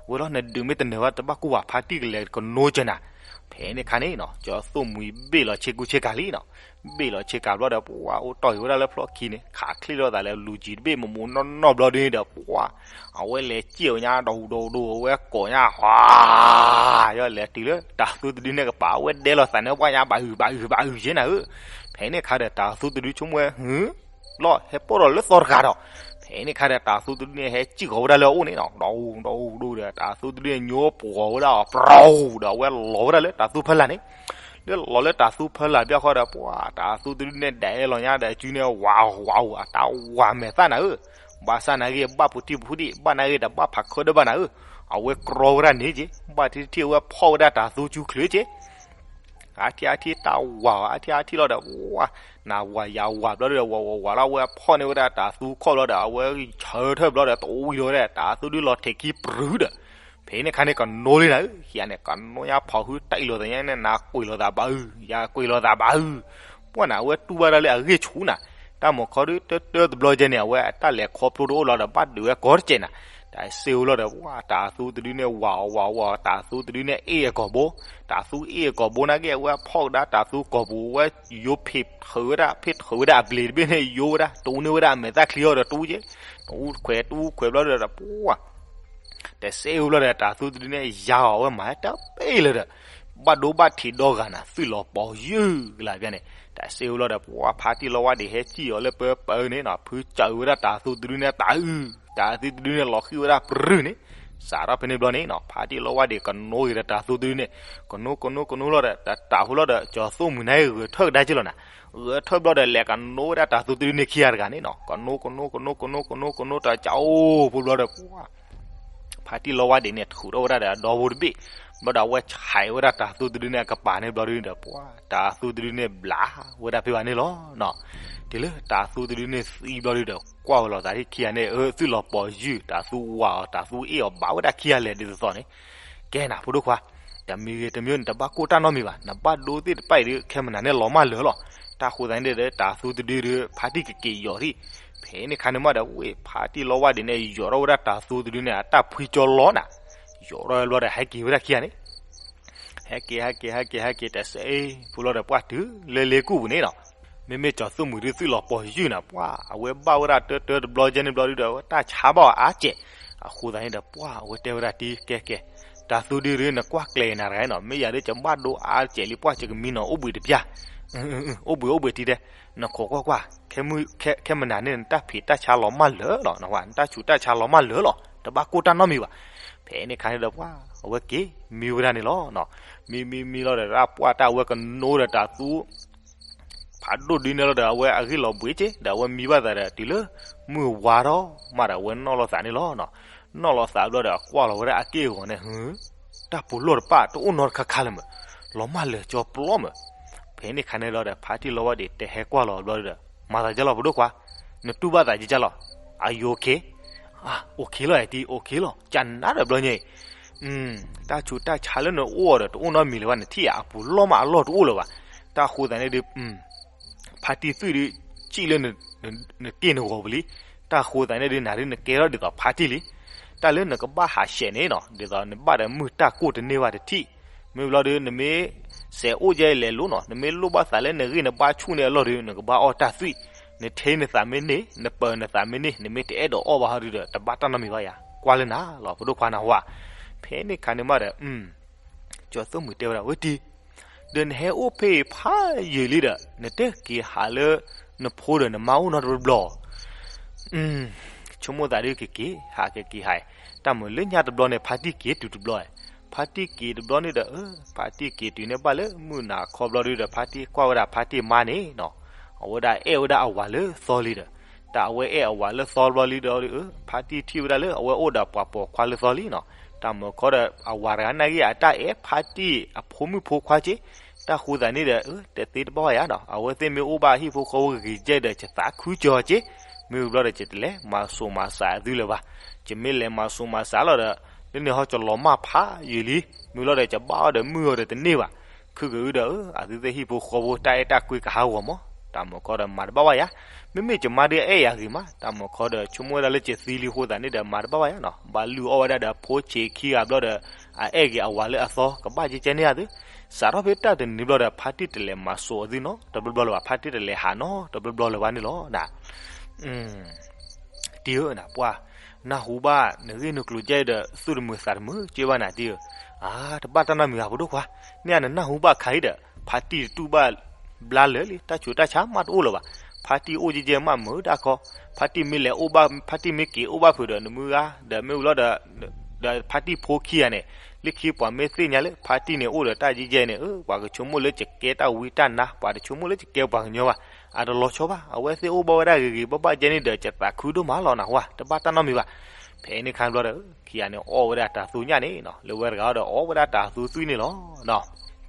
ဝဲလီၤနဒုးမ့ၢ်တနၢၤဘၣ် တဘၣ်ကိၢ်ဘၣ် ဖါတံၢ်ကလဲၤကနိကနၤ, ဖဲန့ၣ်ခါန့ၣ်နီၤ ကၠီသိၣ်မှံၤဘ့ၣ်လီၤဆ့ကူဆ့ကၤလံနီၤ, ဘ့ၣ်လီၤဆ့ကၤဘျီဒီး ပှၤအိၣ်တီၢ်ယိာ်ဝဲဒၣ်လၢဖျီၣ်ခံန့ၣ် ခးချ့လိာ်သးလၢလူၤကံတဘ့ၣ် မမူနီၢ်နီၢ်ဘျီဒုန့ၣ်ဒီး ပှၤ အဝဲလဲၤစံၣ်အီၤညါ ဒိၣ်ဒိၣ်ဒိၣ် အဝဲကိးညါ ဟါ ယီၤလဲၤတုၤလၢတၤသူတဒုန့ၣ်ကပၤ အဝဲဒဲလိာ်သးန့ၣ် ပှၤညါ ဘၣ်အုၣ် ဘၣ်အုၣ် ဘၣ်အုၣ်က့နၤဧၢ, ဖဲန့ၣ်ခါဒီး တၤသူတဒုဆိကမိၣ်ဝဲ ဟု လီၤ ဟဲပိာ်ဒီးလၢသီတဂၤဒီး, ဖဲ ဖဲန့ၣ်ခါဒီး တၤသူတဒုန့ၣ် ဟဲစံၣ်ဃီၤဝဲဒၣ်လၢအအိၣ်န့ၣ်နီၤ, ဒီးဒီးဒီး တၤသူတဒုန့ၣ် ညိပှီၤဝဲဒၣ်အီၤ ပြီဒီး အဝဲလီၤဝဲဒၣ်လၢတၤသူဖီလာ်န့ၣ်, လၢလီၤလၢတၤသူဖီလာ်ဘၣ်ဃီဒီး ပှၤတၤသူတဒုန့ၣ် ဒဲးလီၤညါဒီး အစုန့ၣ် ဝးဝး အတၢ်ဝးမဲာ်သၣ်နၤဧၢ, ဘၣ်ဆၣ်နာ်က့ ဘၣ်ပူၤတံၢ်ပူၤဒံး ဘၣ်နာ်က့ဒီး ဘၣ်ဖးခၢဒၢဘၣ်နၤဧၢ, အဝဲကြီဝဲဒၣ်န့ၣ်က့, ဘၣ်ထံထံၣ်အဝဲဖီၣ်ဝဲဒၣ်တၤသူကၠူချုးက့ အါထံၣ်အါထံၣ်တၢ်ဝးအီၤ အါထံၣ်အါထံၣ်လီၤဒီး ဝး, နဝးယၤဝးဘျီဒီး ဝးဝးဝးလီၤ အဝဲဖီၣ်န့ၢ်ဝဲဒၣ်တၤသူခီၣ်ဘျီဒီး အဝဲဆၢထၢၣ်ဘျီဒီး တဝံၤလီၤဝဲဒၣ် တၤသူဒုလီၤထဲးခံပြူၤဒီး, ဖဲန့ၣ်ခါန့ၣ် ကနိလံနၤဧၢ, ခံဂၤန့ၣ် ကနိညါဖီၣ်ဟုတၢ်အ့ၣ်လိာ်သးညါန့ၣ် နကွံာ်လိာ်သးဘၣ်ဧၢ, ယကွံာ်လိာ်သးဘၣ်ဧၢ, ပှၤနၤ အဝဲတူၢ်ဘၣ်ဒၣ်လၢအဂ့ၢ်ဆူၣ်နၤ, တၢ်မုၢ်ခီဒုတၢတၢတဘျီကဲန့ၣ် အဝဲအတၢ်လဲၤခီဖျိတအိၣ်လီၤဒီး ဘၣ်ဒုးဝဲကီတကဲးနၤ, တၢ်စ့အိၣ်လီၤဒီး ပှၤတၤသူတဒုန့ၣ် ဝးအီၤဝးအီၤဝးအီၤ တၤသူတဒုန့ၣ် အ့ၣ်အကိာ်ဘိ, တၤသူအ့ၣ်အကိာ်ဘိနာ်က့ အဝဲဖီၣ်ကဒါတၤသူကိာ်ပူၤ အဝဲယိဖံးထုးဝဲဒၣ် ဖံးထုးဝဲဒၣ်အဘျံးတဘ့ၣ်န့ၣ် ယိဝဲဒၣ် တူၢ်န့ၢ်ဝဲဒၣ်အမဲာ်သၣ်ချံအီၤဒီးတူၢ်က့, တူၢ်ခွဲးတူၢ်ခွဲးဘျီဒီး ပှၤ တစ့အိၣ်ဘျီဒီး တၤသူတဒုန့ၣ် ယါအီၤဝဲမၤတပ့ၢ်လၢၤဒီး ဘၣ်ဒိဘၣ်ထံးဒီဂၤနၤ သုးလီၤပီၤယုၢ်ကလၢ်ဘၣ်န့ၣ်, တၢ်စ့အိၣ်လီၤဒီး ပှၤဖါတံၢ်လီဝါဒံးဟဲစံၣ်အီၤလၢပၢပၢန့ၣ်နီၤ, ဖုစၢၤဝဲဒၣ်တၤသူတဒုန့ၣ် တၤအုၣ်, တၤသူတဒုန့ၣ် လီၤဃံၣ်ဝဲဒၣ်ပြူၤန့ၣ်, စးထီၣ်ဖဲန့ၣ်ဘျီန့ၣ်နီၤ ဖါတံၢ်လီဝါဒံးကနိဂ့ၤဒီးတၤသူတဒုန့ၣ်, ကနိကနိကနိလီၤဒီး တၢ်တၢ်ဟူလီၤဒီး ကၠီၤသိၣ်မုၢ်နၤဂဲၤထၢၣ်ကဒါက့လီၤနၤ, ဂဲၤထၢၣ်ဘျီဒီး လဲၤကနိဝဲဒၣ်တၤသူတဒုန့ၣ်ခံဂၤတဂၤန့ၣ်နီၤ, ကနိကနိကနိကနိကနိကနိတၢ်ကအိၣ်ဖိဘျီဒီး ပှၤ ဖါတံၢ်လီဝါဒံးန့ၣ် ထုးထီၣ်ဝဲဒၣ်ဒီးအဒီဖိတဘ့ၣ်, ဘျီဒီးအဝဲဆဲးဝဲဒၣ်တၤသူတဒုန့ၣ်အကပၤန့ၣ်ဘျီဒုဒီး ပှၤတၤသူတဒုန့ၣ်ဘျးဝဲဒၣ်ဖဲဘၣ်န့ၣ်လီၤ. တုၤလၢတၤသူတဒုန့ၣ်သံဘျီဒုဒီး ကွၢ်ဝဲလိာ်သးခံဂၤန့ၣ် အသုးလီၤပီၤယုၢ် တၤသူဝးအီၤ တၤသူအ့ၣ်အီၤဘၣ်ဝဲဒၣ်ခံဂၤလဲၤဒ်သိးသိးန့ၣ်, ကဲနၤဖိဒိၣ်ခွါ, တမံၤဂ့ၤတမံၤန့ၣ် တဘၣ်ကိၢ်တၢ်နီတမံၤဘၣ်, နဘၣ်ဒိသ့ၣ်တဖၣ်အံၤဒုး ခဲမနၤန့ၣ်လီၤမၢ်လၢာ်လီၤ. တၢ်ဃိသတးန့ၣ်ဒီး တၤသူတဒုဒီး ဖါတံၢ်ကက့ၤယီၤထံၣ်, ဖဲန့ၣ်ခါန့ၣ်မးဒီး ဝ့ၢ်ဖါတံၢ်လီဝါဒံးန့ၣ် ယီၤထီၣ်ဝဲဒၣ်တၤသူတဒုန့ၣ် အတၢ်ဖှံကၠီလီၤနၤ, ယီၤထီၣ်ဝဲဘျီဒီး ဟဲက့ၤဝဲဒၣ်ခံဂၤန့ၣ် ဟဲက့ၤ ဟဲက့ၤ ဟဲက့ၤ ဟဲက့ၤ တစဲးအ့ၣ် ဖုလီၤဒီးပှၢ်တုၤလၢလ့ကူၣ်ပူၤန့ၣ်နီၤ, မ့မ့ၢ်ကၠီၤသူၣ်မုၢ်ဒုးသုးလီၤပီၤယုၢ်နၤ ပှၢ် အဝဲဘၣ်ဝဲဒၣ်တၢတၢတဘျီကဲန့ၣ်ဘျီဒုဒီး အဝဲတၢ်ဆါဘၣ်အီၤအါကဲး, အဃိသတးန့ၣ်ဒီး ပှၢ် အဝဲတဲဝဲဒၣ်တံၤ ကဲကဲ, တၤသူဒုဒုး နကွၢ်ကျဲၤနၤတဂၤနီၤ, မ့ၢ်ယၤဒုး ယဘၣ်ဒိအါကဲးလံ ပှၢ် ယကမံနီၤအိၣ်ဘှံးတပျၢ်, အိၣ်ဘှံးအိၣ်ဘှံးတံၤတဲ, နခိးကွၢ်ကွၢ်, ခဲမုၢ် ခဲ ခဲမနၤန့ၣ် နတၢ်ဖံးတၢ်ဆါလီၤမၢ်လၢာ်လီၤ, နတၢ်ဆူးတၢ်ဆါလီၤမၢ်လၢာ်လီၤ, တဘၣ်ကိၢ်တၢ်နီတမံၤဘၣ်. ဖဲန့ၣ်ခါန့ၣ်ဒီးပှၢ် အဝဲက့ၤမံဝဲဒၣ်န့ၣ်လီၤ. မံမံမံလီၤဒီး ပှၢ်တၢ်အဝဲကနိဒီးတၤသူ ဖးဒိၣ်ဒုန့ၣ်လီၤဒီး အဝဲအဂ့ၢ်လီၤဘှံးက့ၤ ဒီးအဝဲမံဘၣ်သးဒီး တုၤလၢမုၢ်ဝါထီၣ်မးဒီး အဝဲနီၣ်လီၤသးန့ၣ်လီၤ. နီၣ်လီၤသးဘျီဒီး အကွၢ်လီၤဝဲဒၣ်အက့ၢ်အဂီၤန့ၣ် တၢ်ပူၤလီၢ်တပၣ် တအိၣ်နီတခါခါလၢၤမး, လီၤမၢ်လၢာ်ကၠီပျီမး. ဖဲန့ၣ်ခါန့ၣ်လီၤဒီး ဖါတံၢ်လီဝါဒံး တဲဟဲကွၢ်လီၤဘျီဒီး မၤသးဒ်လဲၣ်လီၤ ဖိဒိၣ်ခွါ, နတူၢ်ဘၣ်သးဒ်လဲၣ်လီၤ, အယိၤက့ၤ အိၣ်က့ၤလီၤ အဲၣ်တံၤ အိၣ်က့ၤလီၤ ကနၣ်ဒီးဘျီညါအံၤ, တၢ်ဆူးတၢ်ဆါလၢနအိၣ်အီၤဒီး တအိၣ်နီတမံၤလၢၤဘၣ်, နထံၣ်ဧါ အပူၤလီၢ်မးအလီၢ်တအိၣ်လၢၤဘၣ်. တၢ်ဃိသတးန့ၣ်ဒုး ဖါတံၢ်သွံၣ်ဒုး စံၣ်လၢနက့ၢ်နဂီၤပူၤလံ. တၢ်ဃိသတးန့ၣ်ဒုး နၤဒုးနကဲထီၣ်ဒ်သိးဖါတံၢ်လံ. တၢ်လၢနကဘၣ်ဟးဆှဲးန့ၣ်နီၤ ဒ်သိးနဘၣ်ဒီးမုၢ်တၢ်ကိၢ်တန့ၢ်ဘၣ်တထံၣ်. မ့ၢ်ဘျီဒုး နမ့ၢ်စဲးအိၣ်ကဲလဲၤလိၤနီၤ နမ့ၢ်လိၣ်ဘၣ်သးလၢနဂ့ၢ်နဘါဆူၣ်န့ၢ်အလီၢ်ဒုး နကဘၣ်အီၣ်တၢ်သွံၣ်, နထဲနသးမ့ၢ်န့ၢ် နပၢၤနသးမ့ၢ်န့ၢ် နမ့ၢ်တအဲၣ်ဒိးအီၣ်ဘၣ်ဟီဒုးဒီး တဘၣ်တၢ်နီတမံၤဘၣ်ယၤ ကွၢ်လၢနၤလီၤ ဖိဒိၣ်ခွါနၢ်ဟူဧါ. ဖဲန့ၣ်ခါန့ၣ်မးဒီး ကၠီၤသိၣ်မုၢ်တဲဝဲဒၣ် ဝဲတံၤ ဒီးနဟဲအိၣ်ဖဲအံၤဖးယံာ်လံဒီး နတက့ၤဟးလၢနဖိဒီးနမါအိၣ်နီတဘျီဘျီ. ဆိကမိၣ်သးဒုးကက့ၤဟးကက့ၤဟး, တၢ်မုၢ်လၢညါတဘျီန့ၣ် ဖါတံၢ်က့ၤတုၤတဘျီ, ဖါတံၢ်က့ၤတဘျီန့ၣ်ဒီး ဖါတံၢ်က့ၤတုၤန့ၣ်ဘၣ်လၢမုၢ်နၤခီဘျီဒုးဒီး ဖါတံၢ်ကွၢ်ဝဲဒၣ်ဖါတံၢ်မါန့ၣ်နီၤ, အဝဲဒၣ်အဲၣ်ဝဲဒၣ်အဝၤလၢသီလံဒီး တၢ်အဝဲအဲၣ်အဝၤလၢသီဘျီလံဒီး ဖါတံၢ်ထံၣ်ဝဲဒၣ်လၢအဝဲအိၣ်ဒီးပှၤပိာ်ခွါလၢသီလံနီၤ, တၢ်မုၢ်ခီဒီးအဝၤတဂၤနာ်က့အတၢ်အဲၣ်ဖါတံၢ်အဖိမုၣ်ဖိခွါက့ တၢ်ဃိသတးန့ၣ်ဒီး တသ့တဘၣ်ဘၣ်ယၤနီၤ, အဝဲသ့ၣ်မ့ၢ်အိၣ်ဘၣ်ဟံၣ်ဖိဃီဖိဂ့ၤကဲဒီး ယသးခုကၠီၤက့, မ့ၢ်ဘျီဒီး ယတလဲၤမၤစိာ်မၤစးအသုလၢၤဘၣ်, ယမ့ၢ်လဲၤမၤစိာ်မၤစးလီၤဒီး လၢန့ၣ်ဟီယလီၤမၢ်ဖးယံာ်လံ, မ့ၢ်ဘျီဒီး ယဘၣ်အီၣ်ဒီးမုၢ်အီၤဒီးတန့ၢ်ဘၣ်, ခုကအုဒီး အသုသ့ၣ်ဟံၣ်ဖိဃီဖိတၢ်အဲၣ်တၢ်ကွံကဟးဂီၤမး, တၢ်မုၢ်ခီဒီးမၤတဘၣ်ဘၣ်ယၤ, မ့မ့ၢ်ယမါဒုးအဲၣ်ယၤဂ့ၤမး, တၢ်မုၢ်ခီဒီး ဆိကမိၣ်ဝဲဒၣ်လၢယသံလံအဃိသတးန့ၣ်ဒီး မၤတဘၣ်ဘၣ်ယၤနီၤ, ဘၣ်လုၢ်အီၣ်ဝဲဒၣ်ဒီးဖိဆံးခံဂၤဘျီဒီး အအဲၣ်က့ၤအဝၤလၢအသီ ကဘၣ်ကဲကဲန့ၢ်အသု, စးထီၣ်ဖဲတၢ်တနံၤဘျီဒီး ဖါတံၢ်တလဲၤမၤစိာ်အသုနီတဘျီဘျီလၢၤဘၣ်, ဖါတံၢ်တလဲၤဟးနီတဘျီဘျီလၢၤဘၣ်န့ၣ်လီၤ. တံၤဧၢ နပှၢ်, နၢ်ဟူဘၣ်နဂ့ၢ်နကျိၤကဲဒီး သူၣ်တမုာ်သးတမုာ်က့ဘၣ်နၤတံၤဧၢ, အါ တဘၣ်တၢ်နီတမံၤဘၣ်ဖိဒိၣ်ခွါ, န့ၣ်နနၢ်ဟူဘၣ်ခါအံၤဒီး ဖါတံၢ်တတူၢ်ဘၣ်ဘျါလၢာ်လံ, တၢ်ဆူးတၢ်ဆါမးတအိၣ်လၢၤဘၣ်, ဖါတံၢ်အိၣ်ကဲကဲမးမုာ်တၢ်ခီ, ဖါတံၢ်မ့ၢ်လဲၤအိၣ်ဘၣ်, ဖါတံၢ်မ့ၢ်က့ၤအိၣ်ဘၣ်ဖုးဒီးနမုၢ်ဂၤ, ဒီးမ့ၢ်ဝံၤလီၤဒီး, ဒီးဖါတံၢ်ဖိခံဂၤန့ၣ်, လၢခံပှၤမ့ၢ်သ့ၣ်ညါလၢ ဖါတံၢ်န့ၣ်အိၣ်ဒီးတၢ်ကဲကဲန့ၣ်, အၢ ပှၤကဆိကမိၣ်လၢကကဲတၢ်ဝံတၢ်နါ, ပှၤတဆိကမိၣ်လၢကကဲပှၤကညီဘၣ်, အတလီၤဆီဘၣ်, အဝဲသ့ၣ်အိၣ်ဘၣ်ဝဲဒၣ်ဂ့ၤဂ့ၤဘၣ်ဘၣ်ကဲန့ၣ်ဒီး ကသးခုဒိၣ်မးလီၤနၢ်ဟူဧါ, တဘၣ်တၢ်နီတမံၤဘၣ်. ဖဲန့ၣ်အခါဘျီဒီး ခံဂၤန့ၣ်အီၣ်ဝဲဒၣ်တၤသူညၣ်န့ၣ်နီၤ, လၢဝဲတဂၤဒီးအီၣ်ဝဲဒၣ်တၤသူသွံၣ်န့ၣ်လီၤ.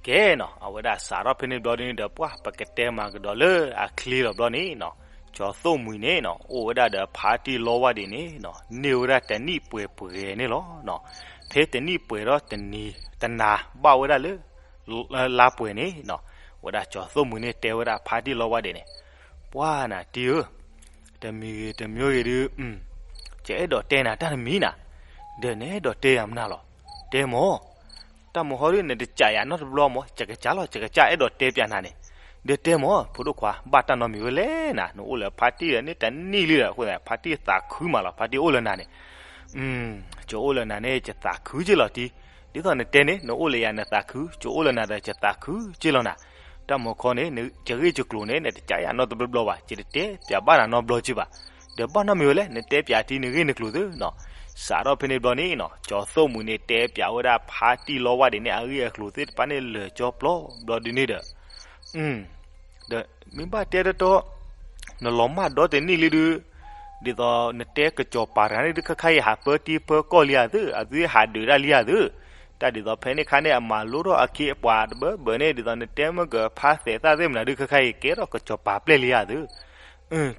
ကဲနီၤ, အဝဲဒၣ်စးထီၣ်ဖဲန့ၣ်ဘျီဒ်န့ၣ်ဒီး ပှၢ်ပကတဲမၤကဒီးလၢအချ့လီၤဘျီန့ၣ်နီၤ, ကၠီၤသိၣ်မှံၤန့ၣ်နီၤ အိၣ်ဝဲဒၣ်ဒီးဖါတံၢ်လီဝါဒံးန့ၣ်နီၤ, န့ၢ်ဝဲဒၣ်တနံၣ်ပှဲၤပှဲၤန့ၣ်လီၤ. ဖဲတနံၣ်ပှဲၤဒီးတနံၤတနၤ ဘၣ်ဝဲဒၣ်လၢ လါပှဲၤန့ၣ်နီၤ, ဝဲဒၣ်ကၠီၤသိၣ်မှံၤန့ၣ်တဲဝဲဒၣ်ဖါတံၢ်လီဝါဒံးန့ၣ်, ပှၢ်နၤတံၢ်ဧၢ, တမံၤဂ့ၤတမံၤဂ့ၤဒုး, ယအဲၣ်ဒိးတဲနၤတၢ်တမံၤနၤ, ဒီးနအဲၣ်ဒိးတဲယၤမနုၤလီၤ, တဲမၢ် တၢ်မုၢ်ဟီဒုး နတကးယၤနီတဘျီမၢ်, ကကးလီၤ ကကး အဲၣ်ဒိးတဲပျးနၤန့ၣ်, ဒီးတဲမၢ် ဖိဒိၣ်ခွါ ဘၣ်တၢ်နီတမံၤဝဲလဲၣ်နၤ, နအိၣ်လၢဖါတံၢ်ဒီးန့ၣ်တနံၣ်လံဒီး အဃိသတး ဖါတံၢ်သးခုမးလီၤ, ဖါတံၢ်အိၣ်လၢနၤန့ၣ်, ကအိၣ်လၢနၤန့ၣ် ကသးခုက့လီၤတံၢ်, ဒ်သိးနတဲန့ၣ် နအိၣ်လၢယၤနသးခု, ကအိၣ်လၢနၤဒီးကသးခုက့လီၤနၤ, တၢ်မုၢ်ဟီန့ၣ် ကဂ့ၢ်ကကျိၤန့ၣ် နတကးယၤနီတဘျီဘၣ်, ယတတဲပျးဘၣ်နၤနီတဘျီက့ဘၣ်, ဒီးဘၣ်နီတမံၤဝဲလဲၣ် နတဲပျးတံၢ်နဂ့ၢ်နကျိၤသုနီၤ, စးထီၣ်ဖဲန့ၣ်ဘျီန့ၣ်နီၤ ကၠီၤသိၣ်မှံၤန့ၣ် တဲပျးဝဲဒၣ်ဖါတံၢ်လီဝါဒံးန့ၣ် အဂ့ၢ်အကျိၤသ့ၣ်တဖၣ်န့ၣ် လၢာ်ကၠီပျီဘျီဒ်န့ၣ်ဒီး, ဒီးမ့ၢ်ဘၣ်တဲတတီ, နလီၤမၢ်ဒီတနံၣ်လံဒုး, ဒ်သိးနတဲကစီၤပၤတဂၤန့ၣ်ဒုး ခါခါအံၤဟးပၢတံပၢကီၢ်လံဧါသု, အသုဟးဒုးတၢ်လံဧါသု, တၢ်ဒ်သိးဖဲန့ၣ်ခါန့ၣ် အမၤလိထီၣ်အခ့အပှၤတဘၢဘၢန့ၣ် ဒ်သိးနတဲမ့ၢ်ကဖါသဲးသၣ်သ့ၣ်မနုၤဒုး ခါခါအံၤကဲထီၣ်ကစီၤပၤပျဲၢ်လံဧါသု,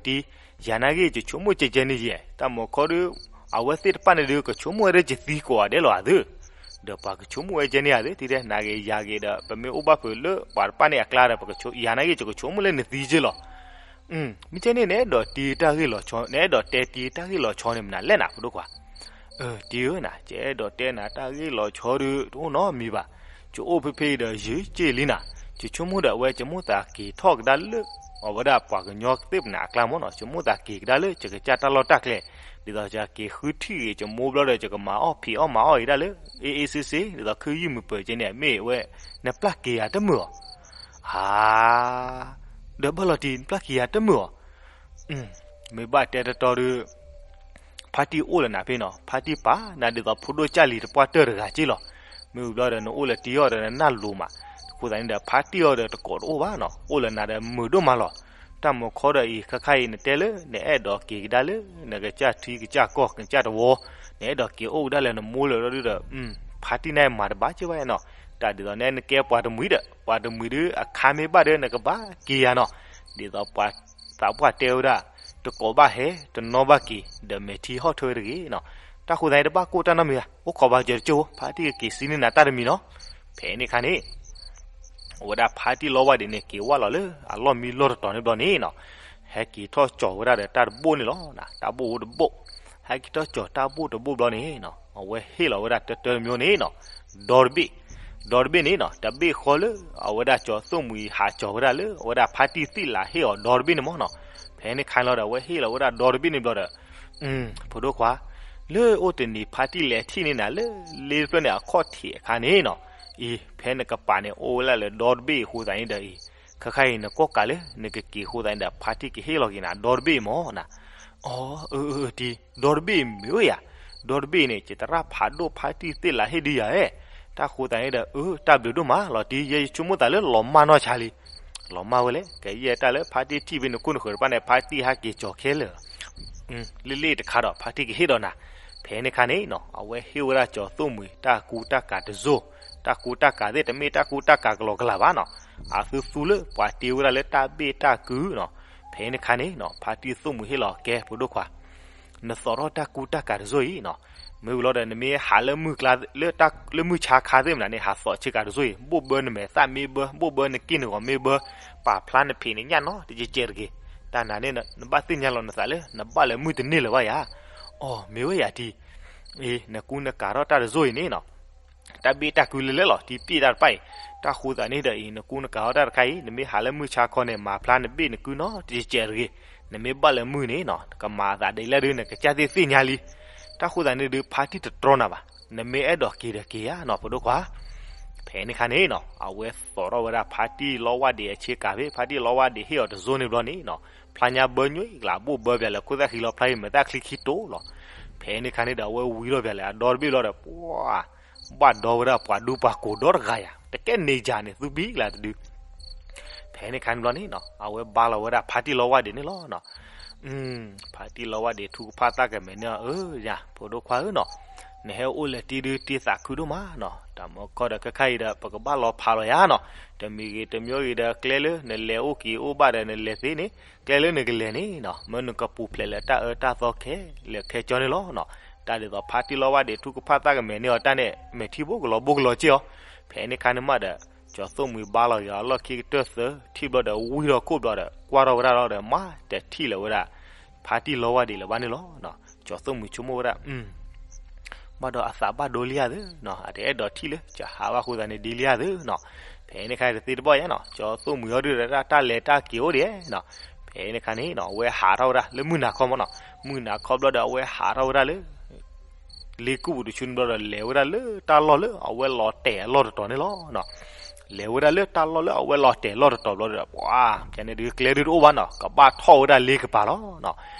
တံၢ်, ယၤနာ်က့ၤယဆိကမိၣ်ကဲကဲန့ၣ်ယဲ, တၢ်မုၢ်ဟီဒုး, အဝဲသ့ၣ်တဖၣ်န့ၣ်ဒုး ကဆိကမိၣ်ဝဲဒၣ်ယသံကိးဂၤဒဲးလီၤဧါသု, ဒီးပှၤကဆိကမိၣ်ဝဲကဲန့ၣ်ဧါသု, တံၢ်တဲ နာ်က့ၤယၤက့ၤဒီး ပမ့ၢ်အိၣ်ဘၣ်ဖုးလၢပှၤတဖၣ်န့ၣ်အကျါဒီး ယၤနာ်က့ၤယကဆိကမိၣ်လၢနသံက့လီၤ မ့ၢ်ကဲန့ၣ် နအဲၣ်ဒိးတံၢ်တၢ်ဂ့ၢ်လီၤဆီ, နအဲၣ်ဒိးတဲတံၢ်တၢ်ဂ့ၢ်လီၤဆီန့ၣ်မနုၤလဲၣ်နၤ ဖိဒိၣ်ခွါ, တံၢ်ဧၢနၤ ယအဲၣ်ဒိးတဲနၤတၢ်ဂ့ၢ်လီၤဆီဒုး တအိၣ်နီတမံၤဘၣ်, ယအိၣ်ဖဲဖဲအံၤဒီးယက့ၤလံနၤ, ယဆိကမိၣ်ဒီးအဝဲ ယမိၣ်သးက့ၤထီၣ်ကဒါလၢ အဝဲဒၣ်ပှၤကညီသ့ၣ်မနုၤအကျါမ့ၢ်နီၤ, ယမိၣ်သးက့ၤကဒါလၢ ယကစၢ်တၢ်လီၢ်တၢ်ကျဲ, ဒ်သိးယက့ၤဃုထံၣ်ဂ့ၤ ယမိၢ်ဘျီဒီး ယကမၤအီၣ်ဖံးအီၣ်မၤအီၣ်အံၤဒၣ်လၢ အ့ၣ်အ့ၣ်စ့စ့ ဒ်သိးခုယုၢ်မုာ်ပၢၤကဲန့ၣ် မ့ၢ်ဝဲ နပျၢ်က့ၤယၤတမုာ်အီၤ ဧါ, ဒီးဘၣ်လီၤတံၢ် နပျၢ်က့ၤယၤတမုာ်အီၤ, မ့ၢ်ဘၣ်တဲတတီဒုး ဖါတံၢ်အိၣ်လၢနၤဖဲနီၤ, ဖါတံၢ်ပာ်နၤဒ်သိးဖိဒိၣ်ကၢ်လံၤတပှၢ်တၢၢ်တဂၤက့လီၤ, မ့ၢ်ဝံၤဘျီဒီး နအိၣ်လၢတံၢ်အီၤဒီးနနၢ်လိၤမး, အဃိသတးန့ၣ်ဒီး ဖါတံၢ်အီၤဒီးတကိးတအိၣ်ဘၣ်နီၤ, အိၣ်လၢနၤဒီးမုာ်ဒိၣ်မးလီၤ, တၢ်မုၢ်ဟီဒီးအံၤ ခါခါအံၤနတဲလၢ နအဲၣ်ဒိးက့ၤကဒါလၢ နကစၢ်ထံကစၢ်ကီၢ်ကစၢ်တဝီ, နအဲၣ်ဒိးက့ၤအိၣ်ကဒါလၢနမိၢ်လၢၤဒီး ဖါတံၢ်န့ၣ်မၤတဘၣ်က့ဘၣ်နီၤ, တၢ်ဒ်သိးန့ၣ် နကဲပှၤတမှံၤဒီး ပှၤတမှံၤဒုးအခါမ့ၢ်ဘၣ်ဒီး နကဘၣ်က့ၤယၤနီၤ, ဒ်သိးပှၤသးပှၢ်တဲဝဲဒၣ် တကိးဘၣ်ဟဲ တနီၤဘၣ်က့ၤ ဒီးမဲာ်ထံဟီၣ်ထၢဝဲတဂ့ၤနီၤ, တၢ်ဃိသတးန့ၣ် တဘၣ်ကိၢ်တၢ်နီတမံၤဘၣ်, အိၣ်ခိးဘၣ်စၢၤတကၠိၢ်ဖိ ဖါတံၢ်ကက့ၤစံးန့ၢ်နၤတၢ်တမံၤနီၤ, ဖဲန့ၣ်အခါန့ၣ် အဝဲဒၣ်ဖါတံၢ်လီဝါဒံးန့ၣ် က့ၤဝဲလီၤလၢအလီၢ်မံလီၢ်တတီၤန့ၣ်ဘျီန့ၣ်နီၤ, ဟဲက့ၤထီၣ်ကၠီၤဝဲဒၣ်ဒီးတၢ်တဘိၣ်န့ၣ်လီၤ, တၢ်ဘိၣ်အိၣ်တဘိၣ်, ဟဲက့ၤထီၣ်ကၠီၤတၢ်ဘိၣ်တဘိၣ်ဘျီန့ၣ်နီၤ, အဝဲဟ့ၣ်လီၤဝဲဒၣ်တၢတၢတမံၤန့ၣ်နီၤ, ဒီတဘ့ၣ်, ဒီတဘ့ၣ်န့ၣ်နီၤ တဘ့ၣ်ဃီလၢ အဝဲဒၣ်ကၠီၤသိၣ်မှံၤဟးကၠီၤဝဲဒၣ်လၢ အဝဲဒၣ်ဖါတံၢ်သ့ၣ်လးဟ့ၣ်အီၤဒီတဘ့ၣ်န့ၣ်မ့ၢ်နီၤ, ဖဲန့ၣ်ခါလီၤဒီး အဝဲဟ့ၣ်လီၤဝဲဒၣ်ဒီတဘ့ၣ်န့ၣ်ဘျီဒီး ဖိဒိၣ်ခွါ, လၢအိၣ်တနံၤဖါတံၢ်လဲၤထံၣ်န့ၢ်နၤလၢ လ့တဖျၢၣ်န့ၣ်အခီၣ်ထံးအခါန့ၣ်နီၤ, အံၤ ဖဲနကပၤန့ၣ် အိၣ်ဝဲဒၣ်လၢဒီတဘ့ၣ်အဃိသတးန့ၣ်ဒီးအံၤ, ခါခါအံၤနကီၢ်ကးလၢ နကက့ၤအဃိသတးန့ၣ်ဒီး ဖါတံၢ်ကဟ့ၣ်လီၤက့ၤနၤဒီတဘ့ၣ်မ့ၢ်နီၤ, အီ အၢ အၢ တံၢ် ဒီတဘ့ၣ်မ့ၢ်ဝဲယၤ, ဒီတဘ့ၣ်န့ၣ် ယသရၣ်ဖးဒိၣ်ဖါတံၢ်သ့ၣ်လးဟ့ၣ်ဒံးယၤဧၢ, တၢ်ဃိသတးန့ၣ်ဒီး အၢ တၢ်ဘျုးဒိၣ်မးလီၤတံၢ် ယဲယဆိကမိၣ်သးလၢလီၤမၢ်နီၢ်ဆါလံ လီၤမၢ်ဝဲလဲၣ် ကယဲၢ်တၢ်လၢဖါတံၢ်ထံၣ်ဖဲနခိၣ်နဃၢၤတဖၣ်န့ၣ် ဖါတံၢ်ဟဲက့ၤကၠီၤခဲလၢာ်, လ့လ့ၣ်တခါဒီး ဖါတံၢ်ကဟ့ၣ်ဒီးနၤ, ဖဲန့ၣ်ခါန့ၣ်နီၤ အဝဲဟ့ၣ်ဝဲဒၣ်ကၠီၤသိၣ်မှံၤ တၢ်ကူတၢ်ကၤတစိၢ်, တၢ်ကူတၢ်ကၤသ့ၣ် တမ့ၢ်တၢ်ကူတၢ်ကၤကလီကလီဘၣ်နီၤ, အသုသူလၢပှၤတ့ဝဲဒၣ်လၢတၢ်ဘ့ၣ်တၢ်ကုနီၤ, ဖဲန့ၣ်ခါန့ၣ်နီၤ ဖါတံၢ်သိၣ်မှံၤဟ့ၣ်လီၤကဲ ဖိဒိၣ်ခွါ နသိးထီၣ်တၢ်ကူတၢ်ကၤတစိၢ်အံၤနီၤ, မ့ၢ်ဝံၤလီၤဒီး နမ့ၢ်ဟးလၢမုၢ်ဆါခါသ့ၣ်မနုၤန့ၣ် ဟးသိးဆ့ကၤတစိၢ်အံၤ ဘိၣ်ဘၢနမဲာ်သၣ်မ့ၢ်ဘၢ ဘိၣ်ဘၢနက့ၢ်နဂီၤမ့ၢ်ဘၢ, ပာ်ဖျါနဖံးနညၣ်နီတကဲးကဲးတဂ့ၤ, တၢ်နာ်န့ၣ် နဘၣ်သ့ၣ်ညါလီၤနသးလၢ နဘၣ်လၢမုၢ်တန့ၢ်လၢၤဘၣ်ယၤ, အီ မ့ၢ်ဝဲယၤတံၢ်, အံၤ နကူနကၤထီၣ်တၢ်တစိၢ်အံၤန့ၣ်နီၤ တၢ်ဘ့ၣ်တၢ်ကုလၢလဲၣ်လီၤ တံၢ်ပျဲၢ်တၢ်တဖၣ်အံၤ, တၢ်ဃိသးန့ၣ်ဒီးအံၤ နကူနကၤထီၣ်တၢ်တခါအံၤ နမ့ၢ်ဟးလၢမုၢ်ဆါခီန့ၣ် မၤဖျါနဘ့ၣ်နကုနီတကဲးကဲးတဂ့ၤ, နမ့ၢ်ဘၣ်လၢမုၢ်န့ၣ်နီၤ နကမၤအသးဒ်လဲၣ်ဒုး နကစၢ်သ့ၣ်သ့ၣ်ညါလံ, တၢ်ဃိသးန့ၣ်ဒုး ဖါတံၢ်တတြီနၤဘၣ်, နမ့ၢ်အဲၣ်ဒိးက့ၤဒီးက့ၤဧါနီၤ ဖိဒိၣ်ခွါ ဖဲန့ၣ်ခါန့ၣ်နီၤ အဝဲသိးထီၣ်ဝဲဒၣ်ဖါတံၢ်လီဝါဒံးအဆ့ကၤဖဲ ဖါတံၢ်လီဝါဒံးဟ့ၣ်အီၤတစိၢ်န့ၣ်ဘျီန့ၣ်နီၤ, ဖျါညါဘၢညွံကျး ဘိၣ်ဘၢပၠးလဲၣ် ခိၣ်သၣ်ဃံလီၤဖျါအံၤ မဲာ်သၣ်ချံခံတိာ်လီၤ. ဖဲန့ၣ်ခါန့ၣ်ဒီး အဝဲဝံထီၣ်ပၠးလဲၣ် အဒီတဘ့ၣ်ဘျီဒီး ပှၤ ဘၣ်ဒီဝဲဒၣ်ပှၤဒူပှၤကိးဒီတဂၤယၤ တကဲန့ၣ်ယၤန့ၣ် သူဘံၣ်လၢတဒု ဖဲန့ၣ်ခါန့ၣ်ဘျီန့ၣ်နီၤ အဝဲဘါလီၤဝဲဒၣ်ဖါတံၢ်လီဝၢ်ဒံးန့ၣ်လီၤနီၤ. ဖါတံၢ်လီဝၢ်ဒံး ထူကဖၣ်သၣ်ကမဲာ်န့ၢ်အီၤ အၢ ယၤ ဖိဒိၣ်ခွါဧၢနီၤ, နဟဲအိၣ်လဲၤတံၢ်ဒုတံၢ်သးခုဒိၣ်မးနီၤ, တၢ်မၢခီဒီးခဲခါအံၤဒီး ပကဘၣ်လီၤဖးလီၤယၤနီၤ, တမံၤဂ့ၤတမံၤဂ့ၤဒီး ကျဲလၢနလဲၤအိၣ်က့ၤအိၣ်ဘၣ်ဒီး နလဲၤသ့န့ၣ် ကျဲလၢနကလဲၤန့ၣ်နီၤ မၢနကပူၤဖျဲးလၢတၢ်အၢတၢ်သီခဲလၢာ်ခဲဆ့န့ၣ်လီၤနီၤ. တၢ်ဒ်သိးဖါတံၢ်လီဝၢ်ဒံး ထူကဖၣ်သၣ်ကမဲာ်န့ၢ်အီၤတၢ်န့ၣ် မဲာ်ထံဘိကလီၤဘိကလီၤစ့ၢ်အီၤ, ဖဲန့ၣ်ခါန့ၣ်မးဒီး ကၠီၤသိၣ်မှံၤဘါလီၤယၤအလီၢ်ခံကတၢၢ်သၢထံၣ်ဘျီဒီး ဝံထီၣ်ခိၣ်ဘျီဒီး ကွၢ်ထီၣ်ဝဲဒၣ်လီၤဒီး မၤတထံၣ်လၢၤဝဲဒၣ် ဖါတံၢ်လီဝၢ်ဒံးလၢၤဘၣ်န့ၣ်လီၤ. ကၠီၤသိၣ်မှံၤဆိကမိၣ်ဝဲဒၣ် ဘၣ်ဒီးအသးဘၣ်ဒိလံဧါသၢနီၤ, အတအဲၣ်ဒိးထံၣ်လၢ ကဟးဘၣ်ဃိသးန့ၣ်ဒ်လံဧါသၢနီၤ. ဖဲန့ၣ်ခါတသ့တဘၣ်ယါနီၤ, ကၠီၤသိၣ်မှံၤဟီဒုဒီး တၢ်လဲၤတၢ်က့ၤအိၣ်ဒံးနီၤ. ဖဲန့ၣ်ခါန့ၣ်နီၤ အဝဲဟးထီၣ်ဝဲဒၣ်လၢမုၢ်နၤခီမးနီၤ, မုၢ်နၤခီဘျီဒီး အဝဲဟးထီၣ်ဝဲဒၣ်လၢ လ့ကူၣ်ပူၤတဆူန့ၣ်ဘျီဒီး လဲၤဝဲဒၣ်လၢတၢ်လီၢ်လၢအဝဲလီၤတဲာ်အလီၢ်တတီၤန့ၣ်လီၤ. လဲၤဝဲဒၣ်လၢတၢ်လီၢ်လၢအဝဲလီၤတဲာ်လီၢ်တတီၤဘျီဒီး ပှၤ ကန့ၣ်ဒုးကျဲဒုးတအိၣ်ဘၣ်နီၤ, ကဘၣ်ထီၣ်ဝဲဒၣ်လ့ကပၤလီၤနီၤ.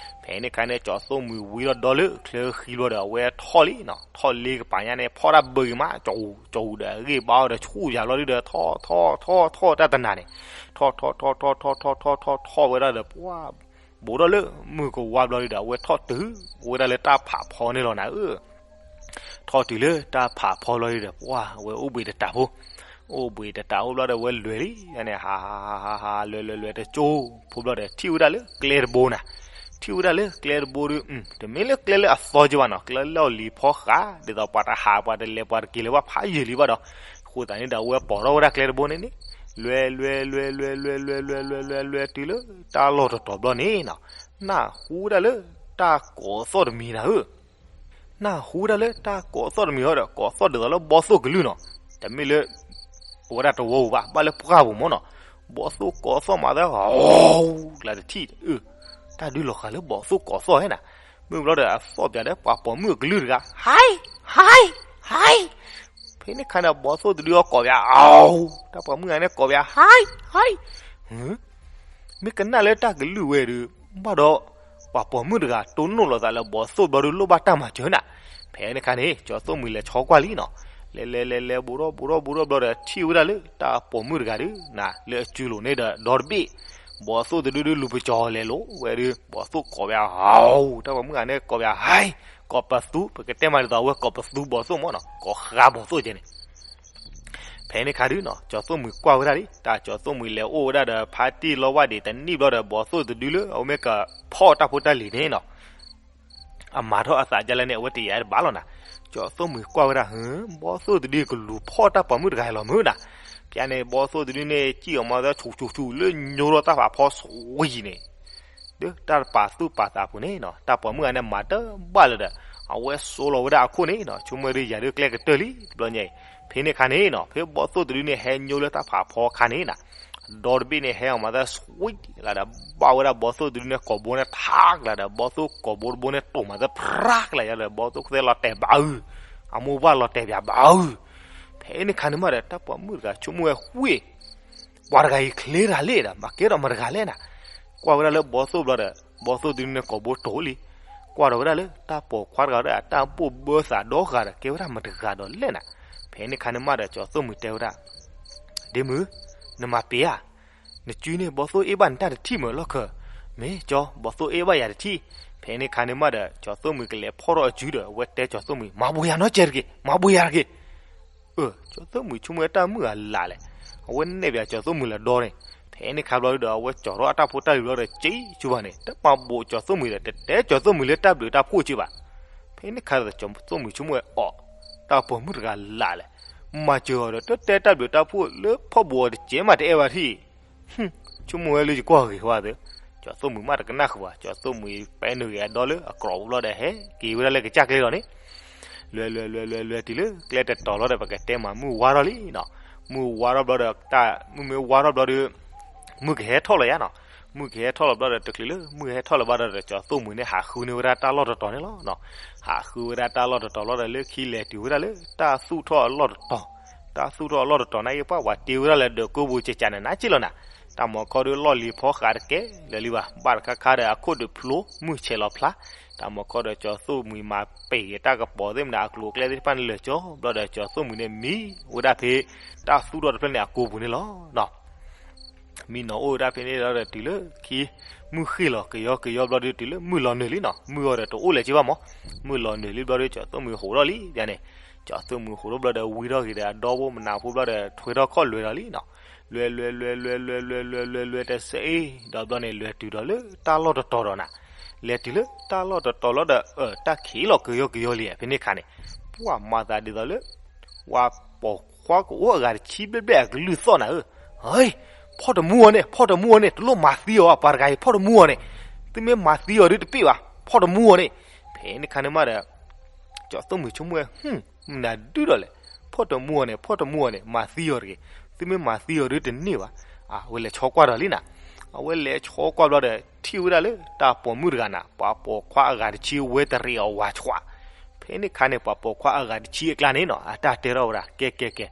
ဖဲန့ၣ်ခါန့ၣ် ကၠီၤသိၣ်မှံၤဝံထီၣ်ဒီလၢချၢဃံဘျီဒီး အဝဲထီၣ်လံနီၤ, ထီၣ်လ့ကပၤညါန့ၣ် ဖီၣ်တၢ်ဘၢက့ၤမး, ကၠီၤအူဒီးအဂ့ၢ်ဘါအီၤဒီးဆူၣ်ယၤဘျီဒုဒီး ထီၣ်ထီၣ်ထီၣ်ထီၣ်တၢ်တနၤန့ၣ်, ထီၣ်ထီၣ်ထီၣ်ထီၣ်ထီၣ်ထီၣ်ထီၣ်ထီၣ်ထီၣ်ဝဲဒၣ်ဒီး ပှၤ ဘူးထီၣ်လၢမုၢ်ကဝါဘျီဒုဒီး အဝဲထီၣ်တုၤဝဲဒၣ်လၢတၢ်ဖးဖီန့ၣ်လီၤနၤဧၢ. ထီၣ်တုၤလၢတၢ်ဖးဖီဘျီဒုဒီး ပှၤ အဝဲအိၣ်ဘှံးတတးဖိ, အိၣ်ဘှံးတတးဖိဘျီဒီး အဝဲလဲၤလံန့ၣ် ဟးဟးဟးဟးဟး လဲၤလဲၤလဲၤတကၠိဖိဘျီဒီး ထံၣ်ဝဲဒၣ်လၢကျဲတဘိနၤ, ထံၣ်ဝဲဒၣ်လၢကျဲတဘိဒု တမ့ၢ်လၢကျဲလၢအသီက့ဘၣ်နီၤ, ကျဲလၢအီၤလံၤဖီဃး ဒ်သိးပှၤတဟးပှၤတလဲၤပှၤတက့ၤလၢၤဘၣ်ဖးယံာ်လံဘၣ်ဒီး, အဃိသတးန့ၣ်ဒီး အဝဲပိာ်ထီၣ်ဝဲဒၣ်ကျဲတဘိန့ၣ်န့ၣ်, လဲၤလဲၤလဲၤလဲၤလဲၤလဲၤလဲၤလဲၤလဲၤလဲၤလဲၤလဲၤ တုၤလၢတၢ်လီၢ်တတီၤဘျီန့ၣ်နီၤ, နၢ်ဟူဝဲဒၣ်လၢတၢ်ကိးသီၣ်တမံၤနၤဧၢ. နၢ်ဟူဝဲဒၣ်လၢတၢ်ကိးသီၣ်တမံၤဟီဒီး ကိးသီၣ်ဒ်သိးလၢဘီသိၣ်ကလုၢ်နီၤ, တမ့ၢ်လၢ အိၣ်ဝဲဒၣ်တဝီပူၤဘၣ်, ဘၣ်လၢပှၢ်ပူၤမးနီၤ, ဘီသိၣ်ကိးသီၣ်မးသၢ အီ ကျါတထံၣ်, အၢ တၢ်ဒုးလီၤဃာ်လၢဘီသိၣ်ကိးသီၣ်ဟဲနၤ, မုၢ်ဘျီဒီးအသီၣ်ပၠးဒီး ပှၤပိာ်မုၣ်အကလုၢ်တဂၤ, ဟဲ ဟဲ ဟဲ ဖဲန့ၣ်ခါန့ၣ် ဘီသိၣ်တဒုအီကိးပၠး အီ တၢ်ပိာ်မုၣ်ဂၤန့ၣ်ကိးပၠး ဟဲ ဟဲ မ့ၢ်ကနၣ်လၢတၢ်ကလုၢ်ဝဲဒုး ဘၣ်ဒီး ပှၤပိာ်မုၣ်တဂၤ တိၢ်နီၣ်လိာ်သးလၢဘီသိၣ်ဘျီဒုး လိၣ်ဘၣ်တၢ်မၤစၢၤနၤ, ဖဲန့ၣ်ခါန့ၣ် ကၠီသိၣ်မှံၤလဲၤဆီကွၢ်လံနီၤ, လဲၤလဲၤလဲၤလဲၤ ဘူးထီၣ်ဘူးထီၣ်ဘူးထီၣ်ဘျီဒီး ထံၣ်ဝဲဒၣ်လၢတၢ်ပိာ်မုၣ်တဂၤဒုး နၤ လၢအစုလိၤန့ၣ်ဒီး ဒီတဘ့ၣ် ဘီသိၣ်တဒုဒုးလူၤပစီၤလဲၤလိာ်ဝဲဒုး ဘီသိၣ်ကိးပၠး အီ တၢ်ပိာ်မုၣ်ဂၤန့ၣ်ကိးပၠး ဟဲ ကိးပသူ ပကတဲမးဒ်သိးအဝဲကိးပသူဘီသိၣ်မးနီၤ ကိးဃါဘီသိၣ်ကဲန့ၣ် ဖဲန့ၣ်ခါဒုးနီၤ ကၠီသိၣ်မှံၤကွၢ်ဝဲဒၣ်လံ တၢ်ကၠီသိၣ်မှံၤလဲၤအိၣ်ဝဲဒၣ်ဒီး ဖါတံၢ်လီဝၢ်ဒံးတနံၣ်ဘျီဒီး ဘီသိၣ်တဒုလၢ အဝဲမ့ၢ်ကဖီၣ်တၢ်ဖိတၢ်လံၤန့ၣ်နီၤ အမၤထီၣ်အသးဒ်လဲၣ်န့ၣ် အဝဲတယာ်တဘၣ်လီၤနၤ, ကၠီသိၣ်မှံၤကွၢ်ဝဲဒၣ် ဟၢ ဘီသိၣ်တဒုကလူၤဖီၣ်တၢ်ပိာ်မုၣ်တဂၤလီၤမုၢ်နၤ, ပျဲန့ၣ် ဘီသိၣ်တဒုန့ၣ် စံၣ်အီၤမၤသးဆူၣ်ဆူၣ်ဆူၣ်လၢညိထီၣ်တၢ်ဖးဖီဆိယံၤန့ၣ် ဒီးတၢ်ပာ်သူၣ်ပာ်သးပူၤန့ၣ်နီၤ တၢ်ပိာ်မုၣ်ဂၤန့ၣ် မၤတဘၣ်လၢၤဒီး အဝဲစိာ်လီၤဝဲဒၣ်အခိၣ်န့ၣ်နီၤ ဆိကမိၣ်ဒုးယၤဒုးကျဲကတၢၢ်လံ တဘျီညါအံၤ ဖဲန့ၣ်ခါန့ၣ်နီၤ ဖဲဘီသိၣ်တဒုန့ၣ် ဟဲညိလၢတၢ်ဖးဖီခါန့ၣ်နီၤ ဒီတဘ့ၣ်န့ၣ် ဟဲအီၤမၤသး sweet လၢဒီး ဘၣ်ဝဲဒၣ်ဘီသိၣ်တဒုန့ၣ် ကိာ်ဘိန့ၣ် ထးကလၤဒီး ဘီသိၣ်ကိာ်ဘိတဘိန့ၣ် တိာ်မၤသး ဖြးကလၤယၤဒီး ဘီသိၣ်ခွဲးလီၤတဲာ်ဘၣ်အုၣ် အမိၢ်ပှၢ်လီၤတဲာ်ပၠးဘၣ်အုၣ် ဖဲန့ၣ်ခါန့ၣ်မးဒီး တၢ်ပိာ်မုၣ်တဂၤ ဆိကမိၣ်ဝဲ ဝ့ၢ် ပှၤတဂၤအံၤချ့တဂၤလဲၣ်ဒီး မၤကဲထီၣ်မတဂၤလဲၣ်နၤ, ကွၢ်ဝဲဒၣ်လၢဘီသိၣ်ဘျီဒီး ဘီသိၣ်တဒုန့ၣ်ကိာ်ဘိတိာ်လံ, ကွၢ်ဒီးဝဲဒၣ်လၢတၢ်ပိာ်ခွါတဂၤဒီး အတၢ်ဘိၣ်ဘၢသးဒီဂၤဒီး ကဲဝဲဒၣ်မတဂၤဒီးလဲၣ်နၤ, ဖဲန့ၣ်ခါန့ၣ်မးဒီး ကၠီသိၣ်မှံၤတဲဝဲဒၣ် ဒ့မုၣ်, နမၤပ့ၤဧါ, နစုန့ၣ် ဘီသိၣ်အ့ၣ်ဘၣ်နတၢ်တထံၣ်မုၢ်လီၢ်ခၢၣ်, မ့ၢ်ကၠီ ဘီသိၣ်အ့ၣ်ဘၣ်ယၤတထံၣ်, ဖဲန့ၣ်ခါန့ၣ်မးဒီး ကၠီသိၣ်မှံၤကလဲၤဖီၣ်ထီၣ်အစုဒီး အဝဲတဲကၠီသိၣ်မှံၤ မၤဘှံးယၤနီတစဲးတက့ၢ်, မၤဘှံးယၤတက့ၢ်. အၢ ကၠီသိၣ်မှံၤဆိကမိၣ်ဝဲတၢ်မုၣ်ဂၤလၢ်လဲၣ်, အဝဲနဲၣ်ပၠးကၠီသိၣ်မှံၤလၢဒီန့ၣ်, ဖဲန့ၣ်ခါဘျီဒုဒီး အဝဲကၠီထီၣ်အတၢ်ဖိတၢ်လံၤဘျီဒီး ကၠံဆူဘၣ်န့ၣ် တမၤဘိးကၠီသိၣ်မှံၤဒီး တတဲကၠီသိၣ်မှံၤလၢတၢ်ဘျုးတၢ်ဖှိၣ်က့ဘၣ်. ဖဲန့ၣ်ခါဒီး ကၠီသိၣ်မှံၤဆိကမိၣ်ဝဲအီၤ, တၢ်ပိာ်မုၣ်တဂၤလၢ်လဲၣ်, မၤစၢၤအီၤဒီး တတဲတၢ်ဘျုးတၢ်ဖှိၣ်လၢဖီၣ်ဘူးအီၤတစဲးမးတအဲၣ်ဘၣ်ထံၣ် ဆိကမိၣ်ဝဲလၢယကွၢ်ဂ့ၤဝဲသ့, ကၠီသိၣ်မှံၤမးတကနၣ်ဃုာ်ဘၣ်, ကၠီသိၣ်မှံၤပဲနုာ်ဂ့ၤအဒီလၢအကြီၢ်ပူၤဘျီဒီး ဟဲက့ၤဝဲဒၣ်လၢကစၢ်ကျဲလီၤန့ၣ်, လဲၤလဲၤလဲၤလဲၤလဲၤတုၤလၢကျဲတတီၤလီၤဒီး ပကတဲမးမုၢ်ဝါထီၣ်လံနီၤ, မုၢ်ဝါထီၣ်ဘျီဒီး တၢ်မုၢ်မ့ၢ်ဝါထီၣ်ဘျီဒီး မုၢ်ကဟဲထီၣ်လီၤယါနီၤ, မုၢ်ကဟဲထီၣ်လီၤဘျီဒီး တချုးလၢမုၢ်ဟဲထီၣ်လီၤဘၣ်ဒီး ကၠီသိၣ်မှံၤန့ၣ် ဟးဃုန့ၢ်ဝဲဒၣ်တၢ်လီၢ်တတီၤန့ၣ်လီၤနီၤ, ဟးဃုဝဲဒၣ်တၢ်လီၢ်တတီၤလီၤဒီး လၢခံလဲၤတုၤဝဲဒၣ်လၢတၢ်သူၣ်ထီၣ်အလီၢ်တတီၤ, တၢ်သူၣ်ထီၣ်အလီၢ်တတီၤန့ၣ် ယပှၢ်ပှၤတ့ဝဲဒၣ်လၢဒၢးကိပူၤကကးန့ၣ် နးက့လီၤနၤ, တၢ်မီၤခီဒုးလီၢ်လံၤဖီဃးတကဲလၢာ်လံဘၣ်, ဘၣ်တခါခါဒီးအခိၣ်ဒုးဖျိ မုၢ်ဆဲးလီၤဖျါ, တၢ်မီၤခီဒီးကၠီၤသူၣ်မှံၤမၤပ့ၤက့ၤတၢ်ကပီၤသ့ၣ်မနုၤ အကျိၤအကျဲသ့ၣ်တဖၣ်န့ၣ်လၢာ်ကၠီဘျီဒီး ကၠီၤသူၣ်မှံၤန့ၣ်မံဝဲဒၣ်ဖဲ တၢ်သူၣ်ထီၣ်တဖျၢၣ်န့ၣ်အကိာ်ပူၤန့ၣ်လီၤ. မံနီၤအိၣ်ဝဲဒၣ်ဖဲန့ၣ်ဒီးတုၤလၢခံ မုၢ်ဃ့ၢ်လီၤကယီကယီဘျီဒုး တုၤလၢမုၢ်လီၤနုာ်လံနီၤ, မုၢ်အီၤဒီးတအိၣ်လၢၤက့ဘၣ်မး, မုၢ်လီၤနုာ်လံဘျီဒုး ကၠီၤသူၣ်မှံၤဟိးထီၣ်လံန့ၣ်, ကၠီၤသူၣ်မှံၤဟိးထီၣ်ဘျီဒီးဝံထီၣ်က့ၤဒီးအဒီဖိမနုၤဖိဘျီဒီး ထွဲထီၣ်ခီၣ်လွဲၤဒီးလံနီၤ, လွဲၤလွဲၤလွဲၤလွဲၤလွဲၤလွဲၤလွဲၤလွဲၤတစဲးအံၤ ဒီးဘျီန့ၣ် လဲၤတုၤဒီးလၢတၢ်လီၢ်တတီၤဒီးနၤ, လဲၤတုၤလၢတၢ်လီၢ်တတီၤလီၤဒီး တၢ်ခံးလီၤကယီကယီလံ ဖဲန့ၣ်ခါန့ၣ်, ပှၤမၤသးဒ်သိးလၢ ဝဲပိာ်ခွါကအိၣ်အဂၤတဆံဘျဲၣ်ဘျဲၣ်အကလုၢ်သီၣ်နၤဧၢ, ဟဲ, ဖီၣ်တမူအီၤန့ၣ် ဖီၣ်တမူအီၤန့ၣ် တလိၣ်မၤသံအီၤဘၣ် ပှၤတဂၤအံၤ ဖီၣ်တမူအီၤန့ၣ်, သုမ့ၢ်မၤသံအီၤဒုးတပ့ၢ်ဘၣ် ဖီၣ်တမူအီၤန့ၣ်, ဖဲန့ၣ်ခါန့ၣ်မးဒီး ကၠီၤသူၣ်မှံၤဆိကမိၣ်ဝဲ မနုၤဒုဒီးလဲၣ်, ဖီၣ်တမူအီၤန့ၣ် ဖီၣ်တမူအီၤန့ၣ် မၤသံအီၤတဂ့ၤ, သုမ့ၢ်မၤသံအီၤဒုးတန့ၢ်ဘၣ်, အဝဲလဲၤဆီကွၢ်ဒီးလံနၤ, အဝဲလဲၤဆီကွၢ်ဘျီဒီး ထံၣ်ဝဲဒၣ်လၢတၢ်ပိာ်မုၣ်တဂၤနၤ ပှၤပိာ်ခွါအဂၤတဆံဝဲတရံးအီၤဝၤဆှး, ဖဲန့ၣ်ခါန့ၣ် ပှၤပိာ်ခွါအဂၤတဆံအကျါန့ၣ်နီၤ အတၢ်တဲထီၣ်ဝဲဒၣ် ကဲကဲကဲ,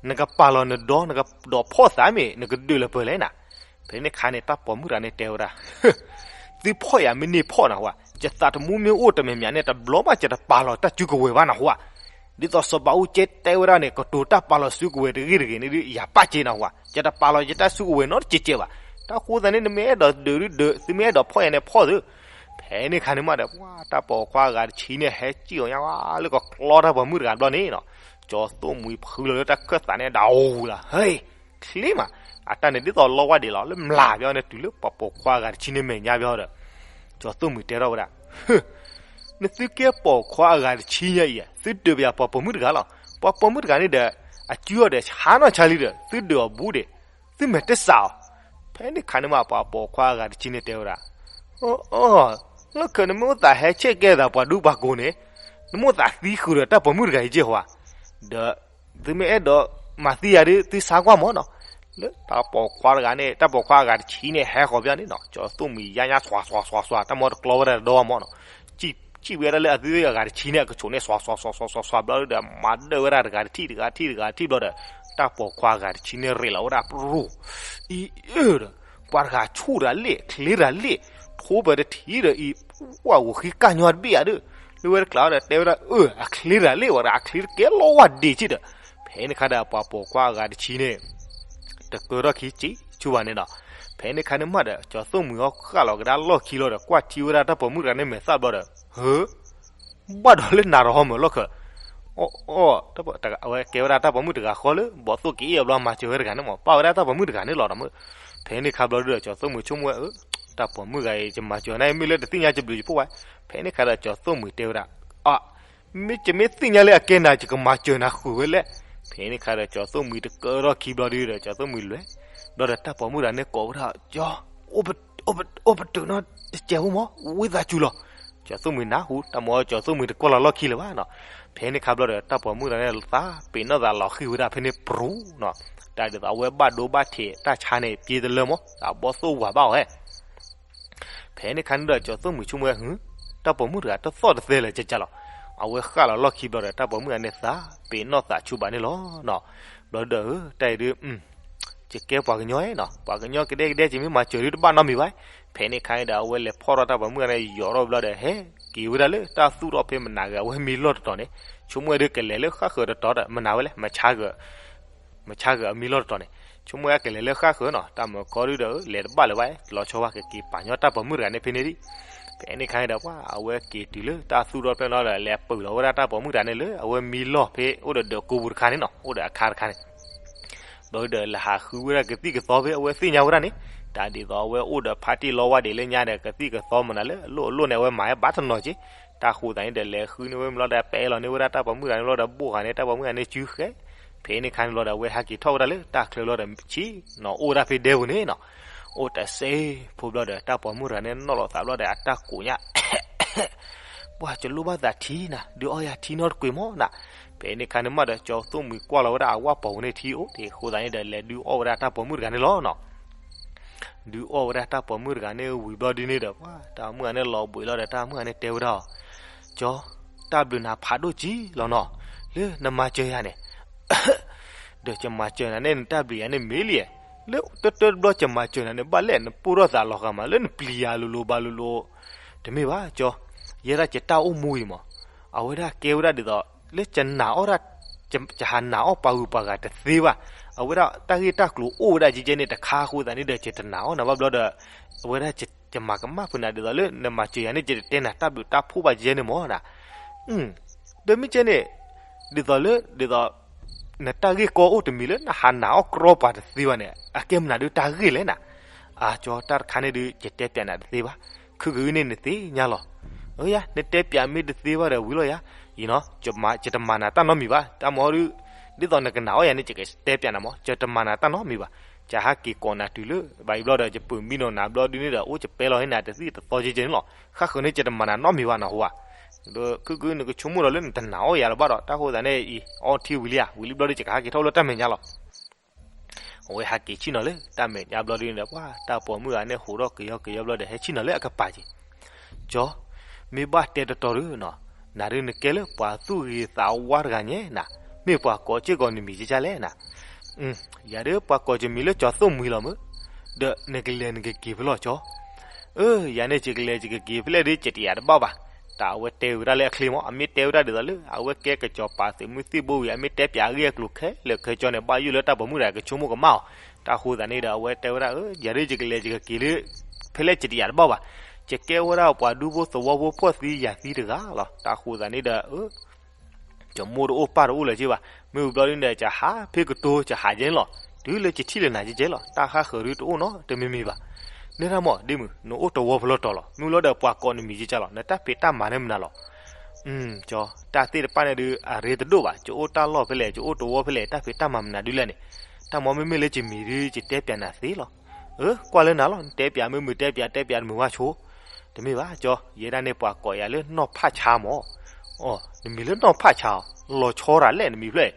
နကပာ်လီၤနဒီ နကဒိးဖီၣ်သးမ့ၢ် နကဒုးလၢပၢၢ်လဲၣ်နၤ, ဖဲန့ၣ်ခါန့ၣ် တၢ်ပိာ်မုၣ်တဂၤန့ၣ်တဲဝဲဒၣ် သုဖီၣ်ယၤမ့ၢ်န့ၢ်ဖီၣ်နၤဟူဧါ, ယသးသမူမ့ၢ်အိၣ်တမံၤမံၤန့ၣ် တဘျီဘၣ်ယတပာ်လီၤတၢ်စုကဝဲၤဘၣ်နၤဟူဧါ, ဒ်သိးစီၤဘးအူကၠဲတဲဝဲဒၣ်န့ၣ် ကတိၤတၢ်ပာ်လီၤစုကဝဲၤတဂ့ၢ်တဂ့ၢ်န့ၣ်ဒုး ယၤပာ်စ့နၤဟူဧါ, ယတပာ်လီၤယတၢ်စုကဝဲၤနီတစဲးစဲးဘၣ်, တၢ်ဃိသတးန့ၣ် နမ့ၢ်အဲၣ်ဒိးဒုးဒုး သုမ့ၢ်အဲၣ်ဒိးဖီၣ်ယၤန့ၣ်ဖီၣ်သု, ဖဲန့ၣ်ခါန့ၣ်မးဒီး ပှၤတၢ်ပိာ်ခွါအဂၤတဆံန့ၣ် ဟဲစံၣ်အီၤညါဝဲလၢကကျီတၢ်ပိာ်မုၣ်တဂၤဘျီန့ၣ်နီၤ, ကၠီၤသူၣ်မှံၤဖုလီၤလၢတၢ်ခၢၣ်သးန့ၣ် ဒၣ်အူလီၤ ဟဲ ချ့မး, အတၢ်န့ၣ်ဒ်သိးလီဝဲဒံးလီၤ လၢမျးဘျီန့ၣ် တုၤလၢပှၤပိာ်ခွါအဂၤတဆံန့ၣ်မဲာ်ညါဘျီဒီး, ကၠီၤသူၣ်မှံၤတဲထီၣ်ဝဲဒၣ်, နသုကဲပိာ်ခွါအဂၤတဆံညါအံၤ သုဒုးပယၤပှၤပိာ်မုၣ်တဂၤလီၤ, ပှၤပိာ်မုၣ်တဂၤန့ၣ်ဒီး အစုအီၤဒီးဆါနီၢ်ဆါလံဒီး သုဒုးအီၤဘူးဒံး, သုမဲာ်တစးအီၤ, ဖဲန့ၣ်ခါန့ၣ်မး ပှၤပိာ်ခွါအဂၤတဆံန့ၣ်တဲဝဲဒၣ်, အီ လီၢ်ခၢၣ် နမ့ၢ်အိၣ်သးဟဲဆဲးကဲသးပှၤဒူပှၤကိးန့ၣ်, နမ့ၢ်အိၣ်သးသံဃုာ်ဒီးတၢ်ပိာ်မုၣ်တဂၤအံၤက့ၢ်ဟူဧါ, ဒီး သုမ့ၢ်အဲၣ်ဒိးမၤသံယၤဒီး သုဆါကွၢ်မၢ်နီၤ, လၢတၢ်ပိာ်ခွါတဂၤန့ၣ် တၢ်ပိာ်ခွါအဂၤတဆံန့ၣ် ဟဲဃီၤဘၣ်န့ၣ်နီၤ ကၠီၤသူၣ်မှံၤယါညါသွးသွးသွးသွး တၢ်မီတကျီဝဲဒၣ်တဒီမၢ်နီၤ, စံၣ်ဝဲဒၣ်လၢအသုအဂၤတဆံန့ၣ် အကဆိးန့ၣ် သွးသွးသွးသွးသွးသွးဘျီဒီး မၤဒၢၣ်ဝဲဒၣ်တဂၤတထံၣ်တဂၤထံၣ်တဂၤထံၣ်ဘျီဒီး တၢ်ပိာ်ခွါအဂၤတဆံန့ၣ် ရ့းလီၤဝဲဒၣ်ပြူၤ အံၤအၢဒီး ပှၤတဂၤဆူၣ်တဂၤလ့ၣ် ချ့တဂၤလ့ၣ် ထိပၢၤတထံၣ်ဒီးအံၤ ပှၤဂိၤဃံကၢ်ညီတဘ့ၣ်ဧါဒီး လၢဝဲတကျးဒီး တဲဝဲဒၣ် အၢ အချ့တဂၤလ့ၣ် ဝဲဒၣ်အချ့တကဲလီၤဝဲဒံးက့ဒီး ဖဲန့ၣ်ခါဒီး ပှၤပိာ်ခွါအဂၤတဆံန့ၣ် တကၢထီၣ်ခံစ့ဆူဘၣ်န့ၣ်ဒီး ဖဲန့ၣ်ခါန့ၣ်မးဒီး ကၠီၤသိၣ်မှံၤအီၤဃၣ်လီၤကဒါလီၢ်ခံလီၤဒီး ကွၢ်ထံဝဲဒၣ်တၢ်ပိာ်မုၣ်တဂၤန့ၣ်မဲာ်သၣ်ဘျီဒီး ဟၢ ဘၣ်ဒီးလၢနၤတဟီမၢ်လီၢ်ခၢၣ် အီ အီ အဝဲကဲဝဲဒၣ်တၢ်ပိာ်မုၣ်တဂၤဃီလၢ ဘီၣ်သိၣ်က့ၤအ့ၣ်အဘျီမၤစၢၤဝဲတဂၤန့ၣ်မး ပၣ်ဝဲဒၣ်တၢ်ပိာ်မုၣ်တဂၤန့ၣ်လီၤဒီးမၢ် ဖဲန့ၣ်ခါဘျီဒီး ကၠီၤသိၣ်မှံၤဆိကမိၣ်ဝဲ အၢ တၢ်ပိာ်မုၣ်တဂၤအံၤ ယမၤစၢၤနၤအံၤ မ့ၢ်လၢတသ့ၣ်ညါယဘျုးယဖှိၣ်ဝဲ ဖဲန့ၣ်ခါဒီး ကၠီၤသိၣ်မှံၤတဲဝဲဒၣ် အီ မ့ၢ်ယမ့ၢ်သ့ၣ်ညါလၢအကဲနၤ ယကမၤစၢၤနၤဃုာ်ဝဲလဲၣ် ဖဲန့ၣ်ခါဒီး ကၠီၤသိၣ်မှံၤတကၢထီၣ်ခံဘျီဒီး ကၠီၤသိၣ်မှံၤလဲၤ ဘျီဒီးတၢ်ပိာ်မုၣ်တဂၤန့ၣ်ကိးဝဲဒၣ် ကၠီ အိၣ်ပတုာ်နီတစဲးဖိမၢ် ဝံသးစူၤလီၤ ကၠီၤသိၣ်မှံၤနၢ်ဟူ တၢ်မၢကၠီၤသိၣ်မှံၤတကွၢ်လီၤလီၢ်ခံလၢၤဘၣ်နီၤ ဖဲန့ၣ်ခါဘျီဒီး တၢ်ပိာ်မုၣ်တဂၤန့ၣ် သးပ့ၤနီၣ်သးလီၤဃံၤဝဲဒၣ်ဖဲန့ၣ်ပြူၤနီၤ တၢ်ဒ်သိးအဝဲဘၣ်ဒိဘၣ်ထံးတၢ်ဆါန့ၣ် ပျ့ၤတလၢမၢ် အဘီၣ်သိၣ်ဝၤဘၣ်အီၤဟဲ ဖဲန့ၣ်ခါန့ၣ်ဒီး ကၠီၤသိၣ်မှံၤဆိကမိၣ်ဝဲ ဟူ တၢ်ပိာ်မုၣ်တဂၤတသီၣ်တသဲလၢၤကကလီၤ အဝဲဃၣ်လီၤလီၢ်ခံဘျီဒီး တၢ်ပိာ်မုၣ်တဂၤန့ၣ် သးပ့ၤနီၣ်သးဆူဘၣ်န့ၣ်လီၤနီၤ ဘျီဒီး တၢ်အံၤဒုး ယကဲပှၤကညီနီၤ ပှၤကညီကဒဲကဒဲ ယမ့ၢ်မၤစၢၤဒုးတဘၣ်နီတမံၤဘၣ် ဖဲန့ၣ်ခါန့ၣ်ဒီး အဝဲလဲၤဖီၣ်ထီၣ်တၢ်ပိာ်မုၣ်တဂၤန့ၣ် ယီၤထီၣ်ဘျီဒီး ဟဲက့ၤဝဲဒၣ်လၢတၢ်သူၣ်ထီၣ်ဖဲမနၤဂ့ၤ အဝဲမံလီၢ်တတီၤန့ၣ် ဆိကမိၣ်ဝဲဒုးကလဲၤလၢဃၣ်ဃၢၤတတီၤဒီး မနၤဝဲလဲၣ် မဆါဂ့ၤ မဆါဂ့ၤအမံလီၢ်တတီၤန့ၣ် ဆိကမိၣ်ဝဲကလဲၤလၢဃၣ်ဃၢၤနီၤ တၢ်မၢကီဒုးဒီး လဲၤတဘၣ်လၢၤဘၣ် လီၤဆီဝဲကက့ၤပာ်ညီတၢ်ပိာ်မုၣ်တဂၤန့ၣ်ဖဲန့ၣ်ဒံး ဖဲန့ၣ်ခါန့ၣ်ဒီး ပှၤအဝဲက့ၤတုၤလၢတၢ်သူၣ်ထီၣ်ဖဲနီၤဒီး လဲၤပုာ်လီၤဝဲဒၣ်တၢ်ပိာ်မုၣ်တဂၤန့ၣ်လၢ အဝဲမံလီၢ်ဖဲအိၣ်ဒီးဒၢးကိးပူၤတခါန့ၣ်နီၤ အိၣ်ဒီးအခါတခါန့ၣ် ဘျီဒီးလဲၤဟးဃုဝဲဒၣ်ကသံၣ်ကသီဖဲအဝဲသ့ၣ်ညါဝဲဒၣ်န့ၣ် တၢ်ဒ်သိးအဝဲအိၣ်ဒီးဖါတံၢ်လီဝါဒံးလၢညါဒီး ကသံၣ်ကသီမနုၤလၢအလိၣ်အလိၣ်န့ၣ် အဝဲမၤဝဲဘၣ်တနီၤက့ တၢ်ဃိသးန့ၣ်ဒီး လဲၤဃုန့ၢ်ဝဲမ့ၢ်လီၤဒီး ပဲလီၤန့ၢ်ဝဲဒၣ်တၢ်ပိာ်မုၣ်တဂၤန့ၣ်လီၤဒီး ဘိၣ်ဃာ်န့ၢ်တၢ်ပိာ်မုၣ်တဂၤန့ၣ်စုဃဲ ဖဲန့ၣ်ခါန့ၣ်လီၤဒီး အဝဲဟဲက့ၤထီၣ်ဝဲဒၣ်လၢတၢ်ချၢလီၤဒီး ဆံးနီၤ အိၣ်ဝဲဒၣ်ဖဲဒဲပူၤန့ၣ်နီၤ အိၣ်တစဲးဖိဘျီဒီး တၢ်ပိာ်မုၣ်တဂၤန့ၣ် နီၣ်လီၤသးဘျီဒီး အတၢ်ကိးညါ ပှၤကလိၣ်ဘၣ်သးထံနၤ ဒုးအီၣ်ယၤထံနီတကွံာ်မၢ်နၤ ဖဲန့ၣ်ခါန့ၣ်မးဒီး ကၠီသိၣ်မှံၤကွၢ်လီၤဝဲဒၣ်အဝၣ်ပိာ်န့ၣ်ထံအိၣ် ဒ်ဃိသးန့ၣ်ဒီး လဲၤဒုးအီၣ်ဝဲဒၣ်တၢ်ပိာ်မုၣ်တဂၤန့ၣ်လီၤနီၤ ဒုးအီၣ်ဝဲဒၣ်တၢ်ပိာ်မုၣ်တဂၤန့ၣ်ဝံၤဘျီဒ်န့ၣ်ဒီး ပှၤတၢ်မုၣ်ဂၤန့ၣ်လီၤဘှံးလီၤဒီး တၢ်မုၣ်ဂၤန့ၣ်တဲဝဲဒၣ်အီၤ ကၠီ တၢ်ဘျုးနၤဖးဒိၣ်ကံလီၤနီၤ လၢနမၤစၢၤယၤန့ၣ် ဒီးယမၤစၢၤနၤန့ၣ် နတၢ်ဘျုးယၤန့ၣ်မ့ၢ်လံ လၢတၢတၢတဘျီကမၤစၢၤနၤန့ၣ် ဘၣ်လဲၣ်နပိၢ်ထီၣ်သးလီၤဂာ်မး လၢနပျံၤယၤလိၤလိၤဘၣ်လိၤလိၤ, တမ့ၢ်ဘၣ်ကၠီ, ယဲဒၣ်ယတၢ်အိၣ်မူအံၤမး, အဝဲဒၣ်ကဲဝဲဒၣ်ဒ်သိး လၢယနာ်အီၣ်ဒၣ်, ယဟးနာ်အီၣ်ပှၤဂုၤပှၤဂၤတသ့ဘၣ်, အဝဲဒၣ်တၢ်ဂ့ၢ်တၢ်ကျိၤအိၣ်ဝဲဒၣ်ကဲကဲန့ၣ်တခါအဃိသတးန့ၣ်ဒီး ယတနာ်အီၣ်နၤဘၣ်ဘျီဒီး, အဝဲဒၣ်ယမၤကမၣ်ဖုးနၤ ဒ်သိးလၢနမၤစၢၤယၤန့ၣ် ယတတဲနၤတၢ်ဘျုးတၢ်ဖှိၣ်ဘၣ်ကဲန့ၣ်မးနၤ, ဒီးမ့ၢ်ကဲန့ၣ်, ဒ်သိးလၢ ဒ်သိး နတၢ်ဂ့ၢ်ကီအိၣ်တမံၤလၢနဟးနာ်အီၣ်ကြီပှၤတသ့ဘၣ်န့ၣ် အကဲမနုၤဒုးတၢ်ဂ့ၢ်လဲၣ်နၤ, အကၠီ တၢ်တခါန့ၣ်ဒုး ယတဲပၠးနၤတသ့ဘၣ်, ခုကန့ၣ်နသ့ၣ်ညါလီၤ, အယါ နတဲပၠးမ့ၢ်တသ့ဘၣ်ဒီးဝံၤလီၤယါ, ယ ယတမၤနၤတၢ်နီတမံၤဘၣ်, တၢ်မၤဒုး, ဒ်သိးနကနာ်အီၣ်ယၤန့ၣ် ယကတဲပၠးနၤမး ယတမၤနၤတၢ်နီတမံၤဘၣ်, ယဟးက့ၤကိးနၤတုၤလၢ ဘၣ်အံၤဘျီဒီး ယပၢၤမံနီၤနၤဘျီဒုန့ၣ်ဒီး အိၣ်ယပဲလီၤဟ့နၤတသံၣ်တသီကဲကဲန့ၣ်လီၤ, ဃၣ်ဃၢၤန့ၣ် ယတမၤနၤနီတမံၤဘၣ်နၢ်ဟူဧါ, ဒီးခုကနကဆိကမိၣ်ဒီးလၢနတနာ်အီၣ်ယၤလၢၤဘၣ်ဒီး တၢ်ဃိသတးန့ၣ်အံၤ အီထံဝံၤလံဧါ, ဝံၤလံဘျီဒီး ယကဟးက့ၤထီၣ်လၢတၢ်မဲာ်ညါလီၤ အဝဲဟးက့ၤဆ့ၣ်နီၤလၢတၢ်မဲာ်ညါဘျီဒုန့ၣ်ဒီး ပှၤတၢ်ပိာ်မုၣ်ဂၤန့ၣ် ဟးထီၣ်ကယီကယီဘျီဒီး ဟဲဆ့ၣ်နီၤလၢအကပၤက့ၤ, ကၠီ, မ့ၢ်ဘၣ်တဲတတီၤဒု, နၤဒုးနကဲလၢ ပှၤသူၣ်ဂ့ၤသးဝါတဂၤညါနၤ, မ့ၢ်ပှၤကိးစ့ၢ်ကီးနမံၤကကလဲၣ်နၤ, ယၤဒုးပှၤကိးယမံၤလၢကၠီၤသိၣ်မှံၤလီၤမၢ်, ဒီးနကလဲၤနကက့ၤဖဲလဲၣ်ကၠီ, အၢ ယၤန့ၣ်ယကလဲၤယကက့ၤဖဲလဲၣ်ဒုး ယတယာ်တဘၣ်ဘၣ်, တၢ်အဝဲတဲဝဲဒၣ်လၢအချ့မး အမ့ၢ်တဲဝဲဒၣ်ဒ်သိးလၢ အဝဲကဲကစီၤပၤသုးမုၢ်သံၣ်ဘိဝံၤ အမ့ၢ်တဲပၠးအဂ့ၢ်အကျိၤခဲလၢာ်ခဲဆ့န့ၣ် ဘၣ်ယိၣ်လၢတၢ်ပိာ်မုၣ်တဂၤကဆိကမိၣ်ကမၣ်အီၤ, တၢ်ဃိသတးန့ၣ်ဒီး အဝဲတဲဝဲဒၣ် အၢ ယၤဒုးယကလဲၤယကက့ၤလၢ ဖဲလဲၣ်ယတယာ်တဘၣ်ဘၣ်, ယကဲဝဲဒၣ်ပှၤဒူဖိသဝီဖိဖှီၣ်သံယာ်သံတဂၤလီၤ, တၢ်ဃိသတးန့ၣ်ဒီး အၢ ယမိၢ်တအိၣ်ပၢ်တအိၣ်လၢၤက့ဘၣ်, မ့ၢ်ဝံၤဘျီဒုန့ၣ် ယဟးဖဲကတိၤ ယဟးကဲန့ၣ်လီၤ, တုၤလၢယထံၣ်လၢနၤကကဲလီၤ, တၢ်ဃၣ်ဃၢၤဒုးတအိၣ်နီတမံၤမံၤဘၣ်, န့ၣ်ဒၣ်မး ဒ့မုၣ် နအိၣ်တဝီဖဲလဲၣ်တီၤလီၤ, မ့ၢ်လီၤဒီးပှၤကိးနမံၤကကလီၤ, နတၢ်ဖံးတၢ်မၤန့ၣ်မနုၤလီၤ, ကၠီ တၢ်သ့ၣ်တဖၣ်န့ၣ်ဒုး အရ့တဒိၣ်ဘၣ်, ယအိၣ်တၢ်လီၢ်ဖဲလဲၣ် ယအိၣ်တဝီဖဲလဲၣ် တၢ်ဖံးတၢ်မၤမနုၤဒုးလဲၣ်န့ၣ်, တၢ်မ့မ့ၢ်လၢယမံၤဒုး ယတဲပၠးနၤသ့လီၤ, အၢ ကွၢ်လၢနၤလီၤ နတဲပၠးမ့ၢ်မုာ်တဲပၠး တဲပၠးတမုာ်ဝဲဆိ တမ့ၢ်ဘၣ်ကၠီ, ယဲဒၣ်န့ၣ်ပှၤကိးယၤလၢနီၢ်ဖးဆါမး, အီ နမံၤလၢနီၢ်ဖးဆါအီၤ, လီၤဆီတၢ်လဲၣ်နမံၤဖျၢၣ်,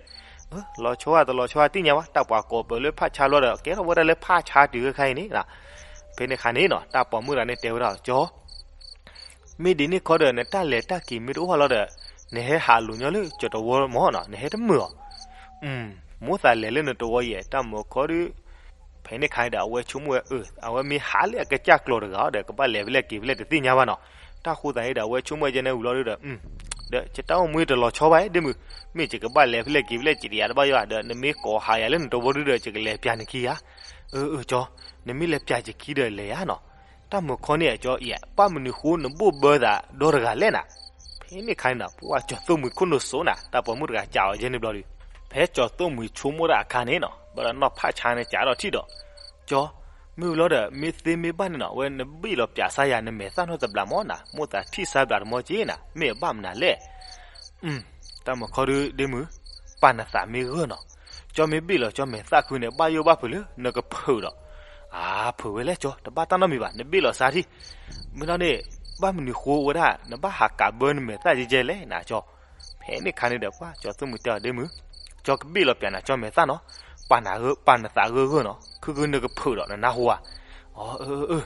လီၤဆီဧါတလီၤဆီဧါတသ့ၣ်ညါဘၣ်, တၢ်ပှၤကိးပၢၤလၢဖးဆါဘျီဒီး ကဲထီၣ်ဝဲဒၣ်လၢဖးဆါတုၤခဲအံၤန့ၣ်, ဖဲန့ၣ်ခါန့ၣ်နီၤ တၢ်ပိာ်မုၣ်တဂၤန့ၣ်တဲဝဲဒၣ်ကၠီ မ့ၢ်ဒ်န့ၣ်ခီဒီး နတၢ်လဲၤတၢ်က့ၤမ့ၢ်တအိၣ်ဘၣ်လီၤဒီး, နဟဲဟးလိာ်ညီလၢကၠီၤတဝီမးနီၤ နဟဲတမုာ်အီၤ, မိၣ်သးလဲၤလၢနတဝီယဲၢ် တၢ်မုာ်ခီဒုး, ဖဲန့ၣ်ခါန့ၣ်ဒီး အဝဲဆိကမိၣ်ဝဲအၢ အဝဲမ့ၢ်ဟးလၢအကစၢ်ကျိၤတဂၤဒီး ကဘၣ်လဲၤဖဲလဲၣ်က့ၤဖဲလဲၣ်တသ့ၣ်ညါဘၣ်နီၤ, တၢ်ဃိသတးန့ၣ်ဒီး အဝဲဆိကမိၣ်ဝဲကဲန့ၣ်ဝံၤလီၤဒုးဒီး, ဒီးယတၢ်အိၣ်မူတလီၤဆီဘၣ်ဒ့မုၣ်, မ့ၢ်ယကဘၣ်လဲၤဖဲလဲၣ်က့ၤဖဲလဲၣ် ယတယာ်တဘၣ်ယၤဒီး နမ့ၢ်ကိးဟးယၤလၢနတဝီဒုးဒီး ယကလဲၤပၠးနခံဧါ, အၢ အၢ ကၠီ, နမ့ၢ်လဲၤပၠးယခံဒီးလဲၤဧါနီၤ, တၢ်မုာ်ခီန့ၣ်အကၠီအံၤ ဘၣ်မနုၤဃိနဘိၣ်ဘၢသးဒီတဂၤလဲၣ်နၤ, ဖဲန့ၣ်ခါန့ၣ်နီၤ ပှၤကၠီၤသိၣ်မှံၤခိၣ်နူာ်စိနၤ တၢ်ပိာ်မုၣ်တဂၤစံးအီၤကဲန့ၣ်ဘျီဒုး, ဖဲကၠီၤသိၣ်မှံၤဆိကမိၣ်တၢ်အခါန့ၣ်နီၤ ဘၣ်ဒီးနီၢ်ဖးဆါန့ၣ်စံးထီၣ်ထံၣ်ဒီး, ကၠီ, မ့ၢ်ဝံၤလီၤဒီး မ့ၢ်သ့မ့ၢ်ဘၣ်န့ၣ်နီၤ အဝဲနဘ့ၣ်လီၤပၠးစါယၤနမဲာ်သၣ်နီတဘျီမးနၤ မိၣ်သးထံၣ်စါဘျးတမီက့နၤ မ့ၢ်အဘၣ်မနုၤလဲၣ် တၢ်မုာ်ခီဒုးဒ့မုၣ်, ပာ်နသးမ့ၢ်ဂၢၢ်နီၤ, ကၠီမ့ၢ်ဘ့ၣ်လီၤကၠီမဲာ်သၣ်ခုန့ၣ် ဘၣ်ယိၣ်ဘၣ်ဖုးလၢနကဖုးဒီး, အါ ဖုးဝဲလဲၣ်ကၠီ တဘၣ်တၢ်နီတမံၤဘၣ် နဘ့ၣ်လီၤစါထံၣ်, မ့ၢ်လီၤန့ၣ်, ဘၣ်မနုၤဃိဝဲဒၣ် နဘၣ်ဟးကးဘၢနမဲာ်သၣ်ကဲကဲလဲၣ်နၤကၠီ, ဖဲန့ၣ်ခါန့ၣ်ဒီး ပှၤကၠီၤသိၣ်မှံၤတဲအီၤဒ့မုၣ်, ကၠီကဘ့ၣ်လီၤပၠးနၤကၠီမဲာ်သၣ်နီၤ, ပာ်နသးဂၢၢ်ဂၢၢ်နီၤ ခုခုနကဖုးဒီးနနၢ်ဟူဧါ, အၢ အၢ အၢ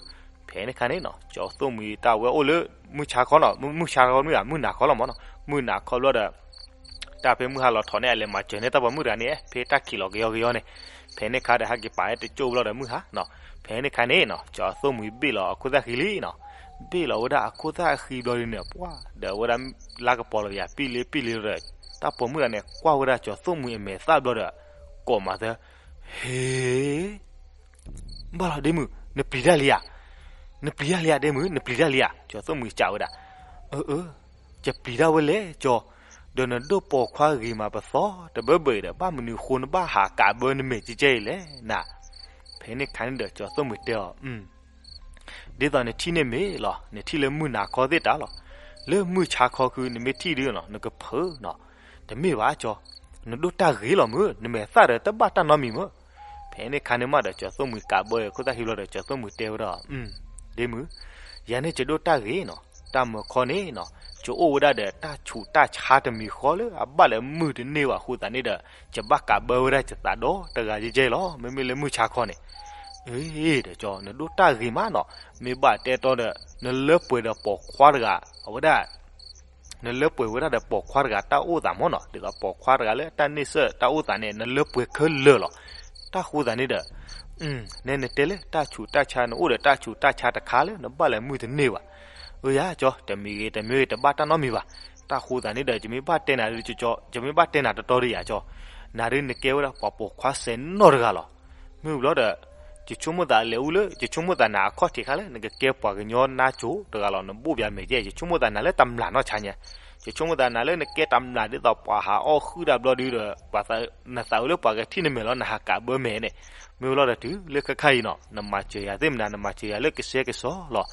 ဖဲန့ၣ်ခါန့ၣ်နီၤ ကၠီၤသိၣ်မှံၤတၢ်ဝဲအိၣ်လၢ မုၢ်ဆါခီနီၤ မုၢ်ဆါခီမ့ၢ်ဧါ မုၢ်နၤခီလီၤမးနီၤ မုၢ်နၤခီဘျီဒီး, တၢ်ဖဲမုၢ်ဟါလီၤထီၣ်န့ၣ် အလဲၤမၤစၢၤန့ၢ်တၢ်ပိာ်မုၣ်တဂၤန့ၣ် ဖဲတၢ်ခံးလီၤကယီကယီန့ၣ်, ဖဲန့ၣ်ခါဒီးဟဲက့ၤပာ်ဝဲတကၠိၢ်ဘျီဒီးမုၢ်ဟါနီၤ, ဖဲန့ၣ်ခါန့ၣ်နီၤ ကၠီၤသိၣ်မှံၤဘ့ၣ်လီၤအခိၣ်သၣ်ဃံလံနီၤ, ဘ့ၣ်လီၤဝဲဒၣ်အခိၣ်သၣ်ဃံဘျီဒုးန့ၣ် ပှၤဒီးဝဲဒၣ်လါကပီၤလီၤယၤပံၣ်လ့ပံၣ်လ့လီၤဒီး, တၢ်ပိာ်မုၣ်တဂၤန့ၣ် ကွၢ်ဝဲဒၣ်ကၠီၤသိၣ်မှံၤအမဲာ်သၣ်ဘျီဒီး, ကိးမၤသၢ, ဟ့ ဘၣ်လီၤဒ့မုၣ် နပျံၤတၢ်လံဧါ, နပျံၤတၢ်လံဧါဒ့မုၣ် နပျံၤတၢ်လံဧါ ကၠီၤသိၣ်မှံၤစံးဝဲဒၣ်, အၢ အၢ ယပျံၤတၢ်ဝဲလဲၣ်ကၠီ, ဒီးနဒိၣ်ပိာ်ခွါဂ့ၤမးပသီတဘၢဘၢအံၤဒီး ဘၣ်မနုၤဃိနဘၣ်ဟးကးဘၢနမဲာ်ကဲကဲအံၤလဲၣ်နၤ, ဖဲန့ၣ်ခါန့ၣ်ဒီးကၠီၤသိၣ်မှံၤတဲအီၤ, ဒ်သိးနထံၣ်န့ၣ်မ့ၢ်လီၤ နထံၣ်လၢမုၢ်နၤခီသ့ၣ်တၢ်လီၤ, လၢမုၢ်ဆါခီဃုနမ့ၢ်ထံၣ်ဒုးနီၤ နကဖုးနီၤ, တမ့ၢ်ဘၣ်ကၠီ, နဒိၣ်တၢ်ဂ့ၤလီၤမုၢ် နမဲာ်သၣ်ဒီးတဘၣ်တၢ်နီတမံၤမုၢ်, ဖဲန့ၣ်ခါန့ၣ်မးဒီး ကၠီၤသိၣ်မှံၤကးဘၢအခိၣ်သၣ်ဃံဘျီဒီး ကၠီၤသိၣ်မှံၤတဲဝဲဒၣ်, ဒ့မုၣ်, ယၤန့ၣ်ယဒိၣ်တၢ်ဂ့ၤနီၤ, တၢ်မုာ်ခီန့ၣ်နီၤ, ယအိၣ်ဝဲဒၣ်ဒီးတၢ်ဆူးတၢ်ဆါတမံၤဃီလၢအဘၣ်လၢမုၢ်တန့ၢ်ဘၣ်အဃိသတးန့ၣ်ဒီး ယဘၣ်ကးဘၢဝဲဒၣ်ယသးဒီတဂၤယဲယဲလီၤ, မ့မ့ၢ်လၢမုၢ်ဆါခီန့ၣ်, အ့ ဒီးကၠီ နဒိၣ်တၢ်ဂ့ၤမးနီၤ, မ့ၢ်ဘၣ်တဲတီဒီး နလၢပှဲၤဒီးပိာ်ခွါတဂၤ, အဝဲဒၣ် နလၢပှဲၤဝဲဒၣ်ဒီးပိာ်ခွါတဂၤတၢ်အိၣ်သးမးနီၤ, ဒ်သိးပိာ်ခွါတဂၤလၢတၢ်န့ၢ်စၢၢ်တၢ်အိၣ်သးန့ၣ် နလၢပှဲၤခဲလၢာ်လီၤ, တၢ်ဃိသတးန့ၣ်ဒီး, နဲနတဲလၢတၢ်ဆူးတၢ်ဆါ နအိၣ်ဒီးတၢ်ဆူးတၢ်ဆါတခါလၢနဘၣ်လဲၤမုၢ်တန့ၢ်ဘၣ်. အၢယၤကၠီ တမံၤဂ့ၤတမံၤဂ့ၤ တဘၣ်တၢ်နီတမံၤဘၣ်. တၢ်ဃိသးန့ၣ်ဒီး ယမ့ၢ်ဘၣ်တဲနၤဒီး ယမ့ၢ်ဘၣ်တဲနၤတတီဒီးယၤကၠီ, နၤဒုးနကဲဝဲဒၣ်ပှၤပိာ်ခွါစဲးနီၢ်တဂၤလီၤ. မ့ၢ်ဘျီဒီး ယဆိကမိၣ်သးလဲၤအူလၢ ယဆိကမိၣ်သးနၤအခီၣ်ထံးခါလၢ နကကဲပှၤကညီနါစိၤတဂၤလီၤ နဘိၣ်ဘၣ်မဲာ်ကဲ ယဆိကမိၣ်သးနၤလၢတမျးနီၢ်ဆါညါ, ယဆိကမိၣ်သးနၤလၢနကဲတမျးဒ်သိးပှၤဟးအီၣ်ဃုာ်တၢ်ဘျီဒုဒီး ပှၤသး နသးအုးလၢပှၤကထံၣ်နမဲာ်လီၤ နဟးကးဘၢမဲာ်န့ၣ်, မ့ၢ်ဘျီဒီးတုၤလၢခဲခါအံၤနီၤ နမၤစၢၤယၤသ့ၣ်မနၤ နမၤစၢၤယၤလၢကစဲကစီလီၤ.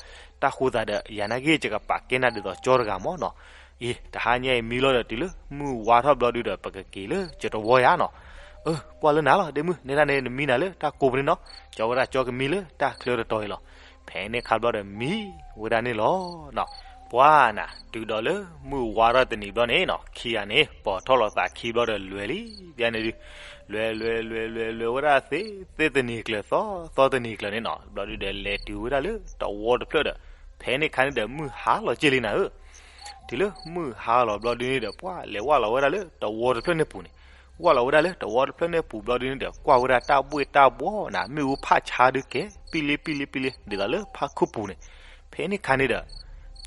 တၢ်ဃိသးဒီး ယၤနာ်က့ ယကပာ်ကဲနၤဒ်သိးကၠီတဂၤမ့ၢ်နီၤ. အံၤ တဟါညါအံၤမံလီၤဒီး တုၤလၢမုၢ်ဝါထီၣ်ဘျီဒုဒီး ပကက့ၤလၢကၠီတဝီယၤနီၤ. အၢ ကွၢ်လၢနၤလီၤ ဒ့မုၣ် နဲဒၣ်န့ၣ် နမံနၤလၢတၢ်ကိးပူၤန့ၣ်နီၤ, ကၠီဝဲဒၣ်ကၠီကမံလၢတၢ်ချၢတတီၤအံၤလီၤ. ဖဲန့ၣ်ခါဘျီဒီးမံဝဲဒၣ်န့ၣ်လီၤ. ပှၤနၤ တုၤဒီးလၢမုၢ်ဝါထီၣ်တနံၤဘျီန့ၣ်နီၤ ခံဂၤန့ၣ် ပိာ်ထီၣ်လိာ်သးခံဘျီဒီးလဲၤလံ, ဒ်န့ၣ်ဒုး လဲၤလဲၤလဲၤလဲၤလဲၤဝဲဒၣ်သ့ သ့တနံၤကျၢၤသီ သီတနံၤကျၢၤန့ၣ်နီၤ ဘျီဒုဒီးလဲၤတုၤဝဲဒၣ်လၢတဝီတဖျၢၣ်ဒီး ဖဲန့ၣ်ခါန့ၣ်ဒီးမုၢ်ဟါလီၤက့ၢ်လံနၤဧၢ တုၤလၢမုၢ်ဟါလီၤဘျီဒုန့ၣ်ဒီး ပှၤလဲၤဝဲလီၤဝဲဒၣ်လၢတဝီတဖျၢၣ်န့ၣ်ပူၤန့ၣ်, ဝဲလီၤဝဲဒၣ်လၢတဝီတဖျၢၣ်န့ၣ်ပူၤဘျီဒုန့ၣ်ဒီး ကွၢ်ဝဲဒၣ်တၢ်ဘှ့ၣ်တၢ်ဘှီၣ်နၤ မ့ၣ်အူဖးဆါဒုကဲ ပံလ့ပံလ့ပံလ့ ဒ်သိးလၢဖးခုပူၤန့ၣ်, ဖဲန့ၣ်ခါန့ၣ်ဒီး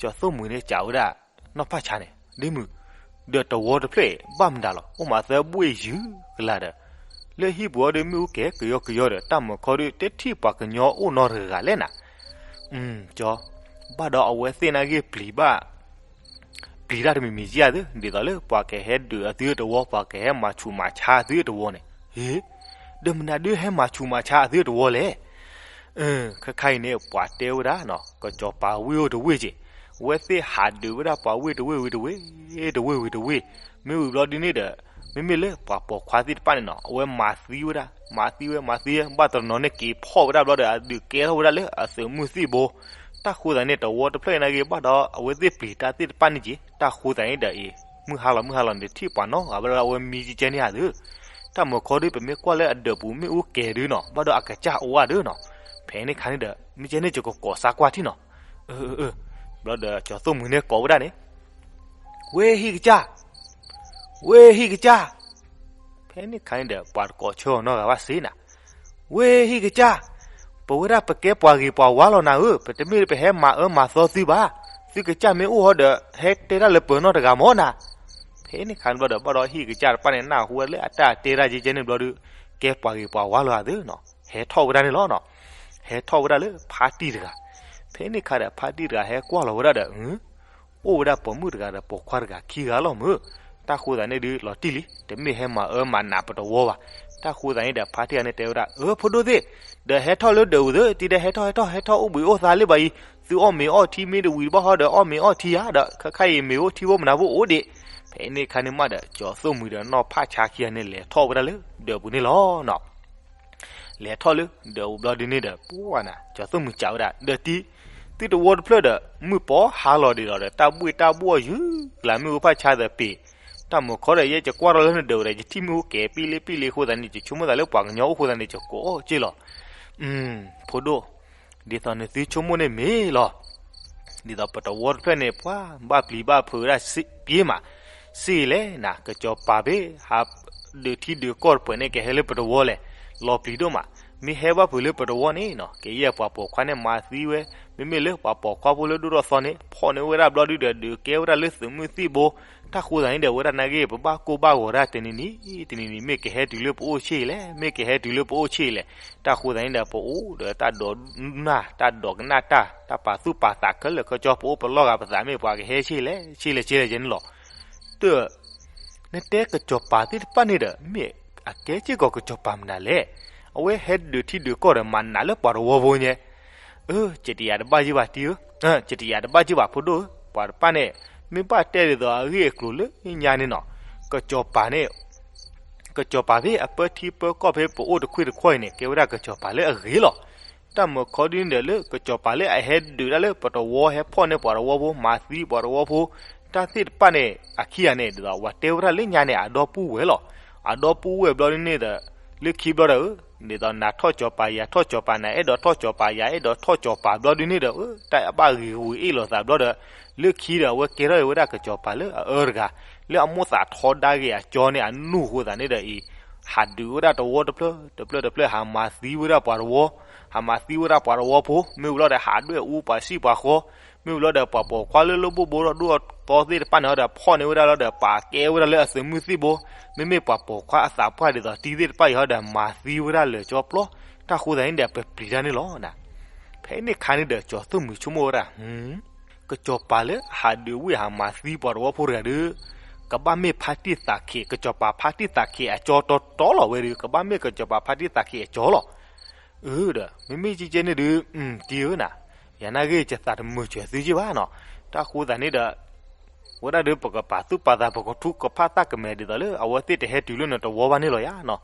ကၠီသိၣ်မှံၤန့ၣ်စံးဝဲဒၣ် နီၢ်ဖးဆါန့ၣ် ဒ့မုၣ်, ဒီးတဝီတဖျၢၣ်အံၤ ဘၣ်မတၤလီၤ အိၣ်မးသၢဘှ့ၣ်ယုၢ်ကလာ်ဒီး လၢဟံၣ်ပူၤအီၤဒီးမ့ၣ်အူကဲကယီကယီဒီး တၢ်မုၤခီဒုတထံၣ်ပှၤကညီအိၣ်နီတဂၤလဲၣ်နၤ, ကၠီ, ဘၣ်ဒီးအဝဲသ့ၣ်နာ်က့ပျံၤဘၣ် ပျံၤတၢ်တမံၤမံၤကယၤသု ဒ်သိးလၢပှၤကဟဲဒုးအသုတဝီ ပှၤကဟဲမၤဆူးမၤဆါအသုတဝီန့ၣ်, ဟ့, ဒီးမနုၤဒုးဟဲမၤဆူးမၤဆါအသုတဝီလဲၣ်. ခဲခါအံၤန့ၣ် ပှၤတဲဝဲဒၣ်နီၤ ကစီၤပၤဝ့ၢ်အိၣ်တဝ့ၢ်က့ၤ, အဝဲသ့ၣ်ဟးဒုးဝဲဒၣ်ပှၤဝ့ၢ်တဝ့ၢ်ဝံၤတဝ့ၢ်, တဝ့ၢ်ဝံၤတဝ့ၢ်, မ့ၢ်ဝံၤဘျီဒုန့ၣ်ဒီး မ့မ့ၢ်လၢပှၤပိာ်ခွါသ့ၣ်တဖၣ်န့ၣ်နီၤ အဝဲမၤသံဝဲဒၣ် မၤသံဝဲ မၤသံဝဲ ဘၣ်တနီၤန့ၣ်က့ၤဖီၣ်ဝဲဒၣ်ဘျီဒီး အဒုးကဲထီၣ်ဝဲဒၣ်လၢအသုးမုၢ်သံၣ်ဘိ, တၢ်ဃိသးန့ၣ် တဝီတဖျၢၣ်နာ်က့ ဘၣ်ဒီးအဝဲသ့ၣ်ပျံၤတၢ်သ့ၣ်တဖၣ်န့ၣ်က့ၤ, တၢ်ဃိသးန့ၣ်ဒီးအံၤ မုၢ်ဟါလီၤမုၢ်ဟါလီၤန့ၣ် တထံၣ်ပှၤနီတဂၤဘၣ်ဒီး အဝဲမံကဲကဲန့ၢ်ဧါသု, တၢ်မုၤခီဒုး ပမ့ၢ်ကွၢ်လၢအဒၢးပူၤမ့ၣ်အူကဲၤဒုနီၤ ဘၣ်ဒီးအကစၢ်အိၣ်ဧါဒုနီၤ, ဖဲန့ၣ်ခါန့ၣ်ဒီး မ့ၢ်ကဲန့ၣ် ယကကိးစါကွၢ်ထံၣ်နီၤ, အၢ အၢ ဘျီဒီးကၠီသိၣ်မှံၤန့ၣ်ကိးဝဲဒၣ်န့ၣ်, ဝ့ၢ်ဟံၣ်ကစၢ်, ဝ့ၢ်ဟံၣ်ကစၢ်, ဖဲန့ၣ်ခါန့ၣ်ဒီး ပှၤတကိးဆၢအီၤနီတဂၤဘၣ်စ့ၢ်နၤ, ဝ့ၢ်ဟံၣ်ကစၢ်, ပဝဲဒၣ်ပကဲပှၤဂ့ၤပှၤဝါလီၤနၤဧၢ, ပတမ့ၢ်လၢပဟဲမၤအၢမၤသီသုဘၣ်, သုကစၢ်မ့ၢ်အိၣ်ဟီဒီး ဟဲတဲတၢ်လၢပၢၤနီတဂၤမ့ၢ်နၤ, ဖဲန့ၣ်ခါန့ၣ်ဘျီဒီး ဘၣ်ဒီးဟံၣ်ကစၢ်တဖၣ်န့ၣ် နၢ်ဟူဝဲလၢအတၢ်တဲတၢ်ကဲကဲန့ၣ်ဘျီဒီး ကဲပှၤဂ့ၤပှၤဝါလီၤဧါသုနီၤ, ဟဲထီၣ်ဝဲဒၣ်န့ၣ်လီၤနီၤ, ဟဲထီၣ်ဝဲဒၣ်လၢဖါတံၢ်တဂၤ, ဖဲန့ၣ်ခါဒီးဖါတံၢ်တဂၤဟဲကွၢ်လီၤဝဲဒၣ်ဒီး အိၣ်ဝဲဒၣ်ပိာ်မုၣ်တဂၤဒီးပိာ်ခွါတဂၤခံဂၤလီၤမုၢ်, တၢ်ဃိသးန့ၣ်ဒုးလီၤတံၢ်လံ, တမ့ၢ်ဟဲမၤအၢမၤနးပတဝီဘၣ်, တၢ်ဃိသးန့ၣ်ဒီးဖါတံၢ်တဂၤန့ၣ်တဲဝဲဒၣ် အၢ ဖိဒိၣ်သ့ၣ်, ဒီးဟဲထီၣ်လၢဒၢးပူၤသ့ၣ် တံၤဒီးဟဲထီၣ်ဟဲထီၣ်ဟဲထီၣ်အိၣ်ဘှံးအိၣ်သါလၢၤဘၣ်အံၤ, သုအီၣ်မ့ၤအီထံမ့ၢ်တဝံၤတဘၣ်ဟီဒီးအီၣ်မ့ၤအီထံဧါ, ဒီးခဲခါအံၤမ့ၤအိၣ်ထံအိၣ်မနုၤအိၣ်ဒံး, ဖဲန့ၣ်ခါန့ၣ်မးဒီး ကၠီသိၣ်မှံၤဒီးနီၢ်ဖးဆါခံဂၤန့ၣ် လဲၤထီၣ်ဝဲဒၣ်လၢဒၢးပူၤန့ၣ်လီၤနီၤ. လဲၤထီၣ်လၢဒၢးပူၤဘျီဒုန့ၣ်ဒီး ပှၤနၤ ကၠီသိၣ်မှံၤစံးဝဲဒၣ် ဒီးတံၤ, သုတဝီတဖျၢၣ်ဒီး မုၢ်ပီၤဟါလီၤဒံးလီၤဒီး တၢ်ဘှ့ၣ်တၢ်ဘှီၣ်ယုၢ်ကလၤ မ့ၣ်အူဖးဆါသပ့ၤ, တၢ်မုၤခီဒီး ယဲယကွၢ်ထီၣ်လၢနဒၢးဝဲဒီး ယထံၣ်မ့ၣ်အူကဲၤပံလ့ပံလ့အဃိသတးန့ၣ် ယဆိကမိၣ်သးလၢပှၤကညီအိၣ်အဃိသတးန့ၣ် ယကိးအီၣ်က့ၢ်လီၤ. ဖိဒိၣ်, ဒ်သိးနသုဆိကမိၣ်န့ၣ်မ့ၢ်လီၤ. ဒ်သိးပတဝီတဖျၢၣ်န့ၣ် ပှၤဘၣ်ပျံၤဘၣ်ဖုးဝဲဒၣ်စ့ၢ်ကီးမး, စ့ၢ်ကီးလဲၣ်နၤ ကစီၤပၤဖဲ ဟးဒုးထံဒုးကီၢ်တဖျၢၣ်န့ၣ် ကဟဲလၢပတဝီလဲၣ်, လီၤပျံၤဒိၣ်မး, မ့ၢ်ဟဲဘၣ်ဖုးလၢပတဝီန့ၣ်နီၤ ကယဲၢ်ပှၤပိာ်ခွါန့ၣ်မၤသံဝဲ, မ့မ့ၢ်လၢပှၤပိာ်ခွါဖိလၢဒိၣ်ထီၣ်သီန့ၣ် ဖီၣ်န့ၢ်ဝဲဒၣ်ဘျီဒုဒီး ဒုးကဲဝဲဒၣ်လၢသုးမုၢ်သံၣ်ဘိ, တၢ်ဃိသတးန့ၣ်ဒီး ဝဲဒၣ်နာ်က့ ပဘၣ်ကိၢ်ဘၣ်ဂီၤတၢ်တနံၤနံၤ, တနံၤနံၤ မ့ၢ်ကဟဲတုၤလၢပအိၣ်ဆ့ၣ်လဲၣ်, မ့ၢ်ကဟဲတုၤလၢပအိၣ်ဆ့ၣ်လဲၣ်, တၢ်ဃိသတးန့ၣ်ဒီး ပအိၣ်ဒီးတၢ်ဒိးနၢ် တၢ်ဒိးကနၣ်တၢ် တၢ်ပာ်သူၣ်ပာ်သးခဲလၢာ်ခဲဆ့ ပအိၣ်ပလီၢ်ဂၤပသး မ့ၢ်ပှၤကဟဲဆ့ၣ်လဲၣ် ဆ့ၣ်လဲၣ်ဆ့ၣ်လဲၣ်ကဲန့ၣ်လီၤ. တၢ် နတဲကစီၤပၤသ့ၣ်တဖၣ်န့ၣ်ဒီး မ့ၢ်အကဲစ့ၢ်ကီးကစီၤပၤမနုၤလဲၣ်, အဝဲဟဲဒုးထံဒုးကီၢ်ဒီးမၤနးလၢပှၤတဝီဖိညါ, အၢ ကတယၤတဘၣ်ယ့ၢ်ဘၣ်တံၤဧၢ, ကတယၤတဘၣ်ယ့ၢ်ဘၣ်ဖိဒိၣ်ဧၢ, ပှၤတဖၣ်န့ၣ် မ့ၢ်ဘၣ်တဲဒ်သိးအဂ့ၢ်အကျိၤလၢညါန့ၣ်နီၤ, ကစီၤပၤန့ၣ် ကစီၤပၤဖဲအပၢထံပၢကီၢ်ဖဲပအိၣ်တခွ့ၣ်တခွီၣ်အံၤန့ၣ် ကဲဝဲဒၣ်ကစီၤပၤလၢအဂ့ၤလီၤ. တၢ်မုၤခီဒုန့ၣ်ဒီးလၢကစီၤပၤလၢအဟဲဒုးတၢ်လၢပတဝီ ဟဲဖီၣ်န့ၢ်ပှၤတဝီဖိ မၤသံပှၤတဝီဖိ တၢ်သ့ၣ်တဖၣ်န့ၣ် အခံဂၤန့ၣ် ဒ်သိးပှၤတဲဝဲဒၣ်လၢညါန့ၣ် အဒီပုၢ်ဝဲၢ်လီၤ. အဒီပုၢ်ဝဲၢ်ဘျီဒုန့ၣ်ဒီး လၢခံဘျီဒီး ဒ်သိးနၤထီၣ်ကစီၤပၤ ယၤထီၣ်ကစီၤပၤ နၤအဲၣ်ဒိးထီၣ်ကစီၤပၤ ယၤအဲၣ်ဒိးထီၣ်ကစီၤပၤဘျီဒုန့ၣ်ဒီး တၢ်ဘၣ်ဂ့ၤဂူာ်အ့ၣ်လိာ်သးဘျီဒီး လၢခံဒီးအဝဲကဲထီၣ်ဝဲဒၣ်ကစီၤပၤလၢအအၢတဂၤ လၢအမိၣ်သးထီဒါက့ၤအကၠီန့ၣ် အနူၢ်အဃိသတးန့ၣ်ဒီးအံၤ ဟးဒုးဝဲဒၣ်တဝီတဖျၢၣ်တဖျၢၣ်တဖျၢၣ် ဟးမၤသံဝဲဒၣ်ပှၤတဝီ, ဟးမၤသံဝဲဒၣ်ပှၤတဝီဖိ, မ့ၢ်ဝံၤလီၤဒီးဟးဒွဲၣ်အူပှၤဆံးပှၤဃီ, မ့ၢ်ဝံၤလီၤဒီးပှၤပိာ်ခွါလၢလၢဘိဘိဒီးဒိၣ်အသီသ့ၣ်တဖၣ်န့ၣ်ဟီဒီး ဖီၣ်န့ၢ်ဝဲဒၣ်လီၤဒီး ပာ်ကဲဝဲဒၣ်လၢအသုးမုၢ်သံၣ်ဘိ, မ့မ့ၢ်ပှၤပိာ်ခွါအသးပှၢ်ဒ်သိးတံၤသ့ၣ်တဖၣ်အံၤဟီဒီး မၤသံဝဲဒၣ်လၢာ်ကၠီပျီ, တၢ်ဃိသးန့ၣ်ဒီး ပပျံၤတၢ်န့ၣ်လီၤ. ဖဲန့ၣ်ခါန့ၣ်ဒီး ကၠီၤသိၣ်မှံၤဆိကမိၣ်ဝဲဒၣ် ကစီၤပၤလၢအဟးဒုးဝ့ၢ်ဟးမၤသံပှၤတဝီဖိတဂၤဒီး ကဘၣ်မ့ၢ်ဖါတံၢ်သးခ့, ကစီၤပၤဖါတံၢ်သးခ့အကၠီတီတီလီၤဝဲဒီး ကဘၣ်မ့ၢ်ကစီၤပၤဖါတံၢ်သးခ့အကၠီလီၤ. အၢ ဒီး မ့မ့ၢ်ကဲကဲန့ၣ်ဒီး တံၤဧၢနၤ, ယနာ်ဂ့ၢ်ယသးတမုာ်စၢၤသုက့ဘၣ်နီၤ. တၢ်ဃိသးန့ၣ်ဒီး ဝဲဒၣ်ဒီးပကပာ်သူၣ်ပာ်သး ပကထူကဖၣ်သၣ်ကမဲာ်ဒ်သိးလၢ အဝဲသ့ၣ်တဟဲတုၤလၢနတဝီဘၣ်န့ၣ်လီၤယါနီၤ.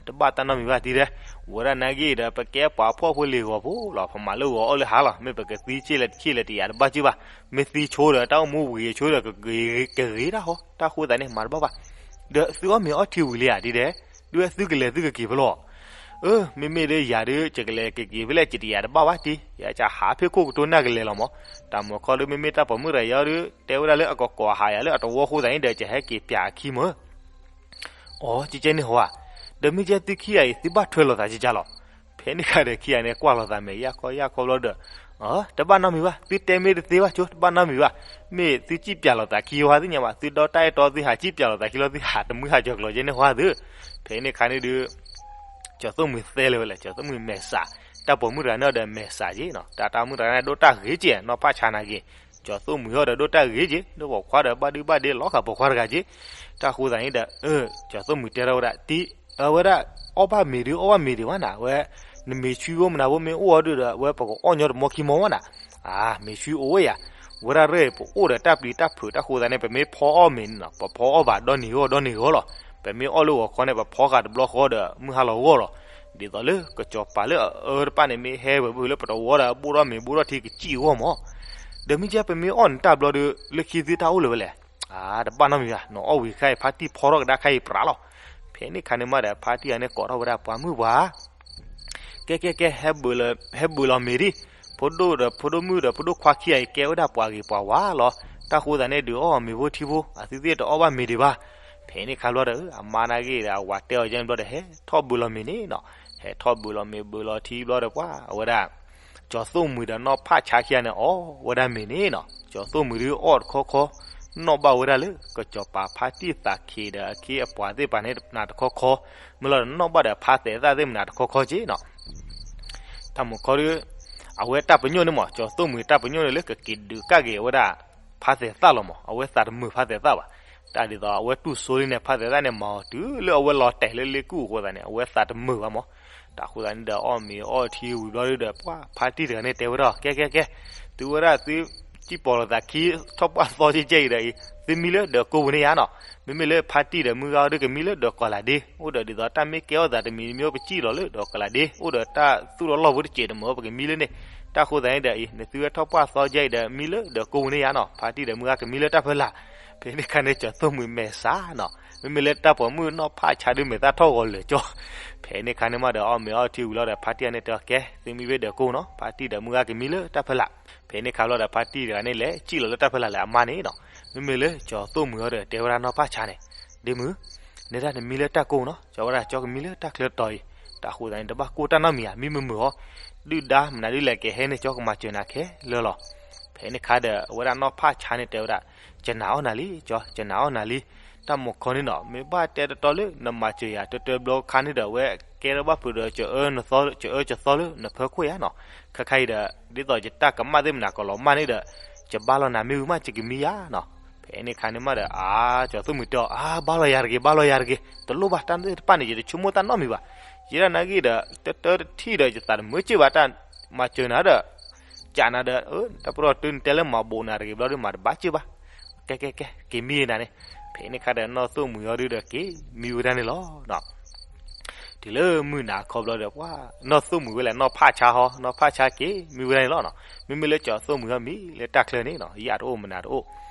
တဘၣ်တၢ်နီတမံၤဘၣ်တံၤဒဲး, ဝဲဒၣ်နာ်ဂ့ၢ်ဒီးပကဲပှၤဖှီၣ်ဖိလ့ၤဂီၤဖိလီၤ, ပမၤလၢဂီၤအီၣ်လၢဟါလီၤ, မ့ၢ်ပကသံဆ့ၣ်လဲၣ်တဆ့ၣ်လဲၣ်တယၤတဘၣ်က့ဘၣ်, မ့ၢ်သံဆိဒီးတၢ်အိၣ်မူဝံၤဆိဒီး ကဂ့ၤတၢ်ဃီ, တၢ်ဃိသးန့ၣ်မၤတဘၣ်ဘၣ်. ဒီးသုအီၣ်မ့ၤအီထံဝံၤလံဧါဒ်ဒဲး, ဒုးသုကလဲၤသုကက့ၤဖဲလဲၣ်. အၢ မ့မ့ၢ်ဒီးယၤဒီး ယကလဲၤကက့ၤဖဲလဲၣ် ယတယၤတဘၣ်ဘၣ်တံၤ, ယကဟးဖ့ၣ်ခိၣ်ကတိၤနၢ်ကလဲၤလီၤမး. တၢ်မုၢ်ခီဒီး မ့မ့ၢ်တၢ်ပိာ်မုၣ်တဂၤအံၤဒီး တဲဝဲဒၣ်လၢအကကိးဟးယၤလၢအတဝီအဃိသတးန့ၣ်ဒီး ယဟဲက့ၤပၠးအခံမး. အိ ကဲကဲန့ၣ်ဟီဧါ, ဒီးမ့ၢ်ကဲသုခံဂၤအံၤ သုဘၣ်ထွဲလိာ်သးကကါလီၤ. ဖဲန့ၣ်ခါဒီးခံဂၤန့ၣ် ကွၢ်လိာ်သးမဲာ်ယၢ်ခီယၢ်ခီဘျီဒီး, တဘၣ်နီတမံၤဘၣ်, သုတဲမ့ၢ်တသ့ဘၣ်ဆိ တဘၣ်နီတမံၤဘၣ်. မ့ၢ်သုစံၣ်ပၠးလိာ်သးခံဟီသ့ၣ်ညါဘၣ်, သုဒီတၢ်အဲၣ်တီ သုဟးစံၣ်ပၠးလိာ်သးခံလီၤ, သုဟးတမုၢ်ဟးကၠီၤကျိၤကဲန့ၣ်ဟီဧါသု. ဖဲန့ၣ်ခါန့ၣ်ဒီး ကၠီၤသိၣ်မှံၤသဲလၢၤဝဲလဲၣ်, ကၠီၤသိၣ်မှံၤမဲာ်ဆှး, တၢ်ပိာ်မုၣ်တဂၤန့ၣ်ဒီးမဲာ်ဆှးက့နီၤ, တၢ်တၢ်မုၣ်တဂၤန့ၣ်ဒိၣ်တၢ်ဂ့ၤက့, နီၢ်ဖးဆါနာ်က့ၤ, ကၠီၤသိၣ်မှံၤဟီဒီးဒိၣ်တၢ်ဂ့ၤက့, ဒိၣ်ပိာ်ခွါဒီးဘၣ်ဒုဘၣ်ဒ့လီၤဃာ်ပိာ်ခွါတဂၤက့. တၢ်ဃိသးန့ၣ်ဒီး ကၠီၤသိၣ်မှံၤတဲထီၣ်ဝဲဒၣ်, တံၤ, အဝဲဒၣ် အီၣ်ဘၣ်မ့ၤဒုး အီၣ်ဘၣ်မ့ၤဒံးဘၣ်နၤ, ဝဲ နမ့ၤဆှံအိၣ်မနုၤဖိမ့ၢ်အိၣ်အီၤဒုးဒီး ဝဲပကအီၣ်ညီတမီခံမီဝဲနၤ. အါ မ့ၤဆှံအိၣ်ဝဲယၤ, ဝဲဒၣ်ရဲၣ်ပအိၣ်ဒီးတၢ်ပျံၤတၢ်ဖုး တၢ်ဃိသးန့ၣ် ပမ့ၢ်ဖီအီၣ်မ့ၤန့ၣ်နီၤ ပဖီအီၣ်ဘၣ်ဒီနံၤဂီၢ်ဒီနံၤဂီၢ်လီၤ. ပမ့ၢ်အီၣ်လၢဂီၤခီန့ၣ် ပဖီဃာ်တဘျီဃီဒီး မုၢ်ဟါလီၤဂီၢ်လီၤ. ဒ်သိးလၢကစီၤပၤလၢအအၢတဖၣ်န့ၣ် မ့ၢ်ဟဲဝဲဘၣ်လၢပတဝီဒီး ဘိၣ်ထီၣ်မ့ၤဘိၣ်ထီၣ်ထံကစံၣ်အဂီၢ်မး. ဒီးမ့ၢ်ကဲပမ့ၢ်အီၣ်န့ၣ်တၢ်ဘျီဒီး လၢခံသုတၢ်အိၣ်လၢၤဝဲလဲၣ်. အါ တဘၣ်နီတမံၤဘၣ်, နအီၣ်ဝံၤခါအံၤ ဖါတံၢ်ဖီထီၣ်ကဒါခါအံၤပြးလီၤ. ဖဲန့ၣ်ခါန့ၣ်မးဒီး ဖါတံၢ်ဂၤန့ၣ်ကိးထီၣ်ဝဲဒၣ်ပှၤမုၣ်ပှၢ် ကဲကဲကဲ, ဟဲဘုးလီၤ, ဟဲဘုးလီၤမ့ၤဒံး. ဖိဒိၣ်ဒီးဖိဒိၣ်မုၣ်ဒီးဖိဒိၣ်ခွါခံဂၤအံၤ ကဲဝဲဒၣ်ပှၤဂ့ၤပှၤဝါလီၤ. တၢ်ဃိသးန့ၣ် ဒုးအီၣ်မ့ၤဖိထံဖိ, အသုသ့ၣ်တအီၣ်ဘၣ်မ့ၤဒံးဘၣ်. ဖဲန့ၣ်ခါဘျီဒီး အမါနာ်ဂ့ၤဒီး အဝၤတဲအီၤကဲန့ၣ်ဘျီဒီး ဟဲထီၣ်ဘုးလီၤမ့ၤန့ၣ်နီၤ. ဟဲထီၣ်ဘုးလီၤမ့ၤဘုးလီၤထံဘျီဒီး ပှၤအဝဲဒၣ် ကၠီၤသိၣ်မှံၤဒီးနီၢ်ဖးဆါခံဂၤန့ၣ် အီၣ်ဝဲဒၣ်မ့ၤန့ၣ်နီၤ. ကၠီၤသိၣ်မှံၤဒုးအီၣ်တခီခီ, နီၣ်ဘၣ်ဝဲဒၣ်လၢ ကစီၤပၤဖါတံၢ်သးခ့ဒီးအခ့အပှၤသ့ၣ်တဖၣ်န့ၣ် မနၤတခီခီ, မ့ၢ်လီၤဒီးနီၣ်ဘၣ်ဒီးဖါသဲးသၣ်သ့ၣ်မနၤတခီခီက့နီၤ. တၢ်မုၢ်ခီဒီး အဝဲတၢ်ပညိၣ်န့ၣ်မး ကၠီၤသိၣ်မှံၤတၢ်ပညိၣ်န့ၣ်လၢကက့ၤဒုးကၣ်က့ၤဝဲဒၣ် ဖါသဲးသၣ်လီၤမး. အဝဲသးတမုာ်ဖါသဲးသၣ်ဘၣ်. တၢ်ဒ်သိးအဝဲတူၢ်စိလံန့ၣ် ဖါသဲးသၣ်န့ၣ် မၤအီၤတုၤလၢအဝဲလီၤတဲာ်လၢလ့ကူၣ်အဃိသတးန့ၣ် အဝဲသးတမုာ်ဘၣ်မး. တၢ်ဃိသတးန့ၣ်ဒီး အီၣ်မ့ၤအီထံဝံၤဘျီဒီး ပှၤဖါတံၢ်တဂၤန့ၣ်တဲဝဲဒၣ် ကဲကဲကဲ, သုဝဲဒၣ်သု စံၣ်ပီၤလိာ်သးခံထီၣ်ပှၢ်သီကဲကဲအံၤဒီးအံၤ သုမံလၢဒၢးကိးပူၤန့ၣ်ယါနီၤ. မ့မ့ၢ်လၢဖါတံၢ်ဒီးမုၢ်ဂၤအီၤဒီးကမံလၢဒၢးကီၤလးဒ့, အိၣ်ဒီးဒ်သိးတၢ်မ့ၢ်ကဲအီၣ်သးတမံၤမ့ၢ်အိၣ်ပစံၣ်လီၤလၢဒၢးကီၤလးဒ့, အိၣ်ဒီးတၢ်သူၣ်လီၤလီၢ်ဖိတစဲးတမုာ် ပကမံလၢန့ၣ်. တၢ်ဃိသတးန့ၣ်ဒီးအံၤ နသုဝဲထီၣ်ပှၢ်သီကဲအံၤဒီး မံလၢဒၢးကိးပူၤန့ၣ်ယါနီၤ. ဖါတံၢ်ဒီးမုၢ်ဂၤကမံလၢတၢ်ဖီလာ်. ဖဲန့ၣ်ခါန့ၣ် ကၠီၤသိၣ်မှံၤမဲာ်ဆှးနီၤ. မ့မ့ၢ်လၢတၢ်ပိာ်မုၣ်နီၢ်ဖးဆါဒုးမဲာ်သၣ်ထီၣ်ဂီၤလၢာ်ကၠီ. ဖဲန့ၣ်ခါန့ၣ်မးဒီး အီၣ်မ့ၤအီထံဝံၤလီၤဒီး ဖါတံၢ်ဂၤန့ၣ်တဲအီၤ ကဲ သုမံဝဲဒၢးကိးနီၤ. ဖါတံၢ်ဒီးမုၢ်ဂၤကမံလၢတၢ်ဖီလာ်. ဖဲန့ၣ်ခါဘျီဒီး ဖါတံၢ်တဂၤန့ၣ်လဲၤစံၣ်လီၤလၢတၢ်ဖီလာ်လၢအမါန့ၣ်နီၤ. မ့မ့ၢ်လၢကၠီၤသိၣ်မှံၤအီၤဒီး တဲဝဲဒၣ်နီၢ်ဖးဆါန့ၣ်, ဒ့မုၣ်, နဲဒၣ်နမံလၢတၢ်ကိးနီၤ, ကၠီဝဲဒၣ်ကၠီကမံလၢတၢ်ချၢတီၤအံၤ. တၢ်ဃိသတးန့ၣ် တဘၣ်ကိးတၢ်နီတမံၤဧါ, မံမုာ်မုာ်အီၤ, ဒုၣ်ဒါမနုၤဒုးလဲၤကဟဲန့ၣ် ကၠီကမၤစၢၤနၤခဲလၢာ်လီၤ. ဖဲန့ၣ်ခါဒီး အဝဲဒၣ်နီၢ်ဖးဆါန့ၣ်တဲဝဲဒၣ်, ကနၣ်အီၣ်နၤလံ, ကၠီ ကနၣ်အီၣ်နၤလံ. တၢ်မုၢ်ခီန့ၣ်နီၤ မ့ၢ်ဘၣ်တဲတတီလၢ နမၤစၢၤယၤ တၢတၢဘျီခါန့ၣ်ဒီး အဝဲကဲထီၣ်ဘၣ်ဖုးဒီး ကၠီအၢနသီ ကၠီအၢကၠီသီလၢနဖၢခိၣ်ယါနီၤ. ခဲခါအံၤဒီး ဒ်သိးယတၢ်ကမၣ်သ့ၣ်မနၤကလီၤမၢ်န့ၣ်ဒီး ယဘါလီၤနၤမ့ၢ်ဝံၤမး ယကမံယါနီၤ. ဖဲန့ၣ်ခါန့ၣ်မးဒီး အါ ကၠီသိၣ်မှံၤတဲအီၤ အါ ဘါလီၤယၤတဂ့ၤ ဘါလီၤယၤတဂ့ၤ, တလိၣ်ဘၣ်တၢ်သ့ၣ်တဖၣ်န့ၣ် ယတဆိကမိၣ်တၢ်နီတမံၤဘၣ်. ယဲဒၣ်နာ်ဂ့ၢ်ဒီး တၢတၢတထံၣ်ဒီး ယသးတမုာ်က့ၢ်ဘၣ် တၢ်မၤစၢၤနၤဒီး ကနၤဒီး တၢ်ပရီတၢ်နတဲလၢမၤဘိးနၤတဂ့ၤဘျီဒီး မၤတဘၣ်က့ၢ်ဘၣ်. ကဲကဲကဲ က့ၤမံနၤန့ၣ်. ဖဲန့ၣ်ခါဒီး နီၢ်သိၣ်မှံၤအီၤဒုးဒီးက့ၤမံဝဲဒၣ်န့ၣ်လီၤ. တုၤလၢမုၢ်နၤခီဘျီဒီး ပှၤနီၢ်သိၣ်မှံၤဝဲလဲၣ် နီၢ်ဖးဆါဟီ နီၢ်ဖးဆါက့ၤမံဝဲဒၣ်န့ၣ်လီၤနီၤ. မ့မ့ၢ်လၢကၠီသိၣ်မှံၤဟီမံလၢတၢ်ချၢန့ၣ်နီၤ ယၣ်တအိၣ်မနၤတအိၣ်.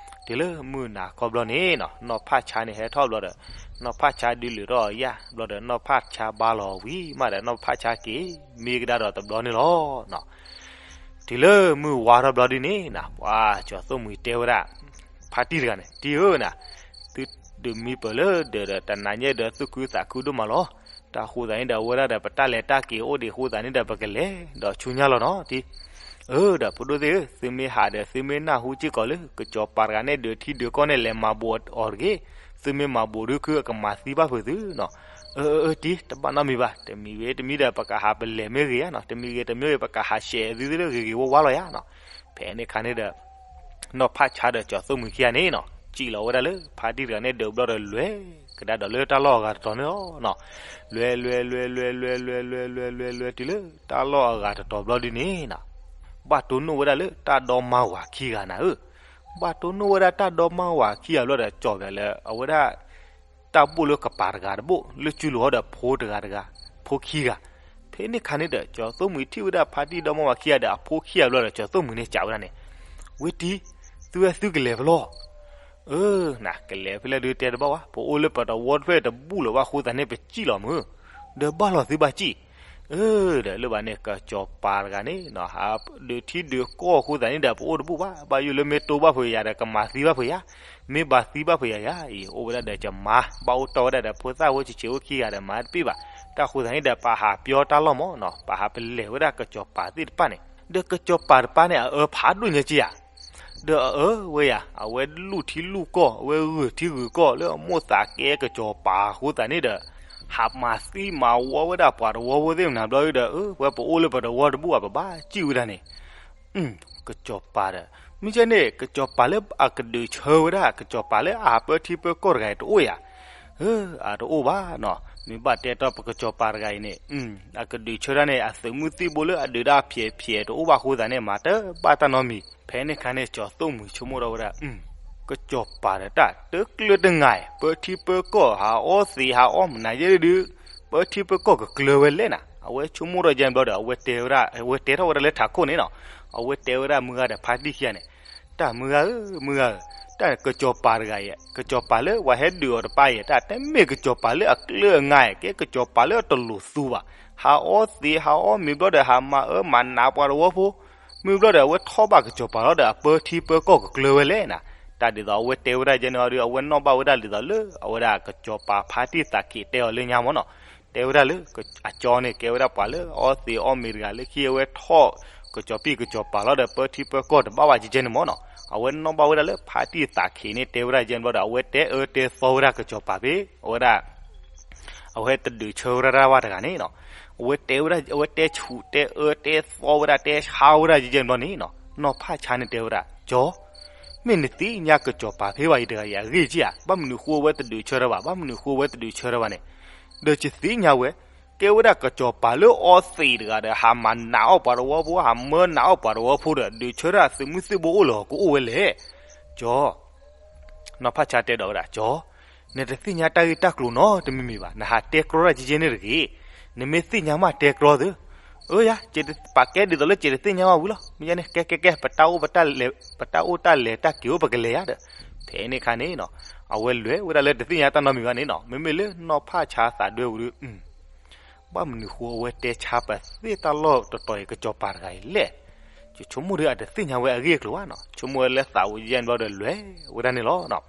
တုၤလၢမုၢ်နၤခီဘျီန့ၣ်နီၤ နီၢ်ဖးဆါန့ၣ်ဟဲထီၣ်ဘျီဒီး နီၢ်ဖးဆါဒုးလုာ်ထီၣ်ယၣ်ဘျီဒီး နီၢ်ဖးဆါဘါလီၤဝံၤမးဒီး နီၢ်ဖးဆါက့ၤမံကဒါဒီးတဘျီန့ၣ်လီၤ. တုၤလၢမုၢ်ဝါထီၣ်ဘျီဒုန့ၣ်နီၤ ပှၤကၠီသိၣ်မှံၤတဲဝဲဒၣ် ဖါတံၢ်တဂၤန့ၣ် တံၢ်ဧၢနၤ, သု ဒုးမံပၢၢ်လၢဒၢးဒီး တနၤညါဒီးသူၣ်ခုသးခုဒိၣ်မးလီၤ. တၢ်ဃိသးန့ၣ်ဒီး အဝဲဒၣ်ဒီး ပတၢ်လဲၤတၢ်က့ၤအိၣ်ဒံးဃိသးန့ၣ်ဒီး ပကလဲၤဒီးဆူညါလီၤနီၤတံၢ်. အၢ ဒီးဖိဒိၣ်သ့ၣ်ဧၢ, သုမ့ၢ်ဟးဒီး သုမ့ၢ်နၢ်ဟူစ့ၢ်ကီးလၢ ကစီၤပၤတဂၤန့ၣ် ဒုးထံဒုးကီၢ်န့ၣ် လဲၤမၤဘိးအီၤတဂ့ၤ. သုမ့ၢ်မၤဘိးဒုး ခုအကမၤသံဘၣ်ဖုးသုနီၤ. အၢ အၢ တံၢ် တဘၣ်နီတမံၤဘၣ်, တမံၤဂ့ၤတမံၤဒီး ပကဟးပလဲၤမ့ၢ်ဂ့ၤဧါနီၤ, တမံၤဂ့ၤတမံၤဂ့ၤ ပကဟးရှဲးသုသ့ၣ်လၢဂ့ၤဂ့ၤဝါဝါလီၤယါနီၤ. ဖဲန့ၣ်အခါန့ၣ်ဒီး နီၢ်ဖးဆါဒီးကၠီၤသိၣ်မှံၤခံဂၤန့ၣ်နီၤ စံၣ်လီၤဝဲဒၣ်လၢဖါတံၢ်တဂၤန့ၣ် ဒုးဘျီဒီး လဲၤကဒါဒီးလၢတၢ်လီၢ်အဂၤတတီၤန့ၣ်လီၤ. လဲၤ လဲၤ လဲၤ လဲၤ လဲၤ လဲၤ လဲၤ လဲၤ လဲၤ လဲၤ လဲၤ တုၤလၢတၢ်လီၢ်အဂၤတတီၤဘျီဒုန့ၣ်နီၤ, ဘၣ်တိၢ်နီၣ်ဝဲဒၣ်လၢတၢ်ဒီမါဝၤခံဂၤနၤဧၢ. ဘၣ်တိၢ်နီၣ်ဝဲဒၣ်တၢ်ဒီမါဝၤခံဂၤဘျီဒီး ကၠီၤဝဲလၢအဝဲဒၣ် တၢ်ဘိၣ်လၢကပၤတဂၤတဘိၣ်, လၢကၠူလိာ်ဟီဒီးဖိတဂၤတဂၤ, ဖိခံဂၤ. ဖဲန့ၣ်အခါန့ၣ်ဒီး ကၠီၤသိၣ်မှံၤထံၣ်ဝဲဒၣ်ဖါတံၢ်ဒီမါဝၤခံဂၤဒီး အဖိခံဂၤဘျီဒီး ကၠီၤသိၣ်မှံၤန့ၣ်စံးဝဲဒၣ်န့ၣ်, ဝ့ၢ်တံၢ်, သုဝဲသုကလဲၤဖဲလဲၣ်. အၢ နၤ ကလဲၤဖဲလဲၣ်ဒုးတဲတဘၣ်ဝဲ, ပအိၣ်လၢပတဝီတဖျၢၣ်တဘူၣ်လၢၤဘၣ်အဃိသတးန့ၣ် ပစံၣ်လီၤမုၢ်, ဒီးဘၣ်လီၤသုဘၣ်စံၣ်. အၢ ဒီးလၢဘၣ်န့ၣ် ကစီၤပၤတဂၤန့ၣ်နီၤ ဟးဒုးထံဒုးကီၢ်အဃိသတးန့ၣ်ဒီး ပအိၣ်တဘူၣ်ဘၣ်, ဘၣ်ယိၣ်လၢမ့ၢ်တိၢ်ဘၣ်ဖုးယၤဒီး ကမၤသံဘၣ်ဖုးယၤ, မ့ၢ်ဘၣ်သံဘၣ်ဖုးယၤယၤအံၤ အိၣ်ဝဲဒၣ်ဒီးကမါ, ဘၣ်အိၣ်တီၢ်ဝဲဒၣ်ဒီးဖိသၣ်ဝဲဆံးဆံးအိၣ်ခံဂၤဒီး မၤတပ့ၢ်ဘၣ်. တၢ်ဃိသတးန့ၣ်ဒီး ပဟးပျီတၢ်လီၢ်မးနီၤ, ပဟးပလဲၤဝဲဒၣ်ကစီၤပၤသ့ၣ်တဖၣ်န့ၣ်, ဒီးကစီၤပၤတဖၣ်န့ၣ် အအၢဖးဒိၣ်ညါက့ဧါ. ဒီးအအၢဝဲယၤ အဝဲလူၢ်ထံလူၢ်ကီၢ်, အဝဲဂုာ်ထံဂုာ်ကီၢ်လၢအမိၢ်သးကဲကစီၤပၤအဃိသတးန့ၣ်ဒီး ဟးမၤသံမၤဝီဝဲဒၣ်ပှၤတဝီဖိသ့ၣ်မနၤဘျီဒီး အၢ ဝဲပအိၣ်လၢပတဝီတဘူၣ်ဘၣ် ပဘၣ်စံၣ်ဝဲဒၣ်န့ၣ်. ကစီၤပၤဒီး မ့ၢ်ကဲန့ၣ် ကစီၤပၤလၢအကဒုးဆၢဝဲဒၣ် ကစီၤပၤလၢအပၢထံပၢကီၢ်တဂၤအံၤတအိၣ်ဧါ. အၢ အတအိၣ်ဘၣ်နီၤ, မ့ၢ်ဘၣ်တဲတီၢ်ပကစီၤပၤတဂၤအံၤန့ၣ် အကဒုးဆၢဒၣ်န့ၣ် အသုးမုၢ်သံၣ်ဘိလၢအဒုးဒၣ်ဖျဲးဖျဲးတအိၣ်ဘၣ်အဃိသတးန့ၣ် မၤတဘၣ်တၢ်နီတမံၤ. ဖဲန့ၣ်အခါန့ၣ် ကၠီၤသိၣ်မှံၤဆိကမိၣ်ထီၣ်ဝဲဒၣ် ကစီၤပၤဒီးတၢ်တကျၢၤတငါ ပၢထံပၢကီၢ် ဟးအီသံးဟးအီမနုၤယဲဒုး ပၢထံပၢကီၢ်ကကျၢၤဝဲလဲၣ်နၤ. အဝဲဆိကမိၣ်ထီၣ်ယဲန့ၣ်ဘျီဒီး အဝဲတဲဝဲဒၣ် အဝဲတဲထီၣ်ဝဲဒၣ်လၢထးခိၣ်န့ၣ်နီၤ, အဝဲတဲဝဲဒၣ်မုၢ်ဂၤဒီးဖါတံၢ်ခံဂၤန့ၣ်, တၢ်မုၢ်ဂၤဧၢ မုၢ်ဂၤဧၢ, တၢ်ကစီၤပၤတဂၤအံၤ ကစီၤပၤလၢပှၤဟဲဒုးအီၤတပၢ်အံၤ တၢ်တမ့ၢ်ကစီၤပၤလၢအကျၢၤအငါအံၤ ကဲကစီၤပၤလၢအတလိာ်သူဘၣ်, ဟးအီသံးဟးအီမ့ၤဘျီဒီး ဟးမၤအၢမၤနးပှၤတဝီဖိ မ့ၢ်ဘျီဒီး အဝဲထီၣ်ဘၣ်ကစီၤပၤလီၤဒီး အပၢထံပၢကီၢ်ကကျၢၤဝဲလဲၣ်နၤ. တၢ်ဒ်သိးအဝဲတဲဝဲဒၣ်ယဲန့ၣ်ဒီး အဝဲနီၣ်ဘၣ်ဝဲဒၣ်ဒ်သိးလၢ အဝဲဒၣ်ကစီၤပၤဖါတံၢ်သးခ့တဲအီၤလၢညါမ့ၢ်နီၤ, တဲဝဲဒၣ်လၢ အကၠီန့ၣ် ကဲဝဲဒၣ်ပှၤလၢအအီသံးအီမ့ၤတဂၤလၢခံ အဝဲထီၣ်ကစီၤပံၢ်ကစီၤပၤလီၤဒီး ပၢထံပၢကီၢ်တဘၣ်ဘၣ်ကဲကဲန့ၣ်မ့ၢ်နီၤ. အဝဲနီၣ်ဘၣ်ဝဲဒၣ်လၢဖါတံၢ်သးခ့န့ၣ် တဲဝဲဒၣ်ယဲန့ၣ်ဘျီဒီး အဝဲတဲအၢတဲသီဝဲဒၣ်ကစီၤပၤဖဲ အဝဲဒၣ် အဝဲတဒုးဆၢဝဲဒၣ်တၢ်ဘၣ်တဂၤန့ၣ်နီၤ, အဝဲတဲဝဲဒၣ် အဝဲတဲဆူးတဲအၢတဲသီဝဲဒၣ် တဲဆါဝဲဒၣ်ယဲယဲန့ၣ်ဘျီန့ၣ်နီၤ, နီၢ်ဖးဆါန့ၣ်တဲဝဲဒၣ် ကၠီ, မ့ၢ်နသ့ၣ်ညါကစီၤပၤဖဲဘၣ်အံၤတဂၤအံၤအဂ့ၢ်က့ဧါ, ဘၣ်မနုၤဃိအဝဲတဒုးဆၢတၢ်ဘၣ်, ဘၣ်မနုၤဃိအဝဲတဒုးဆၢတၢ်ဘၣ်န့ၣ်, ဒီးယသ့ၣ်ညါဝဲ ကဲဝဲဒၣ်ကစီၤပၤလၢအီသံးတဂၤဒီး ဟးမၤနးအီၣ်ပှၤတဝီဖိ ဟးမၢနးအီၣ်ပှၤတဝီဖိဒီး ဒုးဆၢဒၣ်သုးမုၢ်သံၣ်ဘိအိၣ်လၢၤကအိၣ်ဝဲလဲၣ်, ကၠီ နီၢ်ဖးဆါတဲဒီးဝဲဒၣ် ကၠီ, နတသ့ၣ်ညါတၢ်ဂ့ၢ်တၢ်ကျိၤနီတမံၤမံၤဘၣ်, နဟးတဲကြီတၢ်ကဲကဲန့ၣ်တဂ့ၤ, နမ့ၢ်သ့ၣ်ညါမးတဲကြီသု, အၢယၤ, ပာ်ကဲဒ်သိးလၢကဲတသ့ၣ်ညါဘၣ်ဝံၤလီၤ, မ့ၢ်ယၤန့ၣ် ကဲကဲကဲ ပတၢ်အိၣ်ပတၢ်လဲၤတၢ်က့ၤအိၣ်ပကလဲၤယၤဒီး, ဖဲန့ၣ်အခါန့ၣ်နီၤ, အဝဲလဲၤဝဲဒၣ်လၢတသ့ၣ်ညါတၢ်နီတမံၤဘၣ်န့ၣ်နီၤ, မ့မ့ၢ်လၢနီၢ်ဖးဆါသးဒွဲၣ်ဝံၤဒီး ဘၣ်မနုၤဃိအဝဲတဲဆါပသ့ၣ်တၢ်လီၢ်တတီၤအံၤကစီၤပၤတဂၤအံၤလဲၣ်, ယဆိကမိၣ်ဒီးအတသ့ၣ်ညါဝဲအဂ့ၢ်အကျိၤဘၣ်နီၤ, ဆိကမိၣ်ဝဲလၢသးဝံၤယဲန့ၣ်ဘျီဒီးလဲၤဝဲဒၣ်န့ၣ်လီၤ.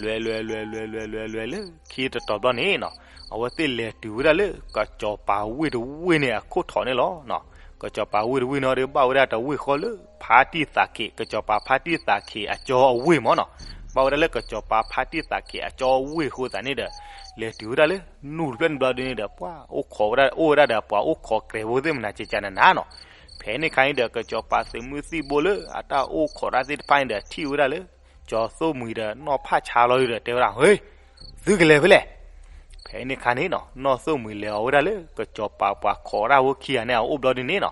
လဲၤလဲၤလဲၤလဲၤလဲၤလဲၤလဲၤလဲၤလၢခံတတီၤဘျီန့ၣ်နီၤ, အဝဲသ့ၣ်လဲၤတုၤဝဲဒၣ်လၢကစီၤပၤဝ့ၢ်တဝ့ၢ်န့ၣ်အခိၣ်ထံးန့ၣ်လီၤ. ကစီၤပၤဝ့ၢ်တဝ့ၢ်န့ၣ်ဒီး ဘၣ်ဝဲဒၣ်တဝ့ၢ်ဃီလၢ ဖါတံၢ်သးခ့, ကစီၤပၤဖါတံၢ်သးခ့အကၠီအဝ့ၢ်မ့ၢ်နီၤ, ဘၣ်ဝဲဒၣ်လၢကစီၤပၤဖါတံၢ်သးခ့အကၠီအဝ့ၢ်အဃိသတးန့ၣ်ဒီး လဲၤတုၤဝဲဒၣ်လၢ နူၢ်တဖျၢၣ်န့ၣ်ဘျီဒ်န့ၣ်ဒီး ပှၤအိၣ်ခိးဝဲဒၣ် အိၣ်ဝဲဒၣ်ဒီးပှၤအိၣ်ခိးကြဲးဖိသ့ၣ်မနၤကကနနၤနီၤ, ဖဲန့ၣ်အခါန့ၣ်ဒီး ကစီၤပၤသုးမုၢ်သံၣ်ဘိလၢအတၢ်အိၣ်ခိးတၢ်သ့ၣ်တဖၣ်န့ၣ်ဒီး ထံၣ်ဝဲဒၣ်လၢ ကၠီၤသိၣ်မှံၤဒီးနီၢ်ဖးဆါလီၤဒီး တဲဝဲဒၣ် ဟ့, သုကလဲၤဖဲလဲၣ်. ဖဲန့ၣ်အခါန့ၣ်နီၤ နီၢ်သိၣ်မှံၤလဲၤအီၤဝဲဒၣ်လၢ ကစီၤပၤပှၤခိးတၢ်ဖိခံဂၤန့ၣ်အအိၣ်ဘျီဒ်န့ၣ်နီၤ,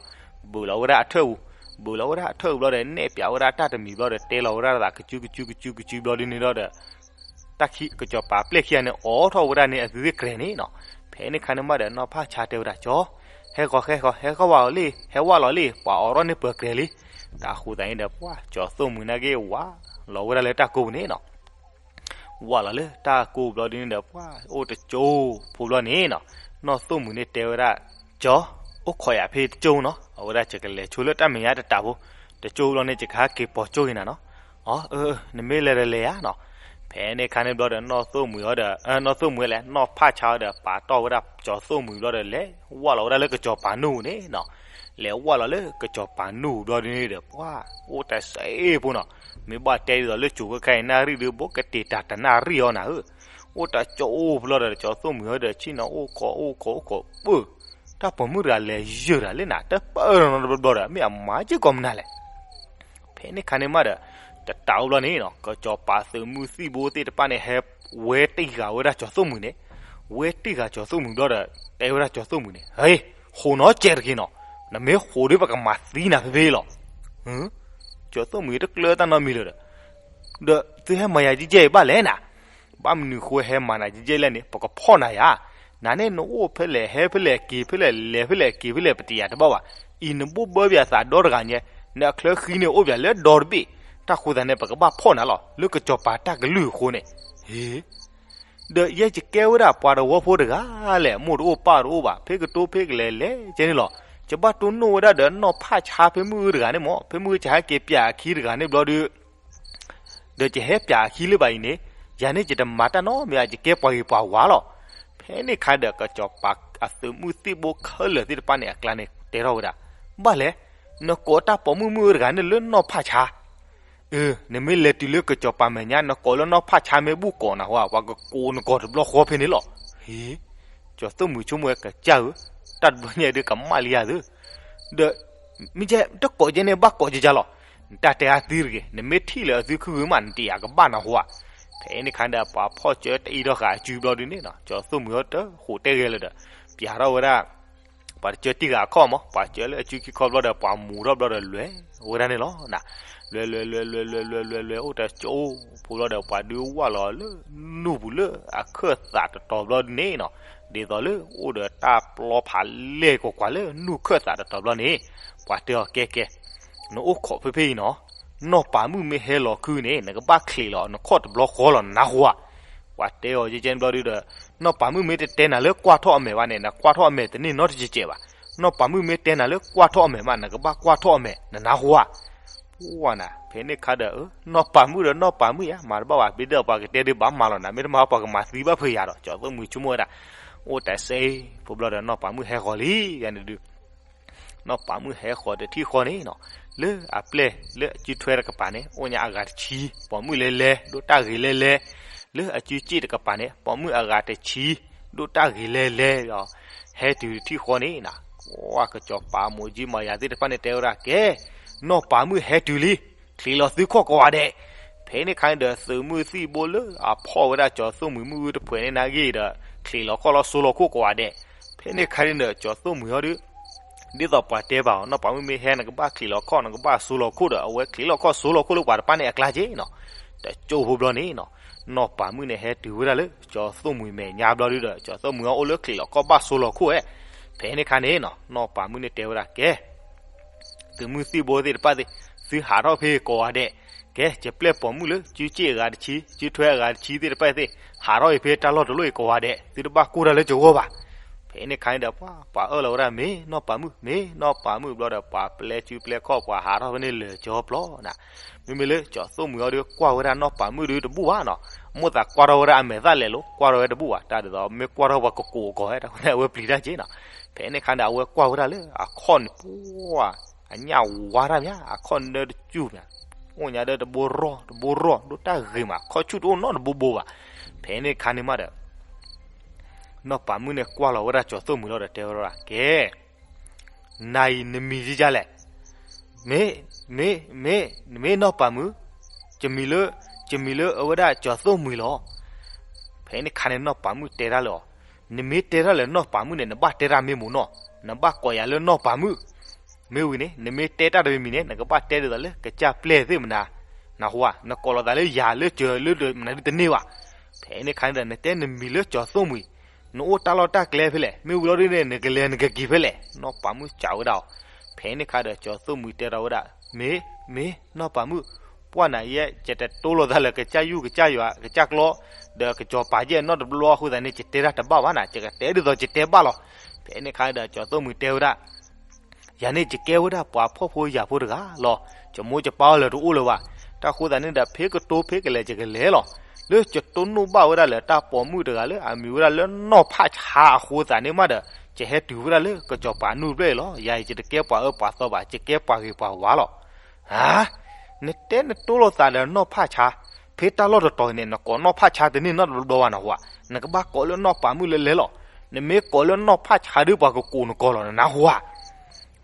ဘုးလီၤဝဲဒၣ်အထၢၣ်ပူၤ, ဘုးလီၤဝဲဒၣ်အထၢၣ်ပူၤဘျီဒီး နဲၣ်ပၠးဝဲဒၣ်တၢ်တမံၤဘျီဒီး တဲလီၤဝဲဒၣ်သးကစုကစုကစုကစုဘျီဒ်န့ၣ်ဒီး တၢ်ခံ ကစီၤပၤပျဲၢ်ခံဂၤန့ၣ် အိးထီၣ်ဝဲဒၣ်န့ၣ်အသုသ့ၣ်ကြဲးန့ၣ်နီၤ. ဖဲန့ၣ်အခါန့ၣ်မးဒီး နီၢ်ဖးဆါတဲဝဲဒၣ် ကၠီ, ဟဲဃီၤဟဲဃီၤ ဟဲဃီၤဝဲလံ, ဟဲဝဲလီၤလံ, ပှၤအိးထီၣ်န့ၢ်ပၢၤကြဲးလံ. တၢ်ဃိသတးန့ၣ်ဒီး ပှၤကၠီၤသိၣ်မှံၤန့ၣ်က့ၤဝးလီၤဝဲဒၣ်လၢတၢ်ကိးပူၤန့ၣ်နီၤ. ဝးလီၤလၢတၢ်ကိးပူၤဘျီဒ်န့ၣ်ဒီး ပှၤအိၣ်တကၠိဖိဘျီန့ၣ်နီၤ, နီၢ်သိၣ်မှံၤန့ၣ်တဲဝဲဒၣ် ကၠီ, အိၣ်ခိးယၤဖဲတကၠိနီၤ, အဝဲဒၣ်ယကလဲၤဆိလၢတၢ်မဲာ်ညါတတးဖိ, တကၠိဘျီန့ၣ် ယကဟဲက့ၤပိာ်ကၠိက့ၤနၤနီၤ. အၢ အၢ နမ့ၢ်လဲၤဒီးလဲၤယၤနီၤ. ဖဲန့ၣ်ခါန့ၣ်ဘျီဒီး နီၢ်သိၣ်မှံၤအီၤဒီး နီၢ်သိၣ်မှံၤလဲၣ် နီၢ်ဖၣ်ဆါအီၤဒီး ပာ်တီၢ်ဝဲဒၣ်ကၠီၤသိၣ်မှံၤဘျီဒီး လဲၤဝၢ်လီၤဝဲဒၣ်လၢကစီၤပၤနူၢ်န့ၣ်နီၤ. လဲၤဝၢ်လီၤလၢကစီၤပၤနူၢ်ဘျီဒုန့ၣ်ဒီး ပှၤအိၣ်တၢ်စ့ဖိနီၤ. မ့ၢ်ဘၣ်တဲဒ်သိးလၢကၠိၤခဲခါအံၤ နၣ်ရံၣ်ဒုး ဘိးကတ့ၢ်တၢ်တနၣ်ရံၣ်အီၤနၤဧၢ. အိၣ်တၢ်ကၠိဖိလီၤဒီး ကၠီၤသိၣ်မှံၤအီၤဒီး ဆ့ၣ်နီၤအိၣ်ခိးအိၣ်ခိးအိၣ်ခိးပၢၢ် တၢ်ပိာ်မုၣ်တဂၤလဲၤယၢၢ်တၢ်လၢနၤ တပၢၢ်နီတဘျီဘျီဒီး မ့ၢ်အမၤက့ၤကိးမနုၤလဲၣ်. ဖဲန့ၣ်ခါန့ၣ်မးဒီး တတးအိၣ်ဘျီန့ၣ်နီၤ ကစီၤပၤသုးမုၢ်သံၣ်ဘိသ့ၣ်တဖၣ်န့ၣ် ဟဲဝဲတံၢ်ဃာ်ဝဲဒၣ်ကၠီၤသိၣ်မှံၤန့ၣ်, ဝဲတံၢ်ဃာ်ကၠီၤသိၣ်မှံၤဘျီဒီး တဲဝဲဒၣ်ကၠီၤသိၣ်မှံၤန့ၣ်, ဟ့, ဃိးနီၤကဲးတဂ့ၤနီၤ, နမ့ၢ်ဃိးဒီးပကမၤသံနၤဖဲဖဲလီၤ. ကၠီၤသိၣ်မှံၤတကျၢၤတၢ်နီတမံၤလၢၤဒီး ဒီးသုဟဲမၤယၤကဲကဲအံၤဘၣ်လဲၣ်နၤ, ဘၣ်မနုၤဃိဟဲမၤနၤကဲကဲလဲၣ်န့ၣ် ပကဖီၣ်နၤယၤ, နၤန့ၣ်နအိၣ်ဖဲလဲၣ် ဟဲဖဲလဲၣ် က့ၤဖဲလဲၣ် လဲၤဖဲလဲၣ် က့ၤဖဲလဲၣ် ပတယၤတဘၣ်ဘၣ်, အံၤနဘိၣ်ဘၢပယၤသးဒီတဂၤညါ, နအချၢဃံန့ၣ်အိၣ်ပယၤလၢဒီတဘ့ၣ်, တၢ်ဃိသးန့ၣ် ပကဘၣ်ဖီၣ်နၤလီၤ လၢကစီၤပၤတၢ်ကလုၢ်အဃိန့ၣ်, ဟ့ ဒီးယဲယကဲဝဲဒၣ်ပှၤတဝီဖိတဂၤလဲၣ်, မိၢ်တအိၣ်ပၢ်တအိၣ်ဘၣ်, ဖဲကတိၤဖဲကလဲၤလဲၤကဲန့ၣ်လီၤ. ယဘၣ်တိၢ်နီၣ်ဝဲဒၣ်ဒီးနီၢ်ဖၣ်ဆါဖဲမုၢ်အုတဂၤန့ၣ်မး, ဖဲမုၢ်အုကဟဲက့ၤပျးအခံတဂၤန့ၣ်ဘျီဒီး, ဒီးယဟဲပျးအခံလၢၤဘၣ်အံၤန့ၣ်, ယၤန့ၣ်ယတမၤတၢ်နီတမံၤ ယကဲပှၤဂ့ၤပှၤဝါလီၤ. ဖဲန့ၣ်ခါဒီးကစီၤပၤအသုးမုၢ်သံၣ်ဘိခဲလၢာ်သ့ၣ်တဖၣ်န့ၣ် အကျါန့ၣ်တဲထီၣ်ဝဲဒၣ်, ဘၣ်လဲၣ်, နကိးတၢ်ပိာ်မုၣ်မုၢ်အုတဂၤန့ၣ်လၢနီၢ်ဖၣ်ဆါ အၢ, နမ့ၢ်လဲၤတုၤလၢကစီၤပၤမဲာ်ညါ နကိးလၢနီၢ်ဖၣ်ဆါမ့ၢ်ဘူၣ်ကိးနၤဟီ, ပှၤကကိးနကိးတဘျီဃီဖဲန့ၣ်လီၤ. ဟ့, ကၠီၤသိၣ်မှံၤဆိကမိၣ်ဝဲကစၢ်ဧၢ, တၢ်တဘျီညါဒုးကမၣ်လံယၤသၢ, ဒီး မ့ၢ်တကိးကဲန့ၣ် ဘၣ်ကိးကဲကၢ်လီၤ. နတၢ်တဲအသံတဂ့ၤ, နမ့ၢ်ထံၣ်လၢအသုခုဂုာ်မး နတယာ်ကဘၣ်နဟီဧါ. ဖဲန့ၣ်ခါဒီး ပှၤဖီၣ်ကၢတအံၤထီၣ်ဃာ်အစုဘျီဒုန့ၣ်နီၤ, ကၠီၤသိၣ်မှံၤဟီတဃိးတဲဂဲၤလၢၤဒီး ပျးထီၣ်ဝဲဒၣ် ပှၤတကၢတံၢ်ဃာ်အခီၣ်မး, ပှၤကၢလၢအစုခံခီဘျီဒီး ပှၤမူၤထီၣ်ဘျီဒီးလဲၤဝဲဒၣ်န့ၣ်လီၤ. လဲၤလဲၤလဲၤလဲၤလဲၤလဲၤလဲၤလဲၤ အိၣ်တကၠိဖိဘျီဒီး ပှၤဒုးဝၢ်လီၤလၢနူၢ်ပူၤလၢအခၢၣ်သးတတီၤဘျီဒုန့ၣ်နီၤ, ဒ်သိးလၢအိၣ်ဒီးတၢ်ပျီဖးလဲၢ်ကွၢ်ကွၢ်လၢနူၢ်ခၢၣ်သးတတီၤဘျီန့ၣ်, ပှၤတဲအီၤကဲကဲ, နအိၣ်ခိးဖဲဖဲအံၤနီၤ, နီၢ်ပၤမုၣ်မ့ၢ်ဟဲလီၤခုန့ၣ် နကဘၣ်ချံးလီၤနခီၣ်တဘျီဃီလီၤ နနၢ်ဟူဧါ. ပှၤတဲအီၤကဲကဲဘျီဒုဒီး နီၢ်ပၤမုၣ်မ့ၢ်တတဲနၤလၢကွၢ်ထီၣ်အမဲာ်ဘၣ်န့ၣ် နကွၢ်ထီၣ်အမဲာ်တန့ၢ်နီတကဲးဘၣ်. နီၢ်ပၤမုၣ်မ့ၢ်တဲနၤလၢကွၢ်ထီၣ်အမဲာ်မး နကဘၣ်ကွၢ်ထီၣ်အမဲာ် နနၢ်ဟူဧါ. ပှၤနၤ ဖဲန့ၣ်ခါဒီး နီၢ်ပၤမုၣ်ဒီးနီၢ်ပၤမုၣ်ဧါ မၤတဘၣ်ဘၣ် ဘၣ်ဒီးပှၤကတဲဒုးဘၣ်မၤလီၤနၤ မ့ၢ်တမၤပှၤကမၤသံဘၣ်ဖုးယၤဒီး ကၠီၤသိၣ်မှံၤဆိကမိၣ်ဝဲဒၣ်, အိၣ်တၢ်စ့ဖိဘျီဒီး နီၢ်ပၤမုၣ်ဟဲဃီၤလံ ယၤန့ၣ်ဒုး နီၢ်ပၤမုၣ်ဟဲဃီၤတထံၣ်ဃီန့ၣ်နီၤ, လၢအပျဲၢ်လၢအစုထွဲတကပၤန့ၣ် အိၣ်ညါအဂၤတဆံ, ပိာ်မုၣ်လဲၤလဲၤ ဒိၣ်တၢ်ဂ့ၤလဲၤလဲၤ, လၢအစုစ့ၣ်တကပၤန့ၣ် ပိာ်မုၣ်အဂၤတဆံ, ဒိၣ်တၢ်ဂ့ၤလဲၤလဲၤဒီး ဟဲတုၤတထံၣ်ဃီန့ၣ်နီၤ, ပှၤကစီၤပၤမိၢ်ကၠံမၤယၤသ့ၣ်တဖၣ်န့ၣ် တဲဝဲဒၣ်ကဲ, နီၢ်ပၤမုၣ်ဟဲတုၤလံ, ချံးလီၤသုခီၣ်ကိးဂၤဒဲး. ဖဲန့ၣ်ခါန့ၣ်ဒီး သုးမုၢ်သံၣ်ဘိလၢအဖီၣ်ဝဲဒၣ်ကၠီၤသိၣ်မှံၤမုၢ်အုတဖှဲးန့ၣ်နာ်ဂ့ၤဒီး ချံးလီၤခီၣ်လီၤစိလီၤခိၣ်ကိးဂၤဒဲး. ဖဲန့ၣ်ခါန့ၣ်ဒီး ကၠီၤသိၣ်မှံၤဟီဒုး ဒ်သိးပှၤတဲဘၣ်အီၤ နီၢ်ပၤမုၣ်မ့ၢ်ဟဲ နကဘၣ်ချံးလီၤခီၣ် နကဘၣ်စိလီၤခိၣ်ဒီး အဝဲချံးလီၤခီၣ်စိလီၤခိၣ်လၢပှၤတဖၣ်န့ၣ်အကျါက့နီၤ. တကၠိဖိဘျီန့ၣ်နီၤ, နီၢ်ပၤမုၣ်န့ၣ်ဟဲတုၤဝဲဒၣ်လၢ ကၠီၤသိၣ်မှံၤမဲာ်ညါဘျီဒုဒီး ကၠီၤသိၣ်မှံၤဟီအိၣ်လၢချံးလီၤခီၣ်ဘၣ်စိလီၤခိၣ်ဝဲ. ဖဲန့ၣ်ခါန့ၣ်နီၤ, နီၢ်ပၤမုၣ်န့ၣ်တဲဝဲဒၣ်ကဲ သုးမုၢ်သံၣ်ဘိသ့ၣ်တဖၣ်သ့ၣ်, သုဟးထီၣ်ဖဲကိးဂၤဒဲး, ကဲ ယပျဲၢ်ပိာ်မုၣ်လၢ စုစ့ၣ်အဂၤတဆံ, စုထွဲအဂၤတဆံသ့ၣ်တဖၣ်သ့ၣ်, ဟးထီၣ်အံၤဖဲတၢ်လီၢ်တလီၢ်အံၤကိးဂၤဒဲး, သုတဘၣ်ကိၢ်တၢ်လၢယဂီၢ်ဘၣ်. ဖဲန့ၣ်ခါန့ၣ်ဒီး ပှၤ ပှၤအၢၣ်လီၤဝဲဒၣ် မ့ၢ်နီၢ်ပၤမုၣ်, မ့ၢ်နီၢ်ပၤမုၣ်ဘျီဒီး ပှၤပျဲစုပျဲခီၣ် ပှၤဟးထီၣ်ဖဲန့ၣ်လၢာ်ကၠီပျီနၤ. မ့မ့ၢ်လၢကၠီၤသိၣ်မှံၤဟီဒီး ကွၢ်ဝဲဒၣ်နီၢ်ပၤမုၣ်ဒုတဘူၣ်ဘၣ်နီၤ, မိၣ်သးကွၢ်ထီၣ်ဝဲဒၣ်အမဲာ်သၣ်လဲာ်လီၤ, ကွၢ်ထီၣ်ဝဲတဘူၣ်ဘၣ်, တၢ်ဒ်သိး မ့ၢ်ကွၢ်ထီၣ်ပှၤကကိးအကိးဝဲ တၢ်ဝဲန့ၣ်အဝဲပျံၤတၢ်က့နီၤ. ဖဲန့ၣ်ခါန့ၣ် အဝဲကွၢ်ဝဲဒၣ်လၢအခီၣ်န့ၣ် ပှၤ အညၣ်ဝါတၢ်မး, အခီၣ်နၢတစူၢ်မး, အိၣ်ညါဒီးတဘိရီၢ် တဘိရီၢ် ဒိၣ်တၢ်ဂ့ၤမး, ခီၣ်ဆူၣ်တအိၣ်နီတဘိဘိဘၣ်. ဖဲန့ၣ်ခါန့ၣ်မးဒီး နီၢ်ပၤမုၣ်န့ၣ်ကွၢ်လီၤဝဲဒၣ်ကၠီၤသိၣ်မှံၤလီၤဒီးတဲဝဲဒၣ် ကဲ နၤအံၤနမံၤဒ်လဲၣ်. မ့ၢ် မ့ၢ် မ့ၢ် နမ့ၢ်နီၢ်ပၤမုၣ်, ယမံၤလၢ ယမံၤလၢအဝဲဒၣ်ကၠီၤသိၣ်မှံၤလီၤ. ဖဲန့ၣ်ခါန့ၣ် နီၢ်ပၤမုၣ်တဲဒၣ်လၢအီၤ, နမ့ၢ်တဲတၢ်လၢနီၢ်ပၤမုၣ်န့ၣ် နဘၣ်တဲတၢ်မ့ၢ်မ့ၢ်နီၤ, နဘၣ်ကိးယၤလၢနီၢ်ပၤမုၣ်. မ့ၢ်ဝံၤန့ၣ် နမ့ၢ်တဲတၢ်တမံၤမံၤန့ၣ် နကဘၣ်တဲဒ်သိးလၢကစၢ်ပျဲၢ်သ့ၣ်မနၤ, နၢ်ဟူဧါ, နကိးလီၤသးလၢယၤလၢစၢၤလၢမနုၤဒုတန့ၢ်ဘၣ်. ဖဲန့ၣ်ခါန့ၣ်ဒီး နတဲနမံၤလၢကၠီၤသိၣ်မှံၤ, နအိၣ်တၢ်လီၢ်တၢ်ကျဲဖဲလဲၣ်, မ့ၢ်ဝံၤလီၤဒုန့ၣ် နကလဲၤနကက့ၤဖဲလဲၣ်, နီၢ်ပၤမုၣ်စံးဝဲဒၣ်အီၤ. ဖဲန့ၣ်ခါဒီး ကၠီၤသိၣ်မှံၤတဲထီၣ်ဝဲဒၣ်, မ့ၢ် မ့ၢ်နီၢ်ပၤမုၣ်, ပှၢ်နၤယဲ ယတတိလိာ်သးလၢကစၢ်ယုၢ်ကစၢ်ယွၤကစၢ်ကျီ, ဒီးကစီၤပၤယဲၢ်နီတဘျီအဃိသတးန့ၣ် ယတဲတၢ်တဘၣ်ဘၣ်နၤ, ယကတဲဒ်သိးယတဲဘၣ်လီၤ. ဖဲန့ၣ်ခါဒီး ကၠီၤသိၣ်မှံၤတဲဝဲဒၣ် ယၤန့ၣ်ယကဲဝဲဒၣ်ပှၤဖှီၣ်ဖိယာ်ဖိတဂၤလီၤ. ယမိၢ်ယပၢ်အီၤလၢတအိၣ်လၢၤဘၣ်. တၢ်ဃိသတးန့ၣ်ဒီး ဖဲကတိၤဖဲကလဲၤယကလဲၤလီၤ. လၢယတိၢ်နီၣ်ဘၣ်ဝဲဒၣ်လၢတၢ်ပိာ်မုၣ်တဂၤလၢအမံၤဝဲဒၣ်လၢနီၢ်ဖးဆါအဃိသတးန့ၣ်မးဒီး ယဟဲတုၤဝဲဒၣ်လၢကစီၤပၤနူၢ်တဖျၢၣ်အံၤလီၤ. ယၤအံၤယတကဲပှၤအၢပှၤသီဘၣ်, ယကဲပှၤဂ့ၤပှၤဝါလီၤ. ဧါ, နတဲနတိၢ်လိာ်သးဒီးနီၢ်ဖးဆါ, ဖဲတၢ်လီၢ်တတီၤအံၤန့ၣ် နကိးနီၢ်ဖးဆါတန့ၢ်နီတဘျီဘၣ်နဟူဧါ, နကဘၣ်ကိးလၢနီၢ်ပၤမုၣ်လၢလဲၤလီၤ. နမ့ၢ်ကိးလၢနီၢ်ဖးဆါဒီးပှၤကကိးနကိးလီၤနဟူဧါ.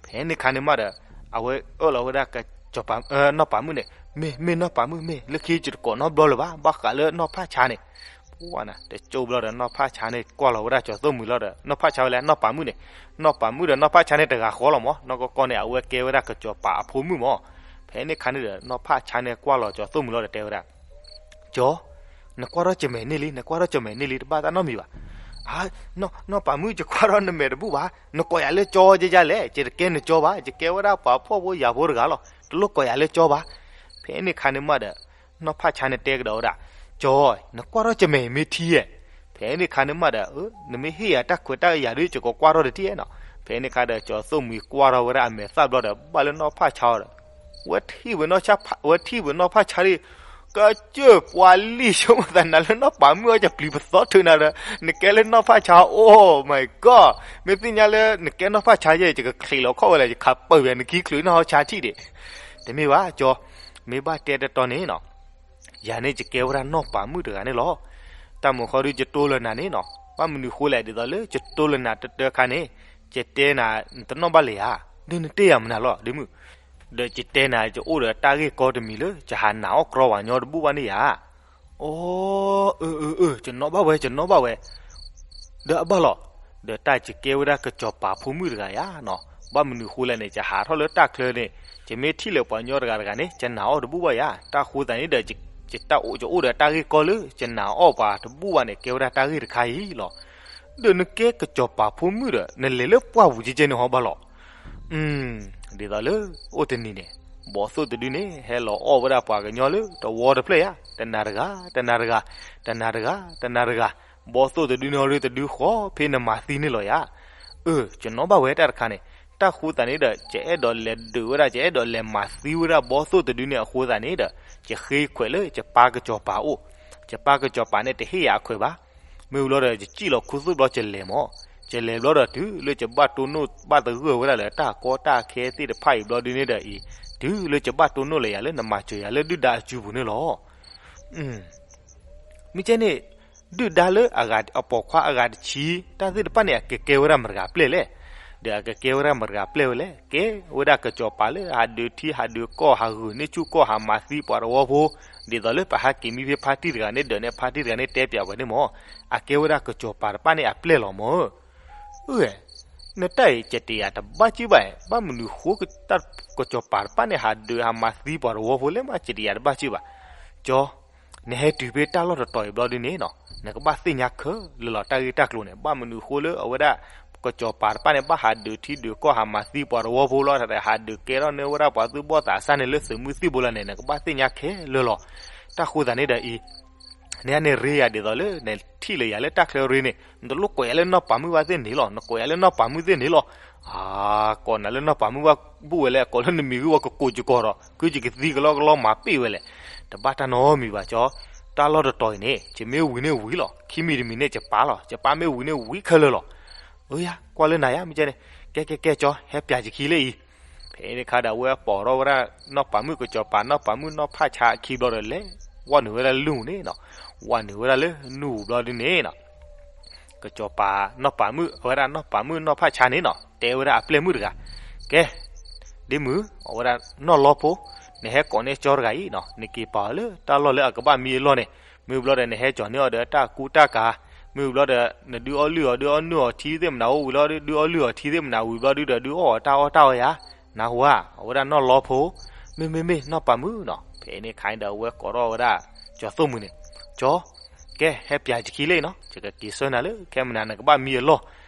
ဖဲန့ၣ်အခါန့ၣ်မးဒီး အဝဲအၢၣ်လီၤဝဲဒၣ်ကစီၤပၤ, နီၢ်ပၤမုၣ်န့ၣ်, မ့ၢ်, မ့ၢ်နီၢ်ပၤမုၣ်မ့ၢ်, လၢခံယတကိးနီတဘျီလၢၤဘၣ်, ဘၣ်ဃးလၢနီၢ်ဖးဆါန့ၣ်. ပှၤနၤ တကၠိဘျီဒီးနီၢ်ဖးဆါန့ၣ်ကွၢ်လီၤဝဲဒၣ်ကၠီၤသိၣ်မုၢ်လီၤဒီး နီၢ်ဖးဆါဝဲလဲၣ် နီၢ်ပၤမုၣ်န့ၣ်, နီၢ်ပၤမုၣ်ဒီးနီၢ်ဖးဆါန့ၣ်တဂၤဃီလီၤမး, နီၢ်ကီၢ်ကီၢ်န့ၣ် အဝဲကဲဝဲဒၣ်ကစီၤပၤအဖိမုၣ်မး. ဖဲန့ၣ်အခါန့ၣ်ဒီး နီၢ်ဖးဆါန့ၣ်ကွၢ်လီၤကၠီၤသိၣ်မုၢ်လီၤဒီးတဲဝဲဒၣ် ကၠီ, နကွၢ်ထီၣ်ကမဲာ်န့ၣ်လံ, နကွၢ်ထီၣ်ကမဲာ်န့ၣ်လံ, တဘၣ်တၢ်နီတမံၤဘၣ်. ဧါ, နီၢ်, နီၢ်ပၤမုၣ် ယကွၢ်ထီၣ်နမဲာ်တဘူၣ်ဘၣ်, နကိးယၤလၢကၠီယဲယဲလဲၣ်, ယတကဲနကၠီဘၣ်, ယကဲဝဲဒၣ်ပှၤဖှီၣ်ဖိယာ်ဖိတဂၤလီၤ, တလိၣ်ကိးယၤလၢကၠီဘၣ်. ဖဲန့ၣ်အခါန့ၣ်မးဒီး နီၢ်ဖးဆါန့ၣ်တဲကဒီးဝဲဒၣ်, ကၠီ, နကွၢ်ထီၣ်ကမဲာ်မ့ၢ်ထံဧါ. ဖဲန့ၣ်အခါန့ၣ်မးဒီး နမ့ၢ်ဟ့ၣ်ယၤတၢ်ခွဲးတၢ်ယာ်ဒီး ယကကွၢ်ထီၣ်တထံၣ်နီၤ. ဖဲန့ၣ်အခါဒီး ကၠီၤသိၣ်မုၢ်ကွၢ်ထီၣ်ဝဲဒၣ်အမဲာ်သၣ်ဘျီဒီး ဘၣ်လၢနီၢ်ဖးဆါအီၤဒီး ဝဲထံၣ်ဝဲနီၢ်ဖးဆါ, ဝဲထံၣ်ဝဲနီၢ်ဖးဆါဒီး ကစၢၢ်ပှၤလံၣ်ဆိကမိၣ်သးနၤလၢနီၢ်ပၤမုၣ်အီၤ ကပျံၤပသီထုးနၤဒီး နကဲလၢနီၢ်ဖးဆါ, Oh my God, မ့ၢ်သ့ၣ်ညါလၢနကဲနီၢ်ဖးဆါယဲ ယကချံးလီၤခီၣ်ဝဲလဲၣ်, ယခးပၢၢ်ယၤနခံချုးနီၢ်ဖးဆါထံၣ်ဒံး. တမ့ၢ်ဘၣ်ကၠီ, မ့ၢ်ဘၣ်တဲတတီန့ၣ်နီၤ, ယၤန့ၣ်ယကဲဝဲဒၣ်နီၢ်ပၤမုၣ်တဂၤန့ၣ်လီၤ. တၢ်မုာ်ဃီဒီးယတိၢ်လၢနၤန့ၣ်နီၤ, ဘၣ်မနုၤဃိလဲၣ် ဒ်သိးလၢယတိၢ်လၢနၤတတၢခါန့ၣ် ယတဲနၤ နတနီၣ်ဘၣ်လၢၤဧါ, ဒီးနတဲယၤမနုၤလီၤ ဒ့မုၣ်. ဒီးယတဲနၤ ယအိၣ်ဒီးတၢ်ဂ့ၢ်ကီတမံၤလၢ ယဟးနာ်အီၣ်ကြီပှၤကညီတဘူၣ်ဘၣ်န့ၣ်ဧါ. အိ, အၢ, အၢ, အၢ, ယနီၣ်ဘၣ်ဝဲ, ယနီၣ်ဘၣ်ဝဲ, ဒီးအဘၣ်လီၤ. ဒီးတၢ်ယကဲဝဲဒၣ်ကစီၤပၤဖိမုၣ်တဂၤယါနီၤ, ဘၣ်မနုၤဃိလဲၣ်န့ၣ် ယဟးထီၣ်လၢတၢ်ချၢန့ၣ် ယမ့ၢ်ထံၣ်လၢပှၤကညီတဂၤတဂၤန့ၣ် ယနာ်အီၣ်တဘူၣ်ဘၣ်ယါ. တၢ်ဃိသတးန့ၣ်ဒီး ယအိၣ်ဒီးတၢ်ဂ့ၢ်ကီလၢ ယနာ်အီၣ်ပှၤတဘူၣ်ဘၣ်န့ၣ် ကဲဝဲဒၣ်တၢ်ဂ့ၢ်တခါအံၤလီၤ. ဒီးနကဲကစီၤပၤဖိမုၣ်ဒီး နလဲၤလၢပှၢ်ပူၤကဲကဲန့ၣ်ဟီဘၣ်လီၤ. အၢ, ဒ်သိးလၢအိၣ်တနံၤန့ၣ် ဘီသိၣ်တဒုန့ၣ် ဟဲလီၤအီၣ်ဝဲဒၣ်ပှၤကညီလၢတဝီတဖျၢၣ်ယါ, တနၤတဂၤ, တနၤတဂၤ, တနၤတဂၤ, တနၤတဂၤ, ဘီသိၣ်တဒုန့ၣ်အီၤဒီးတဒုဃီ ဖဲနမၤသံန့ၣ်လီၤယါ. အၢ, ယနီၣ်ဘၣ်ဝဲတၢ်တခါန့ၣ်, တၢ်ဃိသတးန့ၣ်ဒီး ယအဲၣ်ဒိးလဲၤဒုးဝဲဒၣ် ယအဲၣ်ဒိးလဲၤမၤသံဝဲဒၣ်ဘီသိၣ်တဒုန့ၣ်အဃိသတးန့ၣ်ဒီး ယဃ့ခွဲးလၢယပၢ်ကစီၤပၤအိၣ်, ယပၢ်ကစီၤပၤန့ၣ်တဟ့ၣ်ယၤအခွဲးဘၣ်. မ့ၢ်ဝံၤလီၤဒီး ယစံၣ်လီၤခူသူၣ်ဘျီ ယလဲၤမး, ယလဲၤဘျီဒီးတုၤလၢယဘၣ်တိၢ်နီၣ်ဘၣ်သဂၢၢ်ဝဲဒၣ်လၢ တၢ်ကီတၢ်ခဲသ့ၣ်တဖၣ်အံၤဘျီဒုန့ၣ်ဒီးအံၤ, တုၤလၢယဘၣ်တိၢ်နီၣ်လၢယၤလၢနမၤစၢၤယၤလၢဒုၣ်ဒါအစုပူၤန့ၣ်လီၤ. မ့ၢ်ကဲန့ၣ် ဒုၣ်ဒါလၢအဂၤအပိာ်ခွါအဂၤတဆံ တၢ်သ့ၣ်တဖၣ်န့ၣ် အကကဲဝဲဒၣ်မတဂၤပျဲၢ်လဲၣ်. ဒီးအကကဲဝဲဒၣ်မတဂၤပျဲၢ်ဝဲလဲၣ်, ကဲဝဲဒၣ်ကစီၤပၤလၢဟးဒုးထံဟးဒုးကီၢ် ဟးဂုာ်န့ၢ်ဆူၣ်ကီၢ် ဟးမၤသံပှၤတဝီဖိ, ဒ်သိးလၢပဟဲက့ၤမံဖဲဖါတံၢ်တဂၤန့ၣ်ဒီးန့ၣ် ဖါတံၢ်တဂၤန့ၣ်တဲပၠးဝဲန့ၣ်မး, အကဲဝဲဒၣ်ကစီၤပၤတဖၣ်န့ၣ်အပျဲၢ်လီၤမး. အၢ, နတၢ်အံၤ ကတယၤတဘၣ်စုဘၣ်, ဘၣ်မနုၤဃိ တၢ်ကစီၤပၤတဖၣ်န့ၣ် ဟးဒုးဟးမၤသံပှၤတဝီဖိလဲၣ်မး ကတယၤတဘၣ်စုဘၣ်. ကၠီ, နဟဲတုၤဖဲတၢ်လီၢ်တတီၤအံၤဘျီဒုန့ၣ်နီၤ, နကဘၣ်သ့ၣ်ညါခဲလၢာ်လီၤ တၢ်ဂ့ၢ်တၢ်ကျိၤန့ၣ်, ဘၣ်မနုၤဃိလၢအဝဲဒၣ် ကစီၤပၤတဖၣ်န့ၣ် ဘၣ်ဟးဒုးထံဒုးကီၢ် ဟးမၤသံပှၤတဝီဖိလီၤ, ဟးဒုးကဲထီၣ်န့ၢ်ဝဲဒၣ်ပှၤသူၣ်ဘီၣ်သးစၢ်န့ၣ် လၢသုးမုၢ်သံၣ်ဘိလီၤန့ၣ် နကဘၣ်သ့ၣ်ညါခဲလၢာ်လီၤ. တၢ်ဃိသတးန့ၣ်ဒီးအံၤ နန့ၣ်ရ့ယၤဒ်သိးလၢ နထံၣ်လၢယၤလၢတၢ်ချၢရ့န့ၣ် နတလိၣ်ကိးယၤလၢနီၢ်ပၤမုၣ်ဘၣ်သ့ၣ်န့ၣ်လီၤ, နကိးယၤလၢနီၢ်ပၤမုၣ်သ့ၣ်န့ၣ်လီၤ. အၢ, ကိးနၤလၢနီၢ်ပၤမုၣ်ဘၣ်ဘူၣ်ဝဲလဲၣ်, ကိးလၢနမံၤဂ့ၢ်ဝဲကကိးယကီးဒီး ကုယကသံကလီကလီမၤပ့ၢ်ဝဲလဲၣ်. တဘၣ်တၢ်နီတမံၤဘၣ်ကၠီ, တၢ်လီၢ်တတီၤအံၤန့ၣ် ယမ့ၢ်ဝံၤန့ၣ်ဝံၤလီၤ, ခံမံၤတမံၤန့ၣ်ယပာ်လီၤ, ယပာ်မ့ၢ်ဝံၤန့ၣ်ဝံၤခဲလၢာ်လီၤ. အၢယၤ ကွၢ်လၢနၤယၤ မ့ၢ်ကဲန့ၣ်, ကဲကဲကဲကၠီ ဟဲပၠးယခံလၢအံၤ. ဖဲန့ၣ်အခါဒီး အဝဲပိာ်ထီၣ်ဝဲဒၣ် နီၢ်ပၤမုၣ်ကစီၤပၤ နီၢ်ပၤမုၣ်နီၢ်ဖးဆါအခံဘျီဒီး လဲၤဝဲနုာ်ဝဲဒၣ်လၢနူၢ်ပူၤန့ၣ်နီၤ, ဝဲနုာ်ဝဲဒၣ်လၢနူၢ်ပူၤဘျီဒုန့ၣ်နီၤ, ကစီၤပၤ နီၢ်ပၤမုၣ် အဝဲဒၣ်နီၢ်ပၤမုၣ်နီၢ်ဖးဆါန့ၣ်နီၤ တဲဝဲဒၣ်အပျဲၢ်မုၣ်တဂၤ, ကဲ ဒ့မုၣ် အဝဲဒၣ်နီၢ်လီဖိ, နဟဲကိးန့ၢ်ကၠီတဂၤအံၤနီၤ နက့ၤပာ်အီၤလၢတၢ်လီၢ်လၢအကဘၣ်မံအလီၢ်န့ၣ်, မ့ၢ်ဘျီဒီး နဟဲကၠီၤန့ၢ်အီၤဒီးတၢ်ကူတၢ်ကၤ, မ့ၢ်ဘျီဒီး နဒုးအီၣ်လုၢ်အီၤ ဒုးအီၣ်နုၢ်အီၤထံသ့ၣ်မနၤအိၣ်ဝံၤလီၤ, ဒုးအီၣ်လုၢ်အီၤထံသ့ၣ်မနၤဝံၤဘျီဒုဒီး ဒုးအီၣ်အီၤတၢ်အီၣ်တၢ်အီယၤ, နၢ်ဟူဧါ, အဝဲဒၣ်နီၢ်လီဖိ, မ့မ့မ့ၢ်နီၢ်ပၤမုၣ်နီၤ. ဖဲန့ၣ်အခါဒီး အဝဲကိးထီၣ်ဝဲဒၣ် ကၠီၤသိၣ်မုၢ်န့ၣ်, ကၠီၤ ကဲ ဟဲပၠးယခံလၢအံၤနီၤ ယကက့ၤဆှၢနၤလၢ ခဲမုၢ်နၤနကဘၣ်မံအလီၢ်.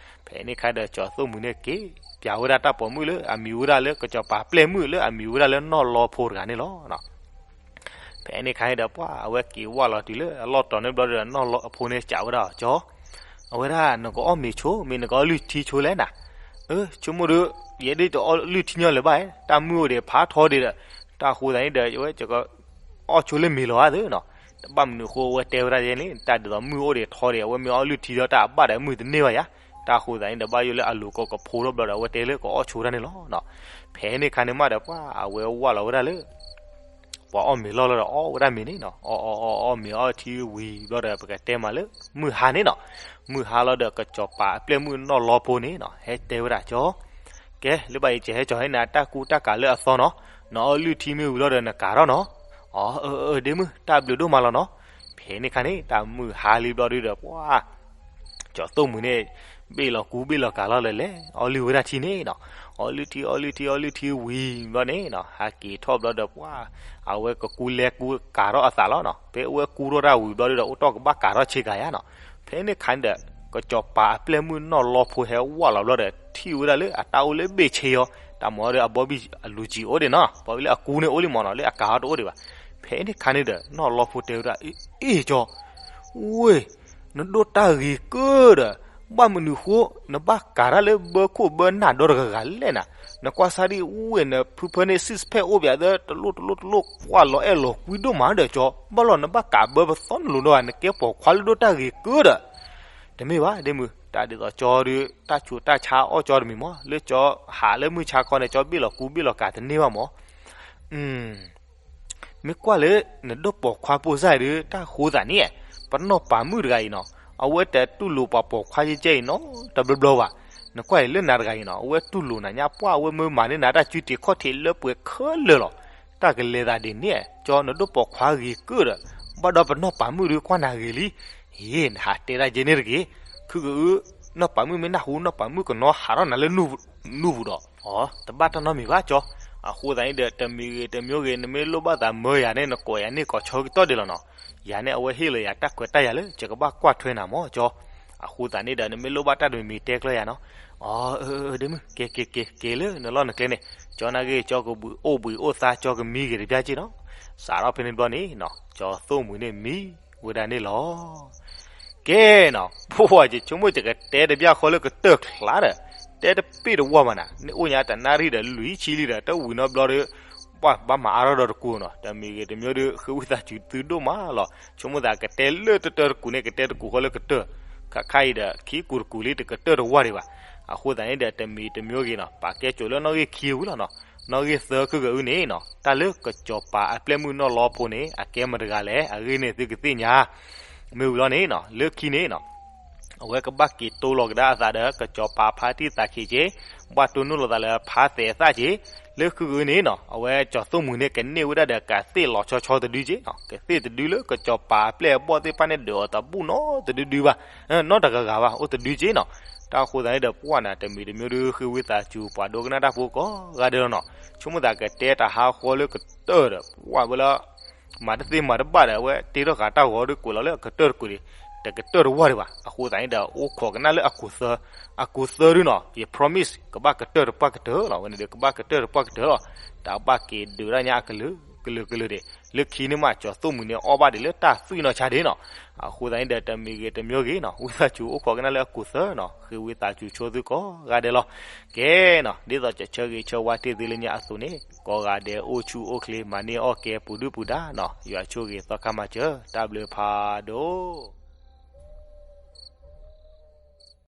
ဖဲန့ၣ်အခါဒီး ကၠီၤသိၣ်မုၢ်န့ၣ်က့ၤပၠးဝဲဒၣ်တၢ်ပိာ်မုၣ်လၢအမံၤဝဲဒၣ်လၢ ကစီၤပၤပျဲၢ်မုၣ်လၢအမံၤဝဲဒၣ်လၢနီၢ်လီဖိတဂၤန့ၣ်လီၤ. ဖဲန့ၣ်အခါန့ၣ်ဒီး ပှၤအဝဲက့ၤဝဲလီၤတုၤလၢအလီၢ်တီၤန့ၣ်ဘျီဒီး နီၢ်လီဖိန့ၣ်စံးဝဲဒၣ်ကၠီၤ, အဝဲဒၣ်နကအီၣ်မ့ၤဆိ မ့ၢ်နကအီၣ်လုၢ်ထံဆိလဲၣ်နၤ. အၢ ဆိကမိၣ်ဒီး ယဲဒၣ်တအီၣ်လုၢ်ထံညီလၢၤဘၣ်, တၢ်မုၢ်အိၣ်ဒီးဖးထီဒံးဒီး, တၢ်အဃိသတးန့ၣ်ဒီး ယဝဲယကအီၣ်ဆိလၢမ့ၤလီၤဧါသ့နီၤ. ဘၣ်မနုၤအဃိအဝဲတဲဝဲဒၣ်ယဲန့ၣ် တၢ်ဒ်သိးမုၢ်အိၣ်ဒံးထီဒံး အဝဲမ့ၢ်အီၣ်လုၢ်ထံဒီးတၢ်အဘၣ်ဒီးမုၢ်တန့ၢ်ဘၣ်ယၤ, တၢ်အဃိသတးန့ၣ်ဒီး ဘၣ်ယိၣ်လၢအလိၤကိးကဖိထီၣ်ဘျီဒီး အဝဲတဲလၢကအီၣ်ဆိတၢ်န့ၣ်လီၤနီၤ. ဖဲန့ၣ်ခါန့ၣ်မးဒီး ပှၤအဝဲဝၢ်လီၤဝဲဒၣ်လၢ ပှၤအီၣ်မ့ၤလီၢ်လီၤဒီးအီၣ်ဝဲဒၣ်မ့ၤန့ၣ်နီၤ, အီၣ်အီၣ်အီၣ်အီၣ်မ့ၤအီထံဝံၤဘျီဒီး ပကတဲမးလၢ မုၢ်ဟါန့ၣ်နီၤ, မုၢ်ဟါလီၤဒီးကစီၤပၤအပျဲၢ်မုၣ်နီၢ်လီဖိန့ၣ်နီၤ ဟဲတဲဝဲဒၣ်ကၠီ ကဲ လၢဘၣ်အံၤကဟဲကၠီဟဲန့ၣ် အတၢ်ကူတၢ်ကၤလၢအသီနီၤ, နအီၣ်လုၢ်ထံမ့ၢ်ဝံၤလီၤဒီးနကၤထီၣ်နီၤ. အၢ အၢ အၢ ဒ့မုၣ် တၢ်ဘျုးဒိၣ်မးလီၤနီၤ. ဖဲန့ၣ်ခါန့ၣ် တၢ်မုၢ်ဟါလံဘျီဒုဒီး ပှၤ ကၠီသိၣ်မုၣ်န့ၣ် ဘ့ၣ်လီၤကူဘ့ၣ်လီၤကၤလီၤလၢလဲၣ် အီၣ်လုၢ်ဝဲဒၣ်ထံန့ၣ်နီၤ, အီၣ်လုၢ်ထံ အီၣ်လုၢ်ထံ အီၣ်လုၢ်ထံဝံၤဘျီန့ၣ်နီၤ ဟးက့ၤထီၣ်ဘျီဒီး ပှၤ အဝဲကကူလဲကူကၤထီၣ်အသးလီၤနီၤ. ဖဲအဝဲကူထီၣ်တၢ်ဝံၤဘျီဒုဒီး အိၣ်တီၢ်ကဘၣ်ကၤထီၣ်ဆ့ကၤယါနီၤ. ဖဲန့ၣ်ခါန့ၣ်ဒီး ကစီၤပၤအပျဲၢ်မုၣ်နီၢ်လီဖိဟဲဝၢ်လီၤဘျီဒီး ထံၣ်ဝဲဒၣ်လၢအတၢ်အိၣ်လၢဘ့ၣ်ဆ့အီၤ, တၢ်မၤဒီးအဘီဘံၣ်အလူၤကံၤအိၣ်ဒံးနီၤ, ဘီဘံၣ်လၢအကူန့ၣ်အိၣ်လံမးနီၤ လၢအကၤထီၣ်တအိၣ်ဒံးဘၣ်. ဖဲန့ၣ်ခါန့ၣ်ဒီး နီၢ်လီဖိတဲဝဲဒၣ် အ့ၣ် ကၠီ ဝ့ၢ် နဒိၣ်တၢ်ဂ့ၤကၢဒီး ဘၣ်မနုၤဃိ နဘၣ်ကၤတၢ်လၢဘၢခိၣ်ဘၢနၢ်ဒီတဂၤဂၤလဲၣ်နၤ, နကွၢ်စၢ်ဒံး ဝ့ၢ် နဖုဖၢန့ၣ် six pack အိၣ်ပၠးသၢ တလိၣ်တလိၣ်တလိၣ် ကွၢ်လီၤအဲၣ်လီၤကွံဒိၣ်မးဒီးကၠီ, ဘၣ်လီၤနဘၣ်ကၤဘၢပသီနလိၤဒီး နကဲပိာ်ခွါလၢဒိၣ်တၢ်ဂ့ၤကၢဒီး တမ့ၢ်ဘၣ် ဒ့မုၣ် တၢ်ဒ်သိးကၠီဒီး တၢ်ဆူးတၢ်ဆါအီၣ်ကၠီတမံၤမး, လၢကၠီဟးလၢမုၢ်ဆါခီန့ၣ် ကၠီဘ့ၣ်လီၤကူဘ့ၣ်လီၤကၤတန့ၢ်ဘၣ်မး. မ့ၢ်ကွၢ်လၢနဒိၣ်ပိာ်ခွါဖိစၢ်အံၤဒီး တၢ်ဃိသးန့ၣ် ပနီၢ်ပၤမုၣ်တဂၤအံၤနီၤ, အဝဲတတူၢ်လိာ်ပှၤပိာ်ခွါကဲကဲအံၤနီၤ တဘျီဘျီဘၣ်. နကွၢ်အံၤလၢနၤတဂၤအံၤနီၤ အဝဲတူၢ်လိာ်နၤညါပှၢ် အဝဲမၢမၤန့ၢ်နၤတၢ်စုတံၤခီၣ်ထံးလၢပှဲၤခဲလၢာ်လီၤ. တၢ်ကလဲၤသးဒ်န့ၣ် ကၠီနဒိၣ်ပိာ်ခွါဂ့ၤကၢဒီး ဘၣ်ဒီးပနီၢ်ပၤမုၣ်ဒီးကွၢ်နၤဂ့ၤလံ. ဟ့ၣ် နဟးတဲတၢ်ကဲန့ၣ်တဂ့ၤ, ခုကအု နီၢ်ပၤမုၣ်မ့ၢ်နၢ်ဟူ နီၢ်ပၤမုၣ်ကနီၤဟးထီၣ်နၤလၢ နူၢ်ပူၤဒီး အီ တဘၣ်တၢ်နီတမံၤဘၣ်ကၠီ. အဃိသတးန့ၣ်ဒီး တမံၤဂ့ၤတမံၤဂ့ၤ နမ့ၢ်လိၣ်ဘၣ်သးမၢယၤန့ၣ် နကိးယၤန့ၢ်ကိးဆီကတီၢ်ဒံးလီၤနီၤ. ယၤန့ၣ် အဝဲဟ့ၣ်လီၤယၤတၢ်ခွဲးတၢ်ယာ်လၢ ယကဘၣ်ကွၢ်ထွဲနၤမးကၠီ. အဃိသတးန့ၣ်ဒီး နမ့ၢ်လိၣ်ဘၣ်တၢ်တမံၤမံၤတဲကျၢၤယၤနီၤ. အီ အၢ အၢ ဒ့မုၣ် က့ၤ က့ၤ က့ၤ က့ၤလၢနလီၢ်နကျဲန့ၣ် ကၠီနာ်က့ ကၠီကဘှံးအိၣ်ဘှံးအိၣ်သါ ကၠီကမံဂ့ၤတဘျီက့နီၤ. စးထီၣ်ဖဲန့ၣ်တဘျီန့ၣ်နီၤ ကၠီသိၣ်မှံၤန့ၣ်မံဝဲဒၣ်န့ၣ်လီၤ. ကဲနီၤ ပှၤယဆိကမိၣ်ယကတဲတဘျီဃီလၢကတၢၢ်ချါဒီး တဲတပ့ၢ်တဝီမးနၤ နအိၣ်ညါတနၣ်ရံၣ်ဒီးလွံၢ်ဆံလံဒီး တဝံၤနီတဘျီဒီး ဘၣ်မၤအါထီၣ်ဒီးတကူးနီၤ. တမံၤဂ့ၤတမံၤဒီးဃ့ဝံသးစူၤသုဒိၣ်မးလီၤ. ဆိကမိၣ်သးကတဲလၢတတၢၢ်တကူးန့ၣ် ကတဲတကူးဃီလၢကတၢၢ် ခါခါအံၤဒီး ခံကူးတကူးလံတကတၢၢ်တဝီဒံးဘၣ်. အဃိသတးန့ၣ်ဒီး တမံၤတမံၤဂ့ၤနီၤ ပာ်ကဲစိာ်လၢနီၣ်ဂံၢ်ခံဝံၤလီၤနီၤ. နီၣ်ဂံၢ်သၢခုကအုန့ၣ်နီၤ တၢ်လၢကစီၤပၤအပျဲၢ်မုၣ်နီၢ်လီဖိန့ၣ် အကဲမတၤတဂၤလဲၣ် အဂ့ၢ်န့ၣ်သုကသ့ၣ်ညါ မ့ၢ်ဝံၤလီၤန့ၣ်နီၤ လၢခံန့ၣ်နီၤ အဝဲကဘၣ်က့ၤတိလိာ်ကဒါအသးဒီး ကစီၤပၤဖါတံၢ်သးခံက့ၤ, ဘၣ်တိၢ်နီၣ်လိာ်သးလၢဖါသဲးအသၣ်က့ၤ, လၢခုကအုန့ၣ်နီၤ အဝဲကၠီသိၣ်မှံၤန့ၣ် ကန့ၢ်ဝဲဒၣ်ဒီးကသ့ၣ်လီၤဆီဆီတဒုက့ၤနီၤ, ကသ့ၣ်တဒုလၢကစီၤပၤအပျဲၢ်အဘီၣ်သ့ၣ်တဖၣ်န့ၣ် ဒုးအီၤတဘူၣ်နီတဒုဒုဘၣ်, နီတဂၤဂၤဘၣ် အိၣ်တဒုက့ၤနီၤ. တၢ်အဃိသတးန့ၣ်ဒီး ပှၢ်နၤတမံၤတမံၤဒီး ဃ့ဝံသးစူၤပှၤဒိကနၣ်တၢ်ဖိကိးဂၤဒဲးလီၤနီၤ. ဆိကမိၣ်သးကတဲတဟါဃီလၢကတၢၢ်ဒီး ပှၢ်ဝဲလၢ မၤတသ့မၤတဘၣ်ဒီး အဝဲတ့ထီၣ်ဃာ်တၢ်ဂီၤဒီးကွဲးလီၤလၢအကတၢၢ်တကူးန့ၣ် တကတၢၢ်တဝီဒံးဘၣ်. အဃိသတးန့ၣ်ဒီး အိၣ်ခိးကနၣ်လၢအကူးသၢ, အကူးသၢဒုနီၤ ယ promise ကဘၣ်ကတၢၢ်တပှၢ်ကတၢၢ်လီၤ. ဝဲန့ၣ်ဒီး ကဘၣ်ကတၢၢ်တပှၢ်ကတၢၢ်လီၤ. တၢ်ဘၣ်က့ၤဒုးတၢ်ညါအကလုာ်ကလုာ်ကလုာ်ဒံး လၢခံန့ၣ်မး ကၠီသိၣ်မှံၤန့ၣ် အီၣ်ဘၣ်ဒံးလၢတၢ်သွံၣ်နီၢ်ဆါဒံးနီၤ. အဃိသတးန့ၣ်ဒီး တမံၤဂ့ၤတမံၤဂ့ၤနီၤ ဝံသးစူၤအိၣ်ခိးကနၣ်လၢအကူးသၢနီၤ ဃ့ဝံသးစူၤဆိသုကိးဂၤဒဲးလီၤ. ကဲနီၤ ဒ်သိးကဆၢဂ့ၤဆၢဝါတ့ၢ်သုလၢညါအသိးန့ၣ် ကိးဂၤဒဲးအိၣ်ဆူၣ်အိၣ်ချ့ မၤန့ၢ်အီၣ်ကဲပူၤဒုၣ်ပူၤဒါနီၤ ယွၤဆိၣ်ဂ့ၤသီခါမၤစၢၤ တၢ်ဘျုးဖးဒိၣ်